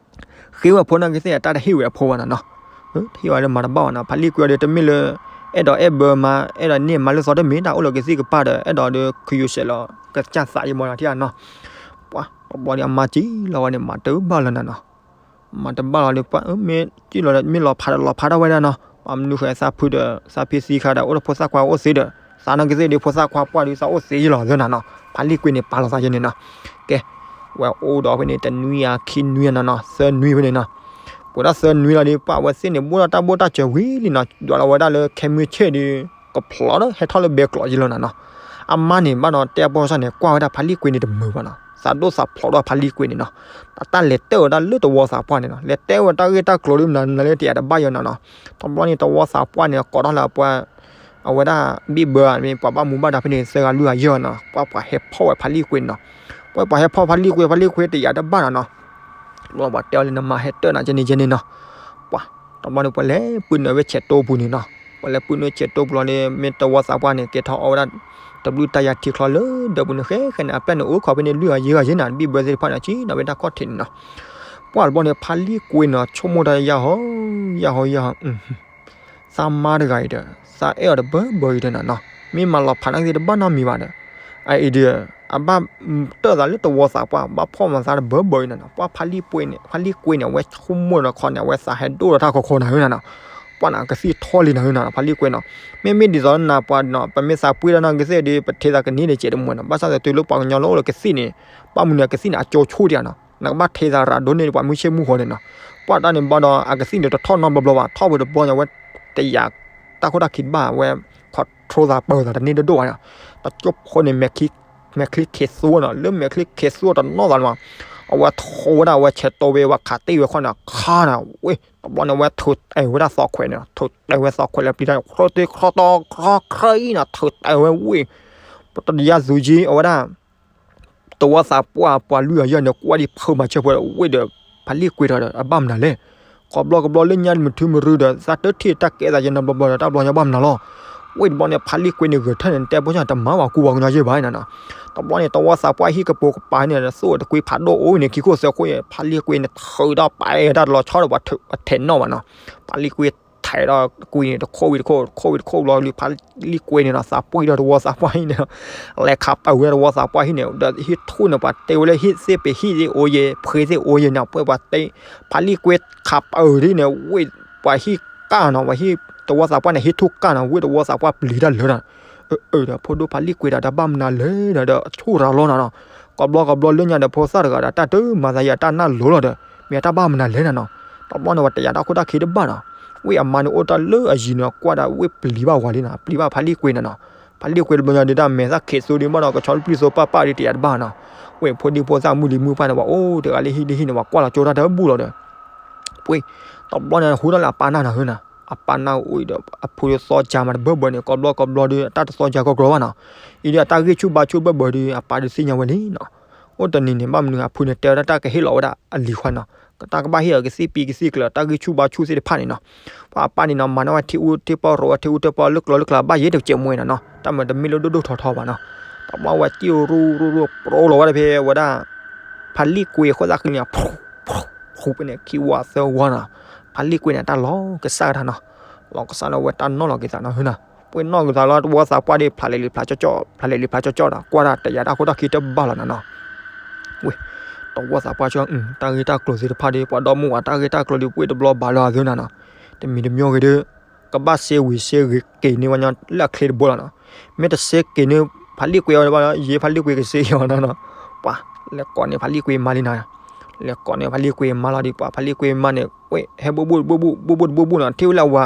ဃ့ဝဲအဖိန့ၣ်ကသ့ၣ် တၢ်တဟ့ၣ်ဝဲအဖိဘၣ်နီၤနီၤ. တဟ့ၣ်ဝဲဒီးမၤတဘၣ်ဘၣ်နီၤ. ဖါလံၣ်ကွ့အီၤဒီး တမ့ၢ်လၢ အဲၣ်ဒိးအဲၣ်ဘၢမါ အဲၣ်ဒိးန့ၢ်မါလၢသီတမ့ၢ် တၢ်အိၣ်လၢကသံၣ်ကပၤဒီး အဲၣ်ဒိးဒီး ခယိၤစဲးလီၤ ကစၢ်သးယမီၤနီၤ ထံၣ်ဧါနီၤ. ပှၤတဘျီန့ၣ် အမါစံၣ်လီၤဝဲန့ၣ် မၤတဘၣ်လၢၤနၤနီၤ. မၤတဘၣ်လီၤဒီး ပှၤမ့ၢ်စံၣ်လီၤဒီး မ့ၢ်လီၤဖးဒီးလီၤဖးထီၣ်ဝဲဒၣ်နီၤ. ပှၤမနုၤဃဲသးဖုဒီး သးဖံသံခါဒီး အိၣ်ဒီးဖိသၣ်ခွါအိၣ်သ့ဒီး သးနီၢ်ကသ့ၣ်ဒီး ဖိသၣ်ခွါပှၢ်ဒီး သးအိၣ်သ့ယလီၤသၢနၤနီၤ. ဖါလံၣ်ကွ့န့ၣ် ပာ်လီၤသးယဲန့ၣ်နီၤ. ကဲ ဝဲအိၣ်ဒီးဖဲန့ၣ် တနွံဧါ ခံနွံဧါနီၤနီၤ သၢနွံဖဲန့ၣ်နီၤ. ပှဲၤဒၣ်သၢနွံလီၤဒီး ပှၤအဝဲသ့ၣ်န့ၣ် ဘိၣ်ထီၣ်တၢ်ဘိၣ်တၢ်စၢၤဝံၤလံနီၤ. ဒွးလီၤဝဲဒၣ်လၢခဲမုၢ်ဆ့ၣ်ဒီး ကဖျိးဒီးဟဲထီၣ်လၢဘဲကျိးယလီၤနၤနီၤ. အမါန့ၣ် ဘၣ်ဒီးတဲအဖိစၢ်န့ၣ် ကွၢ်ဝဲဒၣ်ဖါလံၣ်ကွ့န့ၣ်တမုာ်ဘၣ်နီၤ. သးဒိၣ်သးဖျိးဒီးဖါလံၣ်ကွ့န့ၣ်နီၤ. တၢ်လဲၤတဲဝဲဒၣ်လၢတဝီသးပှၢ်န့ၣ်နီၤ. လဲၤတဲဝဲတၢ်ဂ့ၢ်တၢ်ကျိၤဒ်မနုၤလၢတယၤတဘၣ်ယဲနီၤနီၤ. တဘျီန့ၣ် တဝီသးပှၢ်န့ၣ် ကိးထီၣ်လၢအပှၤ အဝဲဒၣ် ဘံၣ်ဘၢမ့ၢ်ပှၤဘၣ်မူဘၣ်ဒါဖဲန့ၣ် သၢဂၤလွံၢ်ဂၤယဲၢ်နီၤ. ပှၤပှၤဟဲဖီၣ်ဝဲဖါလံၣ်ကွ့န့ၣ်နီၤ. ပှၤပှၤဟဲဖီၣ်ဖါလံၣ်ကွ့ ဖါလံၣ်ကွ့တယၤတဘၣ်နီၤနီၤ. ဘျီပှၤတဲအီၤလၢနမါဟဲတၢၢ်နၤကဲန့ၣ်ကဲန့ၣ်နီၤ. ပှၤ တဘျီန့ၣ် ပှၤလဲၤပုၢ်နုာ်ဝဲဆဲးတိပူၤန့ၣ်နီၤ. ပှၤလဲၤပုၢ်နုာ်ဆဲးတိပူၤလီၤန့ၣ် မ့ၢ်တဝီသးပှၢ်န့ၣ် ကဲထီၣ်အီၣ်ဝဲဒၣ် တဘျုးတၢ်ယၤထံချီလၢဒၢးပူၤန့ၣ် ဃဲဃဲန့ၣ် အပျဲၢ်န့ၣ်အိၣ်ခိးဖဲန့ၣ်လွံၢ်ဂၤယဲၢ်ဂၤယဲၢ်နၤ ဘံၣ်ဘၢသ့ၣ်တဖၣ်န့ၣ် ဆံးနီၤဝဲတၢ်ခီၣ်ထံးန့ၣ်နီၤ. ပှၤတဘျီန့ၣ် ဖါလံၣ်ကွ့န့ၣ် ဆိကမိၣ်တၢ်ယၢ်ဟီ ယၢ်ဟီယၢ်ဟီ သးမါတဂၤအံၤဒီး သးအဲၣ်အီၤတဘၢဘၢအံၤဒီးနၤနီၤ မ့ၢ်မၤလီၤဖးနာ်က့တဘၣ်နီတမံၤဘၣ်ဒီး အအံၤဒီး အဘၣ်တၢၢ်သးလၢတဝီသးပှၢ် ဘၣ်ဖီၣ်မၤသးတဘၢဘၢအံၤနၤနီၤ ပှၤဖါလံၣ်ကွ့န့ၣ် ဖါလံၣ်ကွ့န့ၣ် အဝဲဆိကမိၣ်ဒီးခီန့ၣ် အဝဲသးဟဲဒိၣ်ဒီးတၢ်ခီခီနၤဧၢနၤနီၤ ပှၤန့ၣ် ကသံၣ်ထီၣ်လံနၤဧၢနၤနီၤ ဖါလံၣ်ကွ့နီၤ မ့မ့ၢ်ဒ်သိးနၤပှၤနီၤ ပမ့ၢ်သးပှ့ၤဒီးနီၢ်ကသ့ၣ်ဒီး ပထံသးကန့ၢ်ဒီးစဲးတမူနီၤ ဘၣ်ဆၣ်သးတုၤလၢပှၤကညီလၢအိၣ်လၢကသံၣ်န့ၣ် ဘၣ်မနုၤအကသံၣ်န့ၣ် အကၠိဆိၣ်ဒံးဧါနီၤ နကဘၣ်ထံသးရၤဒိၣ်န့ၢ်ပှၤမုၢ်ဆ့ၣ်မုၢ်ဂီၤန့ၣ်နီၤ ပှၤတၢ်န့ၣ်ဘၣ်ဒီး အကသံၣ်န့ၣ်တထီၣ်နီတဘျီဘၣ် ထီၣ်ဝဲတဘျီန့ၣ် အဝဲတယာ်တၢ်ခိၣ်တၢ်ခံတဘၣ် အဝဲ control သးပၢၤသးတန့ၢ်ဒိၣ်ဒိၣ်ဘၣ်နီၤ တကၠိဖိန့ၣ် မဲာ်ချံခ့သူနီၤ လၢမဲာ်ချံခ့သူတနီၣ်သးန့ၣ်မး အဝဲထိဝဲဒၣ်အဝဲဆဲးတိဝဲ ဝဲခးတ့ၢ်ဝဲခီန့ၣ် ခါန့ၣ်ဝ့ၢ် တဘျီန့ၣ် အဝဲထုးတဲာ်ဝဲဒၣ်သီခွဲးန့ၣ် ထုးတဲာ်ဝဲသီခွဲးလၢပျံၤတၢ်န့ၣ် ခီတခီတီခီခရံနီၤ ထုးတဲာ်ဝဲဝ့ၢ် ပတယါသူက့ အဝဲဒၣ် တဝီသးပှၢ်ပှၤလွံၢ်ဂၤယဲၢ်န့ၣ် ကွၢ်ဒံးဖုးမၤဆၢဖုးဒီး ဝ့ၢ်ဒီး ဖါလံၣ်ကွ့ဒီး အဘၣ်မနုၤလဲၣ် ကဘျီကဘျီလၢညါမထူမရူဒီး သးတထံၣ်တၢ်ကဲသးယဲၢ်နီတဘျီဘျီဒီး တၢ်ဘျီညါဘၣ်မနုၤလီၤ ဝ့ၢ်တဘျီန့ၣ် ဖါလံၣ်ကွ့န့ၣ် ဂဲၤထၢၣ်န့ၣ် တဲဖိဆၣ်တမၤဝဲကူဝီၤကညီယဲၢ်ဘၣ်နီၤနီၤ တဘျီန့ၣ် တဝီသးပှၢ်ဟံၣ်ကပိာ်ကပၤန့ၣ် သိၣ်တကွံဖးဒိၣ်အိၣ်န့ၣ် ခံခိၣ်သၢခိၣ် ဖါလံၣ်ကွ့န့ၣ် ထုးဒီးပာ်ဝဲတၢ်တလီၤဆီဒီး ပှၤထဲးနီၣ်ဘၣ်နီၤ ဖါလံၣ်ကွ့ ထဲးဒီးကွံာ်န့ၣ် တခိၣ်ဝံၤတခိၣ် တခိၣ်ဝံၤတခိၣ်ဘျီလံ ဖါလံၣ်ကွ့န့ၣ်နီၤ သးပှံၢ်ဒီးတဝီသးပှၢ်ဟံၣ်န့ၣ် လဲၤခးပာ်ဝဲတဝီသးပှၢ်ဟံၣ်န့ၣ် ဒီးဟံၣ်ထူၣ်န့ၣ် ပှၤတဲဝဲလၢဟံၣ်သ့ၣ်ပ့ၤဟံၣ်သ့ၣ်အိၣ်ယဲၢ် ဖှ့သ့ၣ်အိၣ်ယဲၢ်န့ၣ် ပှဲၤပှၤတဲ ဖါလံၣ်ကွ့ခးပာ်ဒ်န့ၣ် ဝ့ၢ်ပှၤဟံၣ်ကၢ်နီၤ ပှၤဟံၣ်တဝီသးပှၢ်န့ၣ် ဟံၣ်ထူၣ်ကၢ်နီၤ ဝ့ၢ်တဝီသးပှၢ်ပျံၤတၢ်လၢာ်ဒီး အၢ ဒီးဖိဒိၣ်ဖါလံၣ်ကွ့ဒီးတၢ်ဘၣ်မနုၤလဲၣ်ဒီး ဒီးဆူၣ်ရၤလီၤနီၤနီၤ ကဘျီကဘျီလၢညါဒီးဖိသၣ်တဂၤဒီး တၢ်တမၤသးယဲၢ်တၢ်နၢ်လိၤလီၤဒီး မ့ၢ်တၢ်ဘၣ်မနုၤလဲၣ်နီၤနီၤ တဘျီန့ၣ် ပှၤတယာ်တၢ်ခိၣ်တၢ်ခံတဘၣ်နီၤ ဝ့ၢ်အမါန့ၣ်အိၣ်တၢ်လၢအယံၤန့ၣ် ကွၢ်ဒီးဝ့ၢ်ပျံၤဘၣ်ဝဲလံနီၤ ပျံၤဘၣ်ဖါလံၣ်ကွ့နီၤနီၤ ဖါလံၣ်ကွ့တဘျီညါဒီး တၢ်မဲာ်သၣ်ခံးသူဒ်ဘၣ်ဒီး ကဆီတပျံၤသိပၢ်ပၢ်ဒီးတယာ်တဘၣ်နီၤ ဝ့ၢ်ဖိဒံဖိသၣ်မုၢ်လံၤမုၢ်ပှၢ်န့ၣ် ပှၤအိၣ်တဂၤလၢဟံၣ်လၢဟံၣ်န့ၣ် ပှၤကွၢ်လီၤကၠိတၢ်တဘူၣ်လီၤဒီး ပှ့ၤ တဘျီန့ၣ် ဟူထီၣ်လၢအပၢ်နၢ်နီၤဟၢနီၤ အပၢ်နၢ်အိၣ်ဒီး အဖိသီကၢ်မးတဘၢဘၢန့ၣ် ကဘျီကဘျီဒီး အတၢ်တသီကၢ်ကီကီဘၣ်နီၤ အံၤဒီးအတၢ်ဂံၢ်ဆူၣ်ဘါဆူၣ်ဘၢဘၢဒီး အပၢ်ဒီးသ့ၣ်ညါဝဲလံနီၤ အိၣ်တနံၤန့ၣ် ဘၣ်မနုၤအဖုန့ၣ် တဲဝဲဒၣ်တၢ်ကဟ့ၣ်လီၤဝဲဒၣ်အလံၤခွါနီၤ တၢ်ကဘၣ်ဟ့ၣ်အီၤကသ့ၣ်ပံကသ့ၣ်ကျၢၤ တၢ်ဂံၢ်ဆူၣ်ဘါဆူၣ်သ့ၣ်တဖၣ်န့ၣ်နီၤ ပှၤအပၢ်န့ၣ်နီၤ မၤန့ၢ်ဝဲထံအူထံပီၢ် ရိးဝဲထံအူထံပီၢ် လၢကျိၤလၢကျါဘၣ်ယဲၢ်တကဲးမွဲနီၤနီၤ တၢ်မၤတမ့ၢ်လၢဒိၣ်ဒိၣ်ထီထီဘၣ်နီၤ တဘျီဝဲစံၣ်ရူရူရူ ပြိလီၤဝဲဒၣ်ဖဲဝဲဒၣ် ဖါလံၣ်ကွ့အဃိသတးဃံန့ၣ် ဖူဖူဖူဖဲန့ၣ် ခံဝီသၢဝီနီၤ ဖါလံၣ်ကွ့န့ၣ် တၢ်လီၤကစၢ်ကထါနီၤ လီၤကစၢ်လီၤဝဲတၢ်နီၣ်လီၤက့ၤသးနီၤဟၢနီၤ ပှ့ၤနီၣ်ကသးလီၤ တဝီသးပှၢ်ဒီး ဖျးလဲၤလံဖျးကၠီကၠီ ဖျးလဲၤလံဖျးကၠီကၠီဒီး ကွၢ်တၢ်တယာ်တၢ်ခိၣ်တၢ်ခံတဘၣ်လီၤနၤနီၤ. ဝ့ၢ် တဝီသးပှၢ်ဆၢ တၢ်ဂ့ၢ်တၢ်ကျိၤသ့ၣ်တဖၣ်ဒီး ပှၤဒီမါဝၤတၢ်ဂ့ၢ်တၢ်ကျိၤဒီး ပှ့ၤတဘျီဘၣ်လီၤအသးနၤနီၤ. တမံၤတမံၤဂ့ၤဒီး ကဘၣ်စ့ဝံၤစ့ဂ့ၤက့ၤန့ၢ်ဝဲညီလၢအချ့တဘိလီၤနီၤ. မ့ၢ်တစ့က့ၤန့ၢ် ဖးလံာ်ကွ့အီၤဘၣ်လီၤ ယ့ဖးလံာ်ကွ့ကစ့အီၤနၤနီၤ. ပှၤ လဲၤကိးန့ၢ်ဖးလံာ်ကွ့မါလံနၤ. လဲၤကိးန့ၢ်ဖးလံာ်ကွ့မါလီၤဒီး ပှၤဖးလံာ်ကွ့မါန့ၣ် ဝ့ၢ် ဟဲဘူၣ်ဘူၣ်ဘူၣ်ဘူၣ်ဘူၣ်ဘူၣ်ဘူၣ်ဘူၣ်နီၤ ထံၣ်ဝဲလၢအဝၤ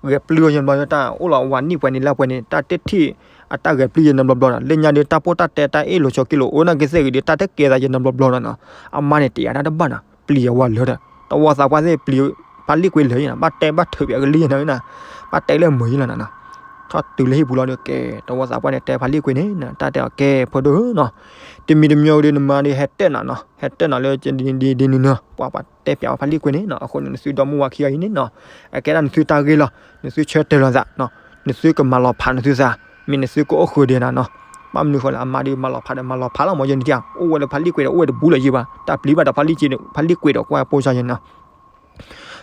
ဂဲၤပျုၢ်ယဲၢ်ဘျီ တၢ်အိၣ်လီၤဝၤနံၣ်ပှဲၤန့ၣ်လၢပှဲၤန့ၣ် တၢ်တထံၣ် အတၢ်ဂဲၤပျုၢ်ယဲၢ်နီတဘျီဘျီနီၤ. လၢညါဒီး တၢ်ပိၢ်တၢ်တဲတၢ်အ့ၣ်လိာ်ဆိးက့လိာ် အိၣ်နာ်က့သ့ၣ်ဂ့ၤဒီး တၢ်တကဲသးယဲၢ်နီတဘျီဘျီနီၤနီၤ. အမါန့ၣ် တယာ်တၢ်တဘၣ်နီၤ ပျံၤအဝၤလၢာ်ဒီး တဝီသးပှၢ်သ့ၣ်ပျံၤ ဖးလံာ်ကွ့လၢာ်ယဲၢ်နီၤ ဘၣ်တဲဘၣ်ထုးပၠးကလံၢ်ယဲၢ်နီၤနီၤ. ဘၣ်တဲလၢမုာ်ယဲၢ်လီၤနီၤနီၤ. ထီၣ်တုၤလၢဟံၣ်ပူၤလီၤဒီး ကဲ တဝီသးပှၢ်န့ၣ် တဲဖးလံာ်ကွ့န့ၣ်နီၤ တၢ်တဲအီၤ ကဲ ဖိဒိၣ်ဧၢနီၤ တမံၤတမံၤဒီး နမါဒီး ဟဲတဲနၤနီၤ ဟဲတဲနၤလၢ ဒ်န့ၣ်နီၤ ပှၤပှၤတဲပၠးဝဲဖးလံာ်ကွ့န့ၣ်နီၤ. အဃိန့ၣ် နသုဒီမါဝၤခံဂၤအံၤန့ၣ်နီၤ အကဲဒၣ်နသုတၢ်ဂ့ၢ်လီၤ နသုဆၢတဲာ်လီၤသးနီၤ နသုကမၤလီၤဖးနသုသး မ့ၢ်နသုကအိၣ်ဃုာ်ဒံးနၤနီၤ. ဘၣ်မနုၤဃိလဲၣ် အမါဒီးမၤလီၤဖးဒီးမၤလီၤဖးလီၤ မ့ၢ်ယဲၢ်န့ၣ်ဧါ အိၣ်ဝဲလၢဖးလံာ်ကွ့ဒီး အိၣ်ဝဲတဘူးလၢၤယဲၢ်ဘၣ် တၢ်ပျံၤဘၣ်ဒီးဖးလံာ်ကွ့ဒီး ဖးလံာ်ကွ့ဒီးကွၢ်ပိၢ်စၢ်ယဲၢ်နီၤ.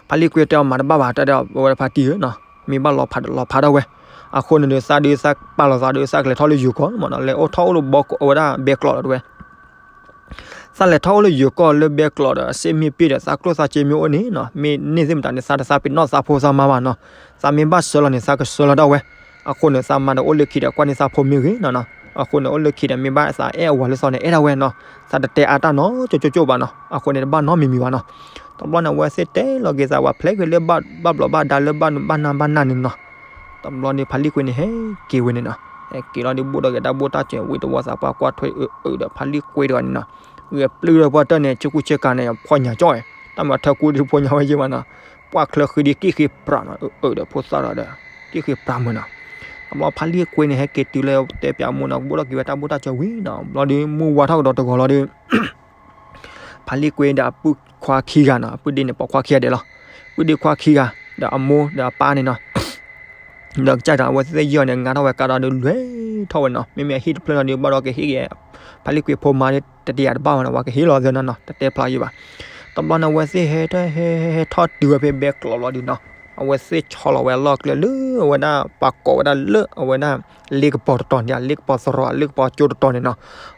ဖးလံာ်ကွ့တဲအီၤမၤတဘၣ်ဘၣ် တၢ်ဒီးဝဲဒၣ်ဖါတံၢ်ဧၢနီၤ မ့ၢ်ဘၣ်လီၤဖးဒီးလီၤဖးဒၣ်ဝဲ. အဃိန့ၣ်ဒီး သးဒီးသးပာ်လီၤသးဒီး သးကလဲၤထီၣ်လၢယိၤကီၢ်မးနီၤ လဲၤအိၣ်ထီၣ်အိၣ်လၢဘီကီး အဝဲဒၣ်ဘဲကျိးလီၤတဝဲ သးလဲၤထီၣ်အိၣ်လၢယိၤကီၢ်လၢဘဲကျိးဒီး အစ့မ့ၢ်ပ့ၢ်ဒီး သးကျိၣ်သးစ့မ့ၢ်အိၣ်န့ၣ်နီၤ မ့ၢ်န့ၢ်သ့ၣ်မတၤန့ၣ် သးတသးပ့ၤနီၣ်သးဖိသးမါဘၣ်နီၤ. သးမ့ၢ်ဘၣ်ဆှၢလီၤန့ၣ် သးကဆှၢလီၤဒၣ်ဝဲ. အဃိန့ၣ် သးမါဒီးအိၣ်လၢခံဒီး ကွၢ်န့ၢ်သးဖိမ့ၢ်ဂ့ၤနီၤနီၤ. အဃိန့ၣ် အိၣ်လၢခံဒီး မ့ၢ်ဘၣ်သးအဲၣ်အဝၤလၢသီန့ၣ် အဲၣ်ဒၣ်ဝဲနီၤ. သးတတဲအါတၢ်နီၤ ကၠိကၠိကၠိဘၣ်နီၤ. အဃိန့ၣ် တဘၣ်နီတမံၤမံၤဘၣ်နီၤ. တဘျီန့ၣ် အဝဲသ့ၣ်တဲလီၤက့ၤသးဝဲဖျဲးကွံာ်လၢဘၣ်ဘျီးဘၣ်ဒါလၢဘၣ်နဘၣ်နၤန့ၣ်နီၤ. တဘျီန့ၣ် ဖးလံာ်ကွ့န့ၣ် ဟဲက့ၤဝဲန့ၣ်နီၤ. ဟဲက့ၤလီၤဒီး ဘူးဒီးက့ၤတၢ်ဘူးတၢ်စၢၤဝံၤ တဝီသးပှၢ်ကွၢ်ထွဲအုးအုး ဒီးဖးလံာ်ကွ့တဂၤန့ၣ်နီၤ. ဂဲၤပျုၢ်ဒီးပှၢ်တၢၢ်န့ၣ် ဆ့ကူဆ့ကၤန့ၣ် ဖီၣ်ညါကၠီၣ်ဝဲ. တၢ်မၤထၢကူဒုးဖီၣ်ညါဝဲယဲၢ်ဘၣ်နီၤ. ပှၢ်ချၢဃံဒီးကံၣ်ဃ့ပြးနီၤ အုးအုးဒီးဖိသၣ်ဒီး ကံၣ်ဃ့ပြးမုာ်နီၤ. တဘျီဖးလံာ်ကွ့န့ၣ် ဟဲက့ၤတုၤလၢတဲပၠးအမိၢ်နီၤ ဘူးဒီးက့ၤဝဲတၢ်ဘူးတၢ်စၢၤဝံၤနီၤ. ဘျီဒီး မုၢ်ဝါထီၣ်ကဒီးတဂီၤလီၤဒီး ဖးလံာ်ကွ့ဒီးအပုၢ်ခွါခံဂၤနီၤ အပုၢ်ဒ့န့ၣ် ပိာ်ခွါခံဂၤဒဲးလီၤ. ပုၢ်ဒ့ခွါခံဂၤ ဒီးအမိၢ်ဒီးအပၢ်န့ၣ်နီၤ. ဒီးကစၢ်ဒီးအဝဲသ့ၣ်ယဲၢ်န့ၣ် ငါထီၣ်ဝဲကါဒီးဒုးလွဲထီၣ်ဝဲနီၤ. မ့မ့ၢ်အဟံၣ်တဖျၢၣ်လီၤဒီး ဘၣ်ဒီးကဟ့ၣ်က့ၤ ဖးလံာ်ကွ့ဖိမါဒီး တတယာ်တဘၣ်ဝဲနီၤ ပှၤကဟ့ၣ်လီၤသ့နီၤနီၤ တတဲဖျါယံၤဘၣ်. တဘျီန့ၣ် အဝဲသ့ၣ်ဟဲထီၣ်ဟဲဟဲထီၣ်တုၤဝဲဖဲဘဲကျိးလီၤဒီးနီၤ အဝဲသ့ၣ်ဆီလီၤဝဲအလီၢ်ကျဲလၢအဝဲဒၣ် ပှၤကိးဝဲဒၣ်လၢအဝဲဒၣ် လ့ကပီၤတတီၤန့ၣ် လ့ကပီၤသရိာ် လ့ကပီၤကၠိတတီၤန့ၣ်နီၤ.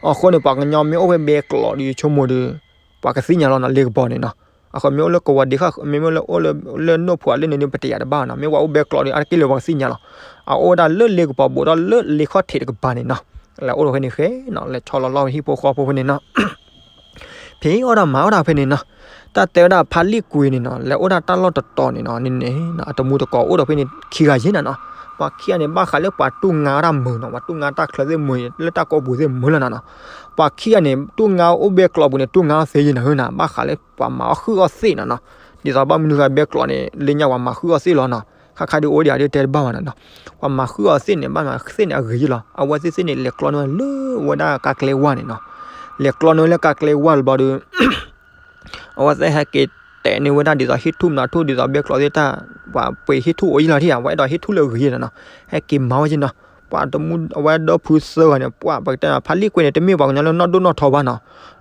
အဃိန့ၣ် ပှၤကညီမ့ၢ်အိၣ်ဖဲဘဲကျိးဒီး ယဆိကမိၣ်ဒီး ပှၤကသ့ၣ်ညါလီၤနီၤ လ့ကပီၤန့ၣ်နီၤ. အဃိမ့ၢ်အိၣ်လၢကဝီၤဒ့ခါ မ့မ့ၢ်လၢအိၣ်လၢ လၢနိၣ်ဖှိၣ်အလၢန့ၣ်ဒီး ပတယာ်တဘၣ်နီၤ. မ့ၢ်ဝဲအိၣ်ဘဲကျိးဒီး အါတက့ၢ်လၢပှၤကသ့ၣ်ညါလီၤ. အအိၣ်ဝဲဒၣ်လၢလ့ကပီၤဘူးဒီးလၢလ့ခီၣ်ထံးတကပၤန့ၣ်နီၤ. လဲၤအိၣ်ဒီးဖဲန့ၣ်ဃဲနီၤ လဲၤဆီလီၤလီၤဝဲဟံၣ်ဖိဃီဖိဖဲန့ၣ်နီၤ. ဖဲအီၣ်ဒၣ်မၤအီၣ်ဒၣ်ဖဲန့ၣ်နီၤ. တၢ်တဲဝဲဒၣ်ဖးလံာ်ကွ့န့ၣ်နီၤ လဲၤအိၣ်ဒၣ်တၢ်လီၢ်တတီၤန့ၣ်နီၤ န့ၣ်န့ၣ် အတမူတကိးအိၣ်ဒီးဖဲန့ၣ်ခံဂၤယဲၢ်နၤနီၤ. ပှၤခံဂၤန့ၣ် ဘၣ်ဃးလၢပှၤတူၢ်ငါအီၣ်တၢ်မုာ်နီၤ ပှၤတူၢ်ငါတၢ်ချၢသ့ၣ်မုာ် လၢတၢ်ကိးပူၤသ့ၣ်မုာ်လီၤနၤနီၤ. ပှၤခံဂၤန့ၣ် တူၢ်ငါအိၣ်ဘဲကျိးပူၤန့ၣ် တူၢ်ငါအီၣ်သ့ယဲၢ်နၤဧၢနၤ ဘၣ်ဃးလၢပှၤမၤအီၣ်ဃုာ်အီၣ်သ့ၣ်နၤနီၤ. ဒ်သိးဘၣ်မနုၤဃိဘဲကျိးန့ၣ် လၢညါပှၤမၤဃုာ်အီၣ်သ့ၣ်လီၤနီၤ. ခါခါဒုးအိၣ်ဒံးဧါဒုးတဲတဘၣ်ဘၣ်နၤနီၤ. ပှၤမၤဃုာ်အီၣ်သ့ၣ်န့ၣ် ဘၣ်မၤသ့ၣ်န့ၣ်အဂ့ၤယဲၢ်လီၤ. အဝဲသ့ၣ်သ့ၣ်န့ၣ် လဲၤကျီန့ၢ်ဝဲလၢအဝဲဒၣ်ကါကျဲဝါန့ၣ်နီၤ. လဲၤကျီန့ၢ်ဝဲလၢကါကျဲဝါတဘျီဒီး အဝဲသ့ၣ်ဟဲက့ၤတဲာ်န့ၢ်ဝဲဒၣ်ဒ်သိးဟံၣ်ထူၣ်မနုၤထူၣ် ဒ်သိးဘဲကျိးသ့ၣ်တၢ် ပှၤပှ့ၤဟံၣ်ထူၣ်အိၣ်ယဲၢ်လီၤထံၣ်ဧါ ပှၤအဲၣ်ဒိးဟံၣ်ထူၣ်လၢအဂ့ၤယဲၢ်နၤနီၤ. ဟဲက့ၤမၤဝဲယဲၢ်နီၤ. ပှၤတမူအဝဲဒီဖုသၢဂၤန့ၣ် ပှၤပကတဲနီၤ ဖးလံာ်ကွ့န့ၣ် တမ့ၢ်ပှၤကညီလၢနီၢ်ဒိၣ်နီၢ်ထီဘၣ်နီၤ.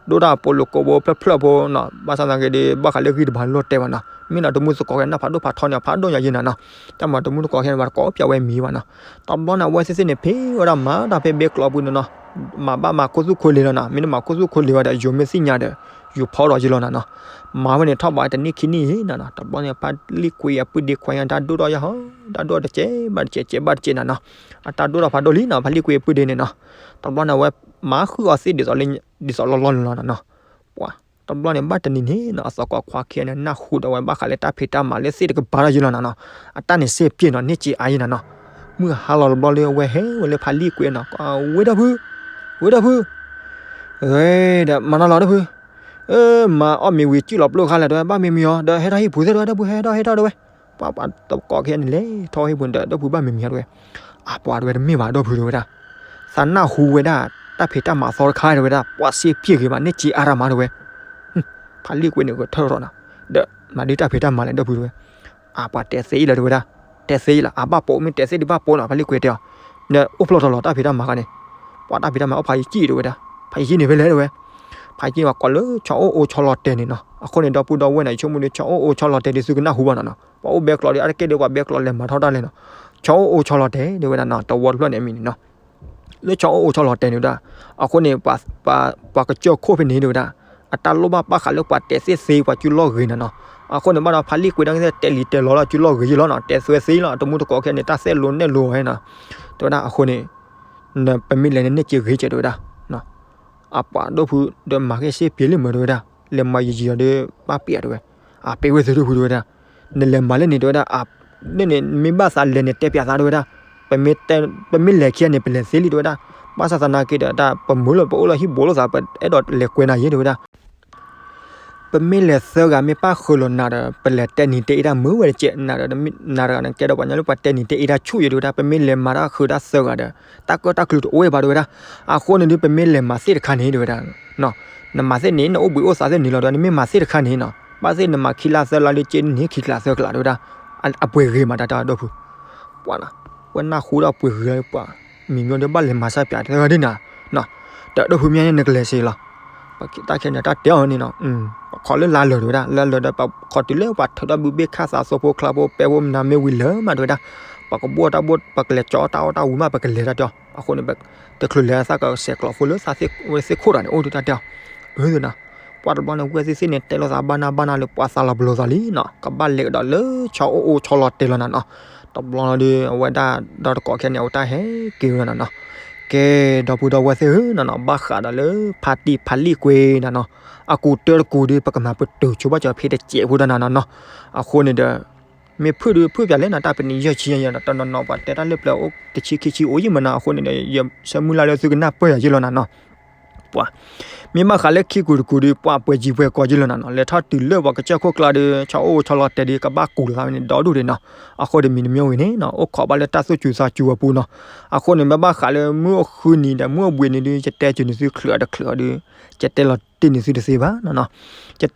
ဒိၣ်တၢ်ပိာ်လိာ်ကိးဘိဖျၢၣ်ဖျၢၣ်ဖိနီၤ ဘၣ်ဆၣ်သနာ်က့ဒီး ဘၣ်ဃးလၢဂံၢ်တဘါလိၣ်တဲဘၣ်နီၤ. မ့ၢ်နီၤတမူသကိးခဲန့ၣ် ဖးဒိၣ်ဖးထီန့ၣ် ဖးဒိၣ်ညါယဲၢ်နၤနီၤ. တၢ်မၤတမူသကိးခဲန့ၣ် ပှၤတကိးပၠးဝဲမံၤဘၣ်နီၤ. တဘျီန့ၣ် အဝဲသ့ၣ်သ့ၣ်န့ၣ် ဖဲဝဲဒၣ်မၤတၢ်ဖဲဘဲကျိးပူၤန့ၣ်နီၤ မၤဘၣ်မၤခိၣ်သူၣ်ခိၣ်လ့ၤလီၤနီၤ. မ့ၢ်တမၤခိၣ်သူၣ်ခိၣ်လ့ၤဘၣ်ဒီး ယိၤမ့ၢ်သ့ၣ်ညါဒီး ယိၤဖီဒီးယဲၢ်လီၤနၤနီၤ. မၤဝဲန့ၣ်ထီၣ်ဘးတနံၣ်ခံနံၣ်ယဲၢ်နၤနီၤ. တဘျီန့ၣ် ဖးလံာ်ကွ့အပုၢ်ဒ့ခွါညါ တၢ်ဒိၣ်ထီၣ်ယဲၢ်ဟီ တၢ်ဒိၣ်တကဲးဘၣ်တကဲး ကဲးဘၣ်တကဲးနၤနီၤ. အတၢ်ဒိၣ်ထီၣ်ဖးဒိၣ်လံနီၤ ဖးလံာ်ကွ့အပုၢ်ဒ့န့ၣ်နီၤ. တဘျီန့ၣ် အဝဲမၤဃုာ်အီၣ်သ့ၣ်ဒ်သိးလၢ ဒ်သိးလီၤလီၤန့ၣ်လီၤနၤနီၤ. ပှၤ တဘျီန့ၣ် ဘၣ်တနံၤန့ၣ်နီၤ အသကိးခွါခံဂၤန့ၣ် နၢ်ဟူဒီးဝဲဘၣ်ဃးလၢတၢ်ဖံးတၢ်မၤလၢသ့ၣ်တကပၤဒီးယဲၢ်လီၤနၤနီၤ. အတၢ်န့ၣ်စ့ပျဲၢ်နီၤ န့ၢ်စ့အါယဲၢ်နၤနီၤ. မုၢ်ဟါလီၤတဘျီလၢအဝဲဟဲဝဲလၢဖးလံာ်ကွ့နီၤ ဝ့ၢ်ဒီဖု ဝ့ၢ်ဒီဖု ဒီးမၤနီၤလီၤဒီဖု မၤအီၣ်မ့ၤဝံၤ ကံၣ်လီၤပျိၢ်ခါလဲၣ် တဲဝဲ ဘၣ်မ့မ့ၢ်အီၤ ဒီးဟဲထီၣ်ဟံၣ်ပူၤသ့ၣ် တဲဝဲ ဒီဖုဟဲထီၣ်ဟဲထီၣ် တဲဝဲ. ပှၤသကိးခံဂၤန့ၣ် လဲၤထီၣ်ဟံၣ်ပူၤန့ၣ်ဒီး ဒီဖုဘၣ်မ့မ့ၢ်အီၤ တဲဝဲ. အပှၤတဲဝဲ တမ့ၢ်ဘၣ် ဒီဖု တဲဝဲဒၣ်. သးနၢ်ဟူဝဲဒၣ် တၢ်ဖံးတၢ်မၤအသီတခါ တဲဝဲဒၣ် ပှၤစ့ပျဲၢ်ဂ့ၤဘၣ် န့ၢ်စ့အါတၢ်မး တဲဝဲ. ဖးလံာ်ကွ့န့ၣ် ဂဲၤထၢၣ်ထီၣ်နီၤ ဒီးမၤဒ်တၢ်ဖံးတၢ်မၤလဲၣ် ဒီဖု တဲဝဲ. အပှၤတဲသ့အံၤလီၤ တဲဝဲဒၣ်. တဲသ့အံၤလီၤ အဘၣ်ပိာ်မ့ၢ်တဲသ့ဒ်ဘၣ်ပိာ်နီၤ ဖးလံာ်ကွ့တဲအီၤ. ဒီးအိၣ်ဖျိထီၣ်လီၤ တၢ်ဖံးတၢ်မၤခါန့ၣ် ပှၤတၢ်ဖံးတၢ်မၤအိၣ်ဖးယံာ်ကံၣ် တဲဝဲဒၣ်. ဖးယံာ်န့ၣ်ဖဲလဲၣ် တဲဝဲ. ဖးယံာ်ပှၤကိးလၢ ဆီအိၣ်အိၣ်ဆီလီၤတဲာ်န့ၣ်နီၤ. အဃိန့ၣ် ဒီပုၢ်ဒီဝဲၢ်န့ၣ် ယဆိကမိၣ်ဒီး ဆီအိၣ်အိၣ်ဆီလီၤတဲာ်ဒီး သုကနၢ်ဟူဘၣ်နီၤနီၤ. ပှၤအိၣ်ဘဲကျိးဒီး အါတက့ၢ်ဒီး ပှၤဘဲကျိးလဲၤမၤထီၣ်တၢ်လဲၣ်နီၤ. ဆီအိၣ်အိၣ်ဆီလီၤတဲာ် တဲဝဲဒၣ်နီၤ, တဝီတဖျၢၣ်န့ၣ်အမံၤန့ၣ်နီၤ, လၢဆီအိၣ်အိၣ်ဆီလီၤတဲာ်န့ၣ်ဝဲဒၣ်, အဃိန့ၣ် ပှၤကစၢၢ်ခိၣ်ဖဲန့ၣ် တဲဝဲဒၣ်, အတၢ်လိၣ်ဘၣ်ပာ်ဃာ်လၢပှၤတဲသ့ၣ်သ့ ပှၤစုလီၢ်ဂ့ၤနီၤနီၤ, အဃိန့ၣ် ဘၣ်ဒီးဖးလံာ်ကွံာ်တၢ်ကသ့ၣ် တဲလံၤတဲလီၤလၢစုလီၢ်ဂ့ၤယ့ၢ်လီၤနီၤ, တဲသွဲသ့လီၤ, တမူတကိးခဲန့ၣ် တၢ်သဲၣ်လိၤနဲၣ်လိၤဝဲနီၤ, တဲဝဲဒၣ် အဃိန့ၣ် ပမ့ၢ်လဲၤန့ၣ်န့ၢ်က့ၤဂ့ၤကဲး တဲဝဲဒၣ် အပှၤဒိၣ်ဖုဒီးမၤက့ၤစ့ပှဲၤလံမ့ၢ် တဲဝဲဒၣ်, လဲၤမၤယံာ်ယံာ်ဒီး ဘၣ်ပျဲး တဲဝဲ, အပျဲးဝဲသ့ၣ်ဒိၣ်ဖု တဲဝဲဒၣ်, နလဲၤမၤလၢန့ၣ် တဲဝဲဒၣ်, န့ၣ်န့ၣ် မ့ၢ်ဘၣ်သးလဲၤန့ၣ် တဲပျဲးသး တဲဝဲဒၣ်, ပမ့ၢ်လဲၤခံဂၤန့ၣ် ပလဲၤသ့လံ တဲဝဲဒၣ်, ဘၣ်ဆၣ်သနာ်က့ဒီး တၢ်ပမုာ်လၢပအိၣ်လၢဟံၣ်ဘိလိာ်သး ပအဲၣ်ဒိးလဲၤကွဲနၤယ့ၢ် တဲဝဲဒၣ် ပမ့ၢ်လဲၤသၢဂၤ မ့ၢ်ပၣ်ဃုာ်လိာ်နၤဒီး ပလဲၤတဲနံၤတဲအ့တၢ်မုာ်ဝဲတကဲး, နၤဒီးနၤတဂၤန့ၣ် ကဲဒီးပှၤကညီလၢပှၤတဲနံၤတဲအ့တၢ်ဆူၣ်ယဲၢ် တဲဝဲဒၣ်, ပမ့ၢ်လဲၤမၤတၢ်ဃုာ်တၢ်သၢဂၤဒီး တၢ်ကၢၣ်တၢ်ကျူတအိၣ်ဝဲဘၣ် တဲဝဲဒၣ်, အဃိန့ၣ်ဒုး ပမ့ၢ်လဲၤမၤသ့ၣ်တခါန့ၣ် တဲဝဲဒၣ်, နမၤသ့ၣ်န့ၣ် နအိၣ်ဘှံးအိၣ်သါသ့ၣ်န့ၣ်လီၤ တဲဝဲဒၣ်, နမ့ၢ်မၤသ့ၣ်တခါန့ၣ်နီၤ ဘၣ်သ့ၣ်နမၤခံလါသၢလါလၢက့န့ၣ် ခံကျးသၢကျး တဲဝဲဒၣ်, အပှဲၤဂ့ၤမး တၢ်တဲအီၤဒိၣ်ဖု ပှၤနီၤ, ဝဲနၢ်ဟူဒီးပှဲၤဂ့ၤပှၤ, မံၤမ့ၢ်ဒီးဘၣ်လဲၤမၤစၢ်ပၠးတသၢဂၤဒ်နၤ, တၢ်ဒိၣ်ဖုမ့ၢ်န့ၣ် နကလဲၤစ့လီၤ, ပတၢ်ခဲန့ၣ် တၢ်တဲအီၤန့ၣ်နီၤ, ပခီလၢလါလၢာ် တဲဝဲဒၣ်, လါလၢာ်ဒီး ပခီတုၤလၢပှၤထုးထီၣ်ဘုဘ့ၣ်ခၣ်သးသိဖိချါဖိ ပဲဖိမနၤမ့ၢ်ဝံၤလၢာ်မး တဲဝဲဒၣ်, ပှၤကဘီၣ်တၢ်ဘိၣ် ပကလဲၤကၠီတၢ်အီၣ်တၢ်ဝံၤမး ပကလဲၤတၢ်တဲအီၤ, အဃိန့ၣ် တချုးလဲၤသးကဆဲးကျိးဖိလၢသးသ့ၣ်ခိၣ်တၢ်န့ၣ် အိၣ်ဒုးတၢ်တဲအီၤ, အၢ သနာ် ပှၤတဘျီန့ၣ် ဝဲသ့ၣ်သ့ၣ်န့ၣ် တဲလိာ်သးဘၣ်နၢ်ဘၣ်နၢ်လၢပှၤသးလီၤပလိာ်သးလံနီၤ, ကဘၣ်လဲၤကဒီးလၢဆီအိၣ်အိၣ်ဆီလီၤတဲာ်လီၤနၤနီၤ, တဘျီန့ၣ်ဒုး အဝဲဒၣ်ဒီတကိးခဲန့ၣ် အဝဲတၢ်ဟဲက့ၤဝဲနၤနီၤ, ကဲ ဒီပုၢ်ဒီဝဲၢ်သ့ၣ်ဧၢနၤနီၤ, ဘၣ်ဃးဒီးလၢဖါတံၢ်ဖါလံၣ်ကွ့နၤနီၤ, အကူးတၢတကူးဒုး ပကမၤပတုာ်ဆိဘၣ်ကၠီၤဖဲတစဲးဖိတၢ်နၤနီၤနီၤ, အဃိန့ၣ်ဒီး မ့ၢ်ဖုၣ်ဒုးဖုၣ်ပၠးလဲၣ်နီၤ, တၢ်ပနံးယဲၢ်ဆံယဲၢ်ဒီး တနီၤနီၤပှၤတဲတၢ်လၢပျၢၤအိၣ်တဆံခံဆံအိၣ်ယံၢ်မးနီၤ, အဃိန့ၣ်ဒီး ယဆၢမုၢ်လၢ်လၢသုကနၢ်ပၢၢ်ယၤယ့ၢ်လီၤနၤနီၤ, ပှၤ မ့ၢ်ဘၣ်ဃးလၢခံကူးတကူးဒုး ပှၤပှဲၤစံာ်ပှဲၤကီးယ့ၢ်လီၤနၤနီၤ, လဲၤထီၣ်တုၤလၢပှၤကစၢၢ်ခိၣ်ကျါဒုး ဆီအိၣ်ဆီလီၤတဲာ်ဒုး ကဘၣ်ကူးလီၤသးဝဲန့ၣ် ဒီဒူၣ်ဒံးနီၤ, အဃိဒီးမံၤတမံၤဝံၤန့ၣ်နီၤ အိၣ်ခိးဘၣ်လၢတၢ်သူၣ်စူၤသးစူၤအပူၤနီၤ, အဃိန့ၣ် မ့ၢ်ဘၣ်ဃးလၢမုၢ်အိၣ်ဃုနံၤဒီးမုၢ်အိၣ်ဘှံးနံၤဒုး ယတဲစၢၤန့ၢ်သုချုးအီၤတချုးအီၤဒုး ယတဲလီၤတ့ၢ်န့ၢ်သုတသ့ဘၣ်နီၤနီၤ, ယ